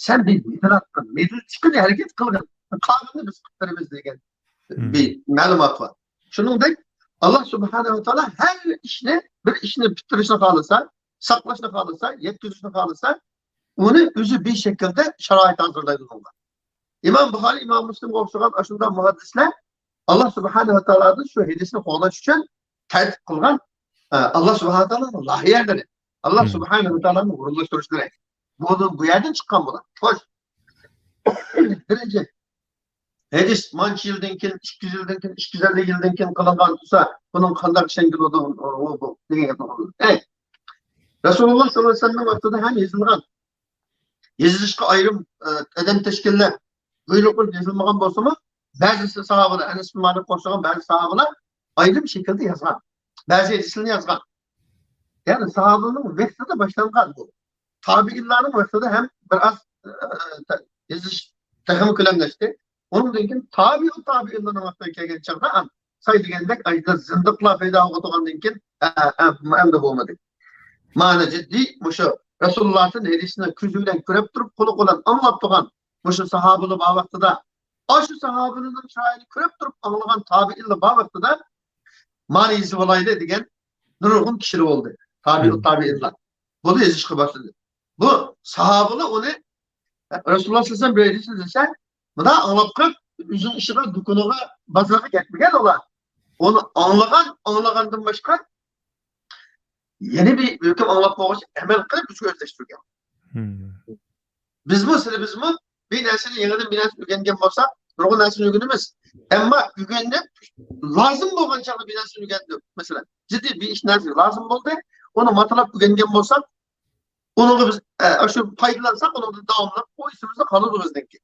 سەن بىر مىدىرلاتقىن، مىدىرلىتىشقا ھەرىكەت قىلغىن. قالغىنىنى بىز قىلىپ بېرىمىز دېگەن ھە. بىر مەلۇمات بار. شۇنىڭدەك ئاللا سۇبھانەھۇ ۋە تائالا ھەر ئىشنى، بىر ئىشنى پۈتتۈرۈشنى خالىسا، ساقلاشنى خالىسا، يەتكۈزۈشنى خالىسا، ئۇنى ئۆزى بىر شەكىلدە شارائىت ھازىرلايدۇ ئۇنىڭغا. ئىمام بۇخارىي، ئىمام مۇسلىمغا ئوخشىغان ئاشۇنداق مۇھەددىسلەر ئاللا سۇبھانەھۇ ۋە تائالادىن شۇ ھەدىسنى قوغداش ئۈچۈن تەرتىپ قىلغان، ئە، ئاللا سۇبھانەھۇ ۋە تائالانىڭ لايىھەلىرى، ئاللا ھە. سۇبھانەھۇ ۋە تائالانىڭ ئورۇنلاشتۇرۇشلىرى. بۇ، بۇ يەردىن چىققان بۇلار. خوش. بىرىنچى، ھەدىس مانچە يىلدىن كېيىن، ئىككى يۈز يىلدىن كېيىن، ئىككى يۈز ئەللىك يىلدىن كېيىن قىلىنغان تۇرسا، بۇنىڭ قانداق ئىشەنگىلى بولىدۇ، ئۇ، بۇ دېگەن گەپنى قىلىدۇ. ئەي، رەسۇلۇللا ساللاللاھۇ ئەلەيھى ۋەسەللەمنىڭ ۋاقتىدا ھەم يېزىلغان، يېزىلىشقا ئايرىم، ئە، ئادەم تەشكىللەپ بۇيرۇق قىلىپ يېزىلمىغان بولسىمۇ، بەزى ساھابىلەر، ئەنەس بىن مالىكقا ئوخشىغان بەزى ساھابىلەر ئايرىم شەكىلدە يازغان. بەزى ھەدىسلەرنى يازغان. يەنى ساھابىنىڭ ۋاقتىدا باشلانغان بۇ. تابىئىنلارنىڭ ۋاقتىدا ھەم بىر ئاز، ئە، يېزىش تېخىمۇ كۆلەملەشتى. ئۇنىڭدىن كېيىن تابىئۇ تابىئىنلارنىڭ ۋاقتىغا كەلگەن چاغدا ھەم ساي دېگەندەك ئايدا زىندىقلار پەيدا بولغان تۇرغاندىن كېيىن، ئە، ئە، ئەمدى بولمىدى. مانا جىددىي مۇشۇ رەسۇلۇللادىن ھەدىسنى كۆزى بىلەن كۆرۈپ تۇرۇپ، قۇلىقى بىلەن ئاڭلاپ تۇرغان مۇشۇ ساھابىلار بار ۋاقتىدا، ئاشۇ ساھابىلىرنىڭ چىرايىنى كۆرۈپ تۇرۇپ ئاڭلىغان تابىئىنلار بار ۋاقتىدا، مانا يېزىۋالايلى دېگەن نۇرغۇن كىشىلەر بولدى. تابىئۇ مم. تابىئىنلار. بۇنى يېزىشقا باشلىدى. بۇ ساھابىلار ئۇنى، رەسۇلۇللا سەللەللاھۇ ئەلەيھى ۋەسەللەم بىر ھەدىسنى دېسە، مۇنداق ئاڭلاپ قېلىپ، ئۆزىنىڭ ئىشىغا، دۇكىنىغا، بازارغا كەتمىگەن ئۇلار. ئۇنى ئاڭلىغان، ئاڭلىغاندىن باشقا يەنە بىر ھۆكۈم ئاڭلاپ بولغۇچە ئەمەل قىلىپ ئۆزىگە ئۆزلەشتۈرگەن. مم. بىزمۇ، سىلىمىزمۇ بىر نەرسىنى، يېڭىدىن بىر نەرسە ئۆگەنگەن بولساق، نۇرغۇن نەرسىنى ئۆگىنىمىز. ئەمما ئۆگىنىپ، لازىم بولغان چاغدا بىر نەرسىنى ئۆگەندۇق. مەسىلەن، جىددىي بىر ئىش نەرسە لازىم بولدى. ئۇنى ماتىلاپ ئۆگەنگەن بولساق، ئۇنىڭغا بىز، ئە، شۇ پايدىلانساق، ئۇنىڭدا داۋاملىق ئۇ ئېسىمىزدە قالىدۇ بىزنىڭكى.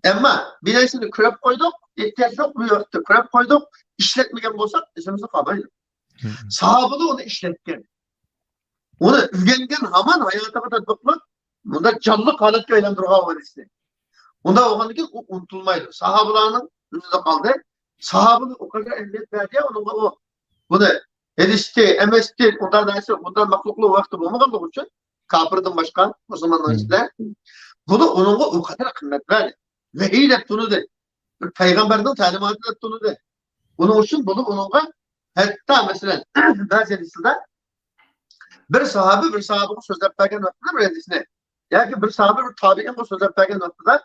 ئەمما بىر نەرسىنى كۆرۈپ قويدۇق، ئېھتىياج يوق، بۇ ۋاقىتتا كۆرۈپ قويدۇق، ئىشلەتمىگەن بولساق، ئېسىمىزدە قالمايدۇ. ساھابىلار ئۇنى ئىشلەتكەن. ئۇنى ئۆگەنگەن ھامان ھاياتىغا تەتبىقلاپ، بۇنداق جانلىق ھالەتكە ئايلاندۇرغان ئۇ ھەدىسنى. ئۇنداق بولغاندىن كېيىن ئۇ ئۇنتۇلمايدۇ. ساھابىلارنىڭ ئۆزىدە قالدى. ساھابىلار ئۇ قەدەر ئەھمىيەت بەردى، ئۇنىڭغا ئۇ، بۇنى ھەدىستى، ئەمەستى، ئۇنداق نەرسە، ئۇنداق مەخلۇقلار ۋاقتى بولمىغانلىقى ئۈچۈن، كاپىردىن باشقا مۇسۇلماننىڭ ئىچىدە، بۇنى ئۇنىڭغا ئۇ قەدەر قىممەت بەردى. ۋەھىي دەپ تونۇدى. بىر پەيغەمبەرنىڭ تەلىماتى دەپ تونۇدى. بۇنىڭ ئۈچۈن بۇنى ئۇنىڭغا ھەتتا، مەسىلەن، بەزى ھەدىسلەردە بىر ساھابە بىر ساھابىغا سۆزلەپ بەرگەن ۋاقتىدا بىر ھەدىسنى ياكى بىر ساھابە بىر تابىئىنغا سۆزلەپ بەرگەن ۋاقتىدا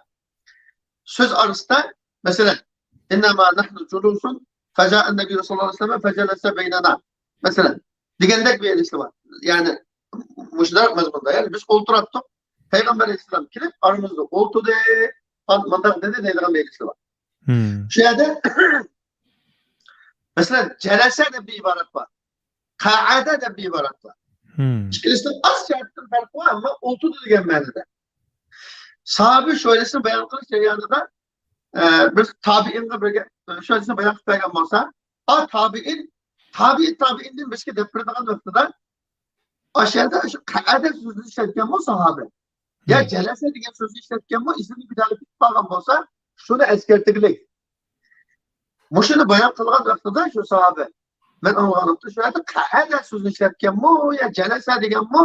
سۆز ئارىسىدا، مەسىلەن، «إنما نحن جلوس فجاء النبي صلى الله عليه وسلم فجلس بيننا»، مەسىلەن، دېگەندەك بىر ھەدىسلەر بار. يەنى مۇشۇنداق مەزمۇندا، يەنى بىز ئولتۇراتتۇق، پەيغەمبەر ئەلەيھىسسالام كېلىپ ئارىمىزدا ئولتۇردى، مۇنداق دېدى دەيدىغان بىر ھەدىسلەر بار. شۇ يەردە، مەسىلەن، جەلەسە دەپ بىر ئىبارەت بار. قەئەدە دەپ بىر ئىبارەت بار. ئىككىلىسىنىڭ ئاز شەرتتىن پەرقى بار، ئەمما ئولتۇردى دېگەن مەنىدە. ساھابى شۇ ھەدىسنى بايان قىلىش جەريانىدا، ئە، بىر تابىئىنغا بىرگە، شۇ ھەدىسنى بايان قىلىپ بەرگەن بولسا، ئا تابىئىن، تابىئى تابىئىندىن بىزگە دەپ بېرىدىغان ۋاقتىدا، ئاشۇ يەردە شۇ قەئەدە سۆزىنى ئىشلەتكەنمۇ ساھابە؟ يا جەلەسە دېگەن سۆزنى ئىشلەتكەنمۇ؟ ئىزىنى بىر دەقىقە كېتىپ قالغان بولسا، شۇنى ئەسكەرتىگلىك. مۇشۇنى بايان قىلغان ۋاقتىدا شۇ ساھابە، مەن ئاڭلىغانلىقتا شۇ يەردە قەئەدە سۆزىنى ئىشلەتكەنمۇ يا جەلەسە دېگەنمۇ؟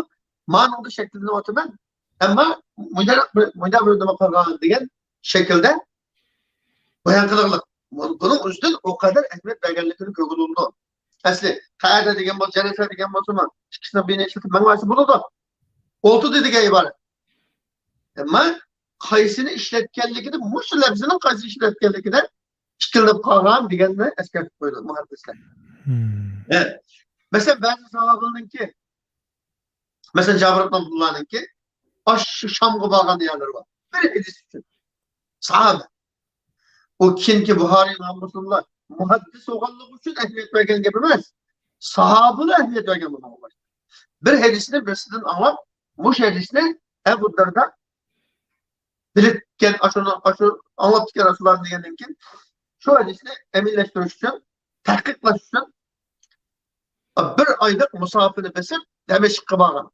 مانىڭدا شەكىللىنىۋاتىمەن. ئەمما مۇنداق بىر، مۇنداق بىر نېمە قىلغان دېگەن شەكىلدە بايان قىلغانلىق. بۇنىڭ ئۆزىدىن ئۇ قەدەر ئەھمىيەت بەرگەنلىكىنى كۆرگىلى بولىدۇ. ئەسلى قەئەدە دېگەن بولسا، جەلەسە دېگەن بولسىمۇ، ئىككىسىنىڭ بىرىنى ئىشلىتىپ ماڭىۋەرسە بولىدۇ. ئولتۇردى دېگەن ئىبارەت. ئەمما قايسىنى ئىشلەتكەنلىكىدە، مۇشۇ لەپزىنىڭ قايسىنى ئىشلەتكەنلىكىدە ئىككىلىنىپ قالغان دېگەننى ئەسكەرتىپ قويدى مۇھەددىسلەر. ھە. مەسىلەن، بەزى ساھابىلەرنىڭكى، مەسىلەن، جابىر ئىبن ئابدۇللانىڭكى ئاشۇ شامغا بارغان يەرلىرى بار. بىر ھەدىس ئۈچۈن. ساھابە. ئۇ كېيىنكى بۇخارىي، ئىمام مۇسلىملار مۇھەددىس بولغانلىقى ئۈچۈن ئەھمىيەت بەرگەن گەپ ئەمەس. ساھابىلار ئەھمىيەت بەرگەن بۇنىڭغا. بىر ھەدىسنى بىرسىدىن ئاڭلاپ، مۇشۇ ھەدىسنى ئەبۇ دەردا بىلىپتىكەن، ئاشۇنى، ئاشۇ ئاڭلاپتىكەن رەسۇلۇللا دېگەندىن كېيىن، شۇ ھەدىسنى ئەمەلىيلەشتۈرۈش ئۈچۈن، تەھقىقلەش ئۈچۈن بىر ئايلىق مۇساپىنى بېسىپ، دەمەشققە بارغان.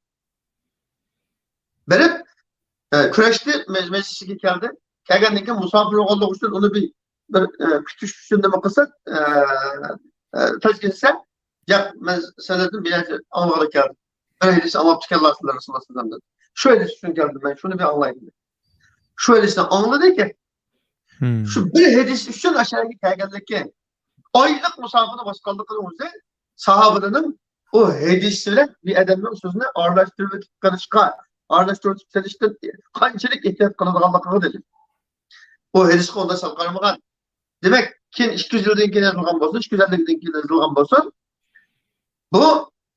بېرىپ، ئە، كۈرەشتى، مەج-، مەجلىسىگە كەلدى. كەلگەندىن كېيىن مۇساپىر بولغانلىقى ئۈچۈن ئۇنى بىر، بىر، ئە، كۈتۈش ئۈچۈن نېمە قىلسا، ئە، ئە، تەسكىنسە، ياق، مەن سەندىن بىر نەرسە ئاڭلىغىلى كەلدىم. بىر ھەدىس ئاڭلاپتىكەنلا سىلەر رەسۇلۇللا سەللەللاھۇ ئەلەيھى ۋەسەللەمدىن. شۇ ھەدىس ئۈچۈن كەلدىم مەن، شۇنى بىر ئاڭلاي دېدى. شۇ ھەدىسنى ئاڭلىدىكەن. شۇ بىر ھەدىس ئۈچۈن ئاشۇ يەرگە كەلگەنلىكى، ئايلىق مۇساپىنى باسقانلىقىنىڭ ئۆزى ساھابىلەرنىڭ ئۇ ھەدىس بىلەن بىر ئادەمنىڭ سۆزىنى ئارىلاشتۇرۇپ قېلىشقا، ئارىلاشتۇرۇپ سېلىشتىن قانچىلىك ئېھتىيات قىلىدىغانلىقىغا دەلىل. ئۇ ھەدىسكە ئۇنداق سەل قارىمىغان. دېمەك، كېيىن ئىككى يۈز يىلدىن كېيىن يېزىلغان بولسۇن، ئىككى يۈز ئەللىك يىلدىن كېيىن يېزىلغان بولسۇن، بۇ،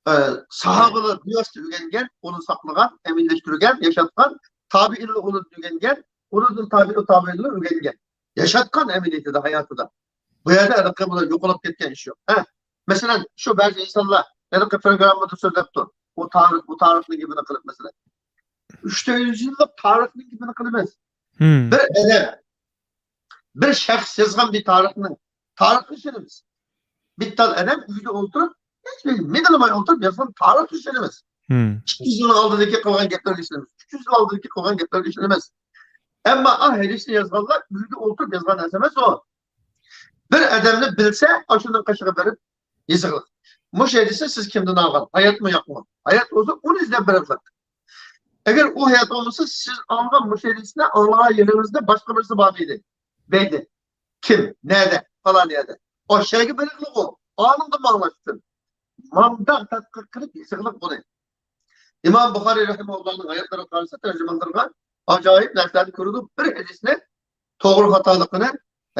ئە، ساھابىلار بىۋاسىتە ئۆگەنگەن، ئۇنى ساقلىغان، ئەمەلىيلەشتۈرگەن، ياشاتقان، تابىئىنلار ئۇنىڭدىن ئۆگەنگەن، ئۇنىڭدىن تابىئىي تابىئىنلار ئۆگەنگەن. ياشاتقان ئەمەلىيىتىدە، ھاياتىدا. بۇ يەردە ھېلىقى بۇلار يوقىلىپ كەتكەن ئىش يوق. ھە، مەسىلەن، شۇ بەزى ئىنسانلار ھېلىقى پروگراممىدا سۆزلەپتۇ. ئۇ تارىخ، بۇ تارىخنىڭ گېپىنى قىلىپ، مەسىلەن. ئۈچ تۆت يۈز يىللىق تارىخنىڭ گېپىنى قىلىمىز. بىر ئادەم بىر شەخس يازغان بىر تارىخنى، تارىخقا ئىشىنىمىز. بىر تال ئادەم ئۆيىدە ئولتۇرۇپ، ھېچ بىر مىدىرلىماي ئولتۇرۇپ يازغان تارىخقا ئىشىنىمىز. ئىككى يۈز يىلنىڭ ئالدىدىكى قىلغان گەپلەرگە ئىشىنىمىز. ئۈچ يۈز يىل ئالدىدىكى قىلغان گەپلەرگە ئىشىنىمىز. ئەمما ئا ھەدىسنى يازغانلار ئۆيىدە ئولتۇرۇپ يازغان نەرسە ئەمەس ئۇ. بىر ئادەمنى بىلسە، ئاشۇنىڭ قېشىغا بېرىپ يېزىقلىق. مۇشۇ ھەدىسنى سىز كىمدىن ئالغان؟ ھاياتمۇ يوقمۇ؟ ھايات بولسا، ئۇنى ئىزدەپ بېرىقلىق. ئەگەر ئۇ ھايات بولمىسا، سىز ئالغان مۇشۇ ھەدىسنى ئاڭلىغان يېرىڭىزدە باشقا بىرسى بار ئىدى. دەيدۇ. كىم؟ نەدە؟ پالان يەردە. ئاشۇ يەرگە بېرىقلىق ئۇ. ئانىڭدىن ئاڭلاش ئۈچۈن. مانداق تەتقىق قىلىپ يېزىقلىق بۇنى. ئىمام بۇخارىي رەھىمەھۇللانىڭ ھاياتلىرىغا قارىسا، تەرجىمانلىرىغا ئاجايىپ نەرسىلەرنى كۆرىدۇ. بىر ھەدىسنى توغرا خاتالىقىنى،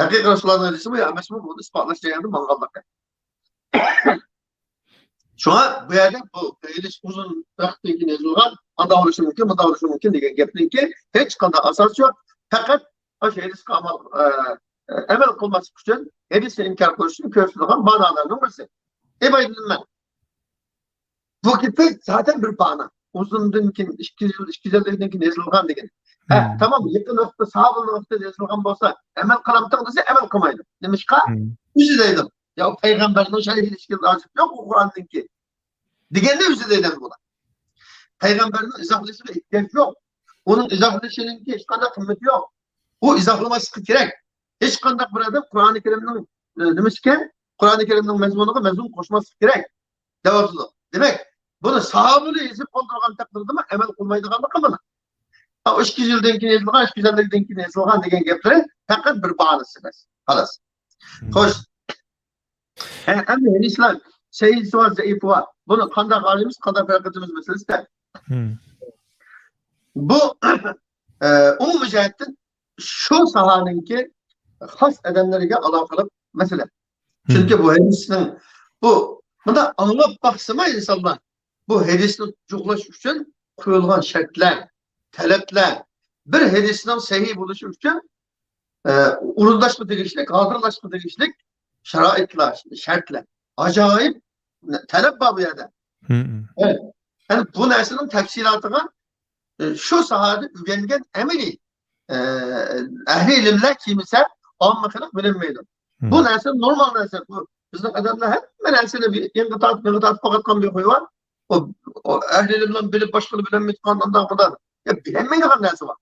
ھەقىقىي رەسۇلۇللانىڭ ھەدىسىمۇ يا ئەمەسمۇ، بۇنى ئىسپاتلاش جەريانىدا ماڭغانلىقى. شۇڭا بۇ يەردە بۇ ھەدىس ئۇزۇن ۋاقىتتىن كېيىن يېزىلغان، ئانداق بولۇشى مۇمكىن، مۇنداق بولۇشى مۇمكىن دېگەن گەپنىڭكى ھېچقانداق ئاساسى يوق. پەقەت ئاشۇ ھەدىسكە ئامال، ئە، ئە، ئەمەل قىلماسلىق ئۈچۈن ھەدىسنى ئىنكار قىلىش ئۈچۈن كۆرسىتىدىغان مانالارنىڭ بىرسى. ئىبادەتمەن. بۇ گېپى زادەن بىر بانا. ئۇزۇندىن كېيىن، ئىككى يۈز يىل، ئىككى يۈز ئەللىك يىلدىن كېيىن يېزىلغان دېگەن. ھە، مم. تامام، يېقىن ۋاقىتتا، ساھابىلەرنىڭ ۋاقتىدا يېزىلغان بولسا، ئەمەل قىلامتىڭ دېسە، ئەمەل قىلمايدۇ. نېمىشقا؟ مم. ئۆزى دەيدۇ. يا، پەيغەمبەرنىڭ شەرھى ئىشكىل ھاجىتى يوق، بۇ قۇرئاننىڭكى. دېگەندە ئۆزى دەيدۇ بۇلار. پەيغەمبەرنىڭ ئىزاھلىشىغا ئېھتىياج يوق. ئۇنىڭ ئىزاھلىشىنىڭكى ھېچقانداق قىممىتى يوق. ئۇ ئىزاھلىماسلىقى كېرەك. ھېچقانداق بىر ئادەم قۇرئانى كەرىمنىڭ، ئە، نېمىسىكەن؟ قۇرئانى كەرىمنىڭ مەزمۇنىغا مەزمۇن قوشماسلىقى كېرەك. دەۋاتىدۇ. دېمەك، بۇنى ساھابىلەر يېزىپ قالدۇرغان تەقدىردىمۇ ئەمەل قىلمايدىغانلىقى مانا. ئا، ئىككى يۈز يىلدىن كېيىن يېزىلغان، ئىككى يۈز ئەللىكتىن كېيىن يېزىلغان دېگەن گەپلىرى پەقەت بىر باھانىسى بەس. خالاس. مم. خوش. ھە، ئەمدى ھەدىسلەر سەھىھسى بار، زەئىپى بار. بۇنى قانداق ئايرىيمىز، قانداق پەرق ئېتىمىز مەسىلىسىدە. مم. بۇ، ئە، ئومۇمىي جەھەتتىن شۇ ساھەنىڭكى خاس ئادەملىرىگە ئالاقىلىق مەسىلە. مم. چۈنكى بۇ ھەدىسنىڭ، بۇ، بۇنداق ئاڭلاپ باقسىمۇ ئىنسانلار، بۇ ھەدىسنى جۇغلاش ئۈچۈن قويۇلغان شەرتلەر، تەلەپلەر، بىر ھەدىسنىڭ سەھىھ بولۇشى ئۈچۈن، ئە، ئورۇنداشقا تېگىشلىك، ھازىرلاشقا تېگىشلىك شارائىتلار، شەرتلەر، ئاجايىپ تەلەپ بار بۇ يەردە. مم. ئە، يەنى بۇ نەرسىنىڭ تەپسىلاتىغا، ئە، شۇ ساھەدە ئۆگەنگەن ئەمەلىي، ئە، ئەھلى ئىلىملەر كىيمىسە، ئامما خەلق بىلەلمەيدۇ. مم. بۇ نەرسە نورمال نەرسە. بۇ بىزنىڭ ئادەملەر ھەممە نەرسىنى بىر يېڭىغا تارتىپ، يېڭىغا تارتىپ قىلىۋاتقان بىر خۇي بار. ئۇ، ئۇ ئەھلى ئىلىملەرنى بىلىپ، باشقىنى بىلەلمەيدىغان، ئانداق، بۇنداق. يا، بىلەلمەيدىغان نەرسە بار.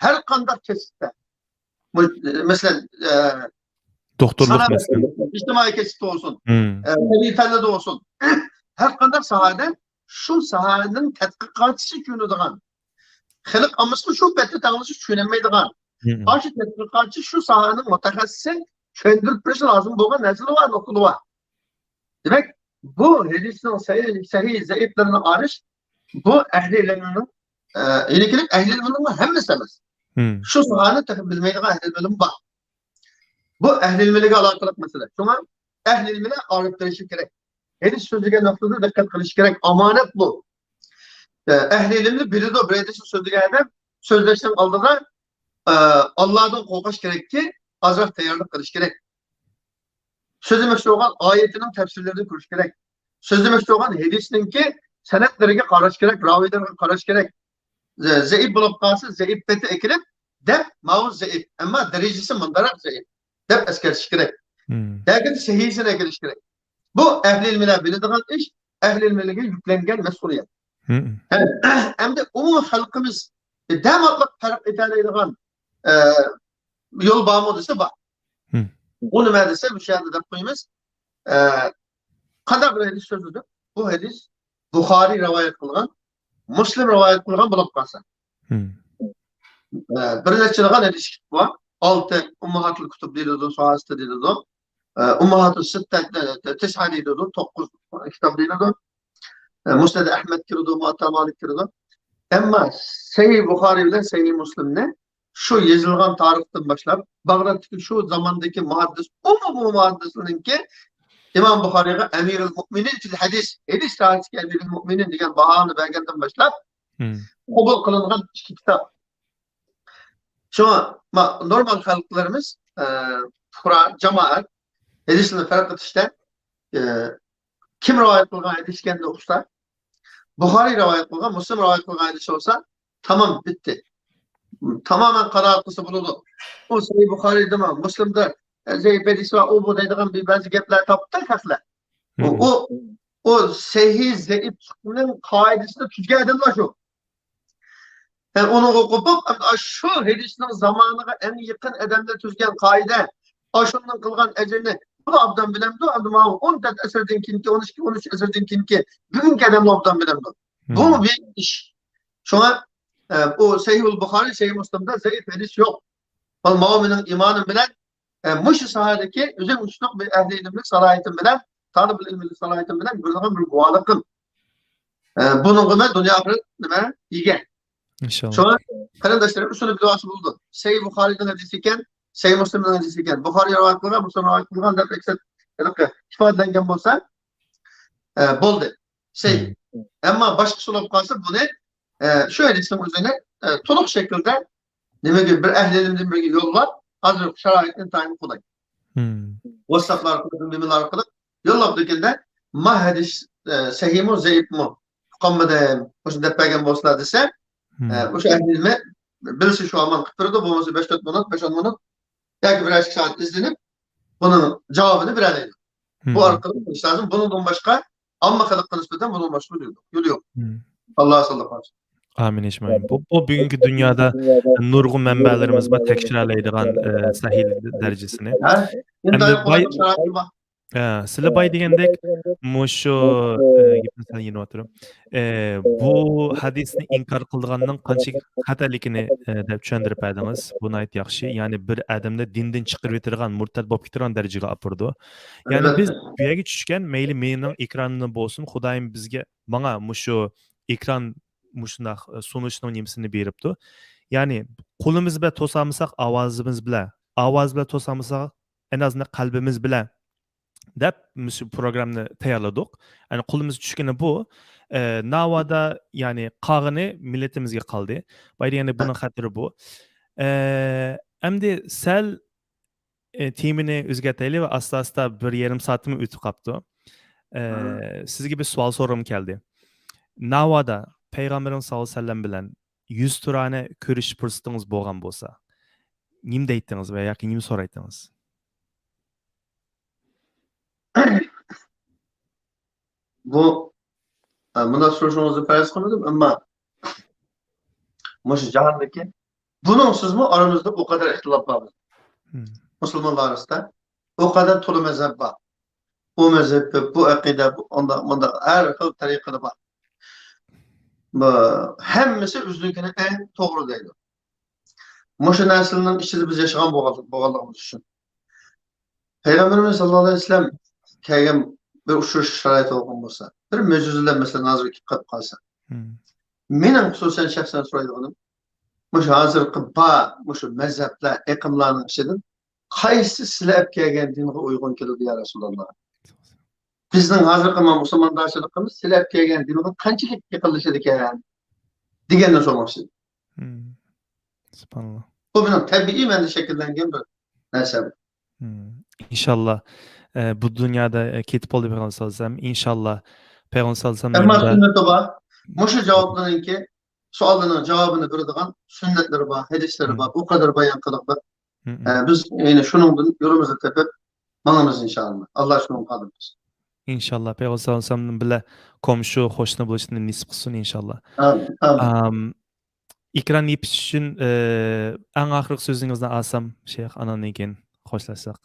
ھەر قانداق كەسىپتە. بۇ، مەسىلەن، ئە، دوختۇرلۇق سانائەت، مەسىلەن. ئىجتىمائىي كەسىپتە بولسۇن، مم. ئە، تەبىئىي پەنلەردە بولسۇن. ھەر قانداق ساھەدە شۇ ساھەنىڭ تەتقىقاتچىسى چۈشىنىدىغان، خەلق ئاممىسىغا شۇ پەتتە تەڭلىشىپ چۈشىنەلمەيدىغان، مم. ئاشۇ تەتقىقاتچى، شۇ ساھەنىڭ مۇتەخەسسىسى چۈشەندۈرۈپ بېرىشى لازىم بولغان نەرسىلەر بار، نۇقتىلار بار. دېمەك، بۇ ھەدىسنىڭ سەھىھ، سەھىھ، زەئىپلىرىنى ئايرىش، بۇ ئەھلى ئىلىمنىڭ، ئە، يەنە كېلىپ ئەھلى ئىلىمنىڭ ھەممىسى ئەمەس. مم. شۇ ساھەنى تېخى بىلمەيدىغان ئەھلى ئىلىم بار. بۇ ئەھلى ئىلمىگە ئالاقىلىق مەسىلە. شۇڭا ئەھلى ئىلىم بىلەن ئارىلىق قىلىشى كېرەك. ھەدىس سۆزلىگەن ۋاقتىدا دىققەت قىلىش كېرەك. ئامانەت بۇ. ئە، ئەھلى ئىلىمنى بىلىدۇ، بىر ھەدىسنى سۆزلىگەن ئادەم سۆزلەشنىڭ ئالدىدا، ئە، ئاللادىن قورقۇش كېرەككى، ئازراق تەييارلىق قىلىش كېرەك. سۆزلىمەكچى بولغان ئايىتىنىڭ تەپسىرلىرىنى كۆرۈش كېرەك. سۆزلىمەكچى بولغان ھەدىسنىڭكى سەنەدلىرىگە قاراش كېرەك، راۋىيلارغا قاراش كېرەك. زە-، زەئىپ بولۇپ قالسا، زەئىپ پېتى ئەكېلىپ، دەپ، ماۋۇ زەئىپ، ئەمما دەرىجىسى مۇنداقراق زەئىپ، دەپ ئەسكەرتىش كېرەك. مم. لېكىن سەھىھسىنى ئەكېلىش كېرەك. بۇ ئەھلى ئىلىملەر بىلىدىغان ئىش، ئەھلى ئىلىملەرگە يۈكلەنگەن مەسئۇلىيەت. مم. ھەم-، ئەمدى ئومۇمىي خەلقىمىز دەماللىق پەرق ئېتەلەيدىغان، ئە، يول بارمۇ دېسە، بار. مم. ئۇ نېمە دېسە، مۇشۇ يەردە دەپ قويىمىز. ئە، قانداق بىر ھەدىس سۆزلىدۇق؟ بۇ ھەدىس بۇخارىي رىۋايەت قىلغان، مۇسلىم رىۋايەت قىلغان بولۇپ قالسا. مم. ئە، بىر نەچچىلىغان ھەدىس كىتاب بار. ئالتە، ئۇمماھاتۇل كۇتۇب دېيىلىدۇ، ساھاسىدا دېيىلىدۇ. ئە، ئۇمماھاتۇل سىتتە، تىسئە دېيىلىدۇ، توققۇز كىتاب دېيىلىدۇ. ئە، مۇسنەد ئەھمەد كىرىدۇ، مۇۋەتتا مالىك كىرىدۇ. ئەمما سەھىھ بۇخارىي بىلەن سەھىھ مۇسلىمنى شۇ يېزىلغان تارىختىن باشلاپ، باغدادتىكى شۇ زاماندىكى مۇھەددىس، ئومۇمىي مۇھەددىسلىرىنىڭكى ئىمام بۇخارىيغا ئەمىرۇل مۇئمىنىن فىل ھەدىس، ھەدىس ساھەسىدىكى ئەمىرۇل مۇئمىنىن دېگەن باھانى بەرگەندىن باشلاپ، مم. قوبۇل قىلىنغان ئىككى كىتاب. شۇڭا ما-، نورمال خەلقلىرىمىز، ئە، پۇقرا، جامائەت ھەدىسنى پەرق ئېتىشتە، ئە، كىم رىۋايەت قىلغان ھەدىس ئىكەنلىكىنى ئۇقسا، بۇخارىي رىۋايەت قىلغان، مۇسلىم رىۋايەت قىلغان ھەدىس بولسا، تامام، بىتتى. تامامەن قانائەت قىلسا بولىدۇ. ئۇ سەھىھ بۇخارىيدىمۇ، مۇسلىمدا، ئە، زەئىپ ھەدىس بار، ئۇ بۇ دەيدىغان بىر بەزى گەپلەر تاپتى خەقلەر. ئۇ، مم. ئۇ، ئۇ سەھىھ زەئىپلىكنىڭ قائىدىسىنى تۈزگەن ئادەملەر شۇ. ھە، ئۇنىڭغا قوپۇپ، ئەمدى ئاشۇ ھەدىسنىڭ زامانىغا ئەڭ يېقىن ئادەملەر تۈزگەن قائىدە، ئاشۇنىڭ قىلغان ئەجرىنى بۇ ئوبدان بىلەمدۇ؟ ئەمدى ماۋۇ ئون تۆت ئەسىردىن كېيىنكى، ئون ئىككى، ئون ئۈچ ئەسىردىن كېيىنكى بۈگۈنكى ئادەملەر ئوبدان بىلەمدۇ؟ بۇمۇ مم. بىر ئىش. شۇڭا، ئە، بۇ سەھىھۇل بۇخارىي، سەھىھ مۇسلىمدا زەئىپ ھەدىس يوق. بۇ ماۋۇ مېنىڭ ئىمانىم بىلەن، ئە، مۇشۇ ساھەدىكى ئۆزۈم ئۇچلۇق بىر ئەھلى ئىلىملىك سالاھىيىتىم بىلەن، تالىبىل ئىلىملىك سالاھىيىتىم بىلەن بېرىدىغان بىر گۇۋاھلىقىم. ئە، بۇنىڭغا مەن دۇنيا ئاخىرەت نېمە؟ ئىگە. ئىنشاللا. شۇڭا قېرىنداشلىرىم شۇنى بىلىۋالسا بولىدۇ. سەھىھ بۇخارىينىڭ ھەدىسى ئىكەن، سەھىھ مۇسلىمنىڭ ھەدىسى ئىكەن، بۇخارىي رىۋايەت قىلغان، مۇسلىم رىۋايەت قىلغان دەپ ئەكسەر ھېلىقى ئىپادىلەنگەن بولسا، ئە، بولدى. سەھىھ. مم. ئەمما باشقىسى بولۇپ قالسا، بۇنى، ئە، شۇ ھەدىسنىڭ ئۆزىنى، ئە، تولۇق شەكىلدە نېمىگە بىر ئەھلى ئىلىمدىن بىرگە يوللاپ، ھازىر شارائىت ئىنتايىن قولاي. مم. ۋاتساپلار ئارقىلىق، نېمىلەر ئارقىلىق يوللاپ دېگەندە، ما ھەدىس، ئە، سەھىھمۇ، زەئىپمۇ، ئۇقالمىدىم، مۇشۇنى دەپ بەرگەن بولسىلار دېسە، مم. ئە، ئوشۇ ئەھلى ئىلمى بىلسە شۇ ئامان قىلىپ بېرىدۇ، بولمىسا بەش تۆت مىنۇت، بەش ئون مىنۇت ياكى بىر ئىككى سائەت ئىزدىنىپ، بۇنىڭ جاۋابىنى بېرەلەيدۇ. بۇ مم. ئارقىلىق بىلىش لازىم. بۇنىڭدىن باشقا ئامما خەلققە نىسبەتەن بۇنىڭدىن باشقا يولى يوق. يولى يوق. مم. ئاللا ساقلىق قىلسۇن. ئامىن ئەجمەئىن. بۇ، بۇ بۈگۈنكى دۇنيادا نۇرغۇن مەنبەلىرىمىز بار تەكشۈرەلەيدىغان، ئە، سەھىھ دەرىجىسىنى. ھە؟ ئەمدى ئىنتايىن باي- قولايلىق شارائىت بار. ھە، سىلە باي دېگەندەك مۇشۇ، ئە، گېپنى سەل يېنىۋاتىمەن. ئە، بۇ ھەدىسنى ئىنكار قىلىدىغاننىڭ قانچىلىك خەتەرلىكىنى، ئە، دەپ چۈشەندۈرۈپ بەردىڭىز. بۇ ناھايىتى ياخشى. يەنى بىر ئادەمنى دىندىن چىقىرىۋېتىدىغان، مۇرتەد بولۇپ كېتىدىغان دەرىجىگە ئاپىرىدۇ. يەنى بىز بۇ يەرگە چۈشكەن، مەيلى مېنىڭ ئېكرانىمدا بولسۇن، خۇدايىم بىزگە، ماڭا مۇشۇ ئېكران مۇشۇنداق، ئە، سۇنۇشنىڭ نېمىسىنى بېرىپتۇ. يەنى قولىمىز بىلەن توسالمىساق، ئاۋازىمىز بىلەن، ئاۋاز بىلەن توسالمىساق، ئەنئازىنى قەلبىمىز بىلەن دەپ مۇشۇ پروگراممىنى تەييارلىدۇق. يەنى قولىمىزغا چۈشكىنى بۇ. ئە، ناۋادا، يەنى قالغىنى مىللىتىمىزگە قالدى. باي دېگەندەك بۇنىڭ خەتىرى بۇ. ئە، ئەمدى سەل، ئە، تېمىنى ئۆزگەرتەيلى ۋە ئاستا-ئاستا بىر يېرىم سائىتىمۇ ئۆتۈپ قاپتۇ. ئە، سىزگە بىر سوئال سورىغۇم كەلدى. ناۋادا پەيغەمبىرىمىز ساللاللاھۇ ئەلەيھى ۋەسەللەم بىلەن يۈز تۇرانە كۆرۈشۈش پۇرسىتىڭىز بولغان بولسا، نېمە دەيتتىڭىز ۋە ياكى نېمە سورايتتىڭىز؟ بۇ، ئە، مۇنداق سورىشىڭىزنى پەرەز قىلمىدىم، ئەمما مۇشۇ جاھاندىكى بۇنىڭسىزمۇ ئارىمىزدا ئۇ قەدەر ئىختىلاپ بار بىزنىڭ. مۇسۇلمانلار ئارىسىدا ئۇ قەدەر تولا مەزھەپ بار. ئۇ مەزھەپ، بۇ ئەقىدە، بۇ ئانداق، مۇنداق، ھەر خىل تەرىقىدە بار. بۇ ھەممىسى ئۆزىنىڭكىنى ئەڭ توغرا دەيدۇ. مۇشۇ نەرسىلەرنىڭ ئىچىدە بىز ياشىغان بولغان-، بولغانلىقىمىز ئۈچۈن. پەيغەمبىرىمىز ساللاللاھۇ ئەلەيھى ۋەسەللەم كەلگەن بىر ئۇچرىشىش شارائىتى بولغان بولسا، بىر مۆجىزىلەر مەسىلەن ھازىر كېلىپ قالسا. مېنىڭ خۇسۇسەن شەخسەن سورايدىغىنىم، مۇشۇ ھازىرقى بار، مۇشۇ مەزھەپلەر، ئېقىملارنىڭ ئىچىدىن قايسى سىلەر ئەپ كەلگەن دىنغا ئۇيغۇن كېلىدۇ، يا رەسۇلاللا؟ بىزنىڭ ھازىرقى مۇسۇلماندارچىلىقىمىز سىلەر ئەپ كەلگەن دىنغا قانچىلىك يېقىنلىشىدىكەن؟ دېگەننى سورىماقچى. سۇبھاناللا. بۇ مېنىڭ تەبىئىي مەندە شەكىللەنگەن بىر نەرسەم. ئىنشاللا، ئە، بۇ دۇنيادا، ئە، كېتىپ بولدى پەيغەمبەر ساللاللاھۇ ئەلەيھى ۋەسەللەم. ئىنشاللا، پەيغەمبەر ساللاللاھۇ ئەلەيھى ۋەسەللەم ئەمما يېنىدا سۈننىتى بار. مۇشۇ جاۋابلىرىنىڭكى، سوئاللىرىنىڭ جاۋابىنى بېرىدىغان سۈننەتلىرى بار، ھەدىسلىرى بار، ئۇ قەدەر بايان قىلىقلىق. ئە، بىز يەنە شۇنىڭدىن يولىمىزنى تېپىپ ماڭىمىز، ئىنشاللا. ئاللا شۇنىڭغا قادىر قىلسۇن. ئىنشاللا، پەيغەمبەر ساللاللاھۇ ئەلەيھى ۋەسەللەم بىلەن كومشۇ، قوشنا بولۇشنى نېسىپ قىلسۇن، ئىنشاللا. ئامىن، ئامىن. ئام، ئېكران يېپىش ئۈچۈن، ئە، ئەڭ ئاخىرقى سۆزىڭىزنى ئالسام، شەيخ، ئانان كېيىن خوشلاشساق.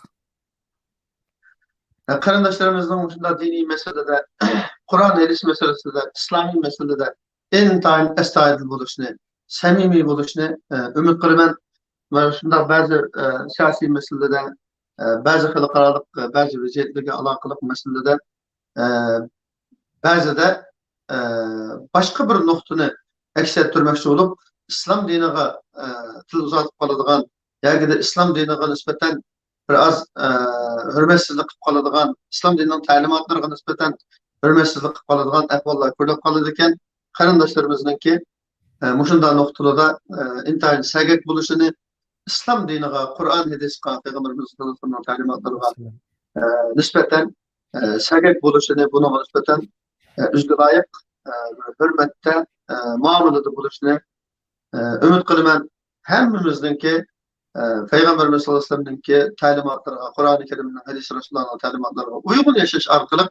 قېرىنداشلىرىمىزنىڭ مۇشۇنداق دىنىي مەسىلىدە، قۇرئان، ھەدىس مەسىلىسىدە، ئىسلامىي مەسىلىدە ئىنتايىن ئەستايىدىل بولۇشنى، سەمىمىي بولۇشنى، ئە، ئۈمىد قىلىمەن. ۋە شۇنداق بەزى، ئە، سىياسىي مەسىلىلەردە، ئە، بەزى خەلقئارالىق، ئە، بەزى ۋەزىيەتلەرگە ئالاقىلىق مەسىلىلەردە، ئە، بەزىدە، ئە، باشقا بىر نۇقتىنى ئەكس ئەتتۈرمەكچى بولۇپ، ئىسلام دىنىغا، ئە، تىل ئۇزارتىپ قالىدىغان ياكى ئىسلام دىنىغا نىسبەتەن بىر ئاز، ئە، ھۆرمەتسىزلىك قىلىپ قالىدىغان، ئىسلام دىنىنىڭ تەلىماتلىرىغا نىسبەتەن ھۆرمەتسىزلىك قىلىپ قالىدىغان ئەھۋاللار كۆرۈلۈپ قالىدىكەن. قېرىنداشلىرىمىزنىڭكى، ئە، مۇشۇنداق نۇقتىلاردا، ئە، ئىنتايىن سەگەك بولۇشىنى، ئىسلام دىنىغا، قۇرئان، ھەدىسقا، پەيغەمبىرىمىز سەللەللاھۇ ئەلەيھى ۋەسەللەمنىڭ تەلىماتلىرىغا، ئە، نىسبەتەن، ئە، سەگەك بولۇشىنى، بۇنىڭغا نىسبەتەن، ئە، ئۆزىگە لايىق، ئە، ھۆرمەتتە، ئە، مۇئامىلىدە بولۇشىنى، ئە، ئۈمىد قىلىمەن. ھەممىمىزنىڭكى، ئە، پەيغەمبىرىمىز سەللەللاھۇ ئەلەيھى ۋەسەللەمنىڭكى تەلىماتلىرىغا، قۇرئانى كەرىمنىڭ، ھەدىس رەسۇلۇللانىڭ تەلىماتلىرىغا ئۇيغۇن ياشاش ئارقىلىق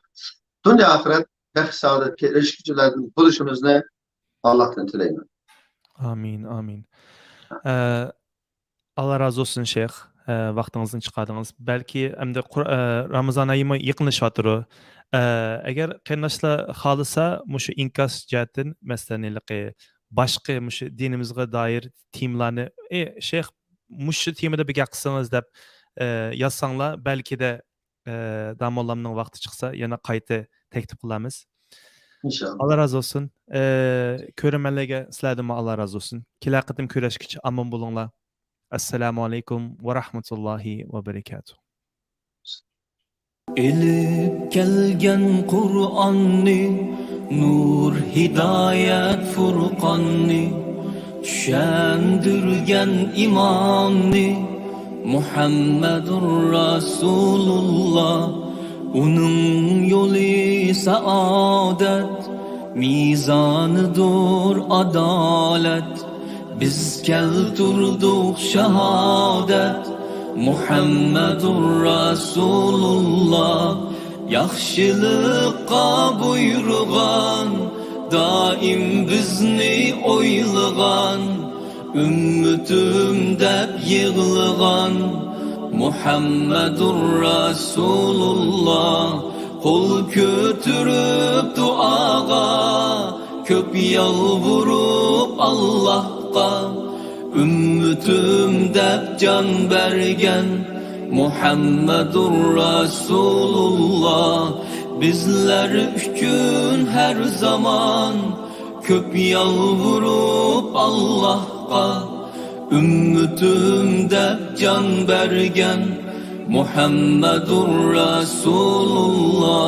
دۇنيا ئاخىرەت بەخت سائادەتكە ئېرىشكۈچىلەردىن بولۇشىمىزنى ئاللاھتىن تىلەيمەن. ئامىن، ئامىن. ئە، ئاللا رازى بولسۇن، شەيخ. ئە، ۋاقتىڭىزنى چىقاردىڭىز. بەلكى ئەمدى قۇر-، ئە، رامىزان ئايىمۇ يېقىنلىشىۋاتىدۇ. ئە، ئەگەر قېرىنداشلار خالىسا، مۇشۇ ئىنكاس جەھەتتىن، مەسىلەن، ھېلىقى باشقا مۇشۇ دىنىمىزغا دائىر تېمىلارنى، ئى، شەيخ، مۇشۇ تېمىدا بىر گەپ قىلسىڭىز دەپ، ئە، يازساڭلار، بەلكىدە، ئە، داموللامنىڭ ۋاقتى چىقسا، يەنە قايتا تەكلىپ قىلارمىز. ئىنشاللا. ئاللا رازى بولسۇن. ئە، كۆرۈرمەنلەرگە سىلەردىنمۇ ئاللا رازى بولسۇن. كېلەر قېتىم كۆرۈشكىچە ئامان بولۇڭلار. ئەسسالامۇ ئەلەيكۇم ۋە رەھمەتۇللاھى ۋە بەرىكاتۇھ. ئېلىپ كەلگەن قۇرئاننى، نۇر ھىدايەت فۇرقاننى، چۈشەندۈرگەن ئىمامنى مۇھەممەدۇر رەسۇلۇللا. ئۇنىڭ يولى سائادەت، مىزانىدۇر ئادالەت. بىز كەلتۈردۇق شاھادەت، مۇھەممەدۇر رەسۇلۇللا. ياخشىلىققا بۇيرۇغان، دائىم بىزنى ئويلىغان، ئۈممىتىم دەپ يىغلىغان مۇھەممەدۇر رەسۇلۇللا. قول كۆتۈرۈپ دۇئاغا، كۆپ يالۋۇرۇپ ئاللاھقا، ئۈممىتىم دەپ جان بەرگەن مۇھەممەدۇر رەسۇلۇللا. بىزلەر ئۈچۈن ھەر زامان كۆپ يالۋۇرۇپ ئاللاھقا، ئۈممىتىم دەپ جان بەرگەن مۇھەممەدۇر رەسۇلۇللا.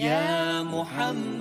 يا مۇھەممەد.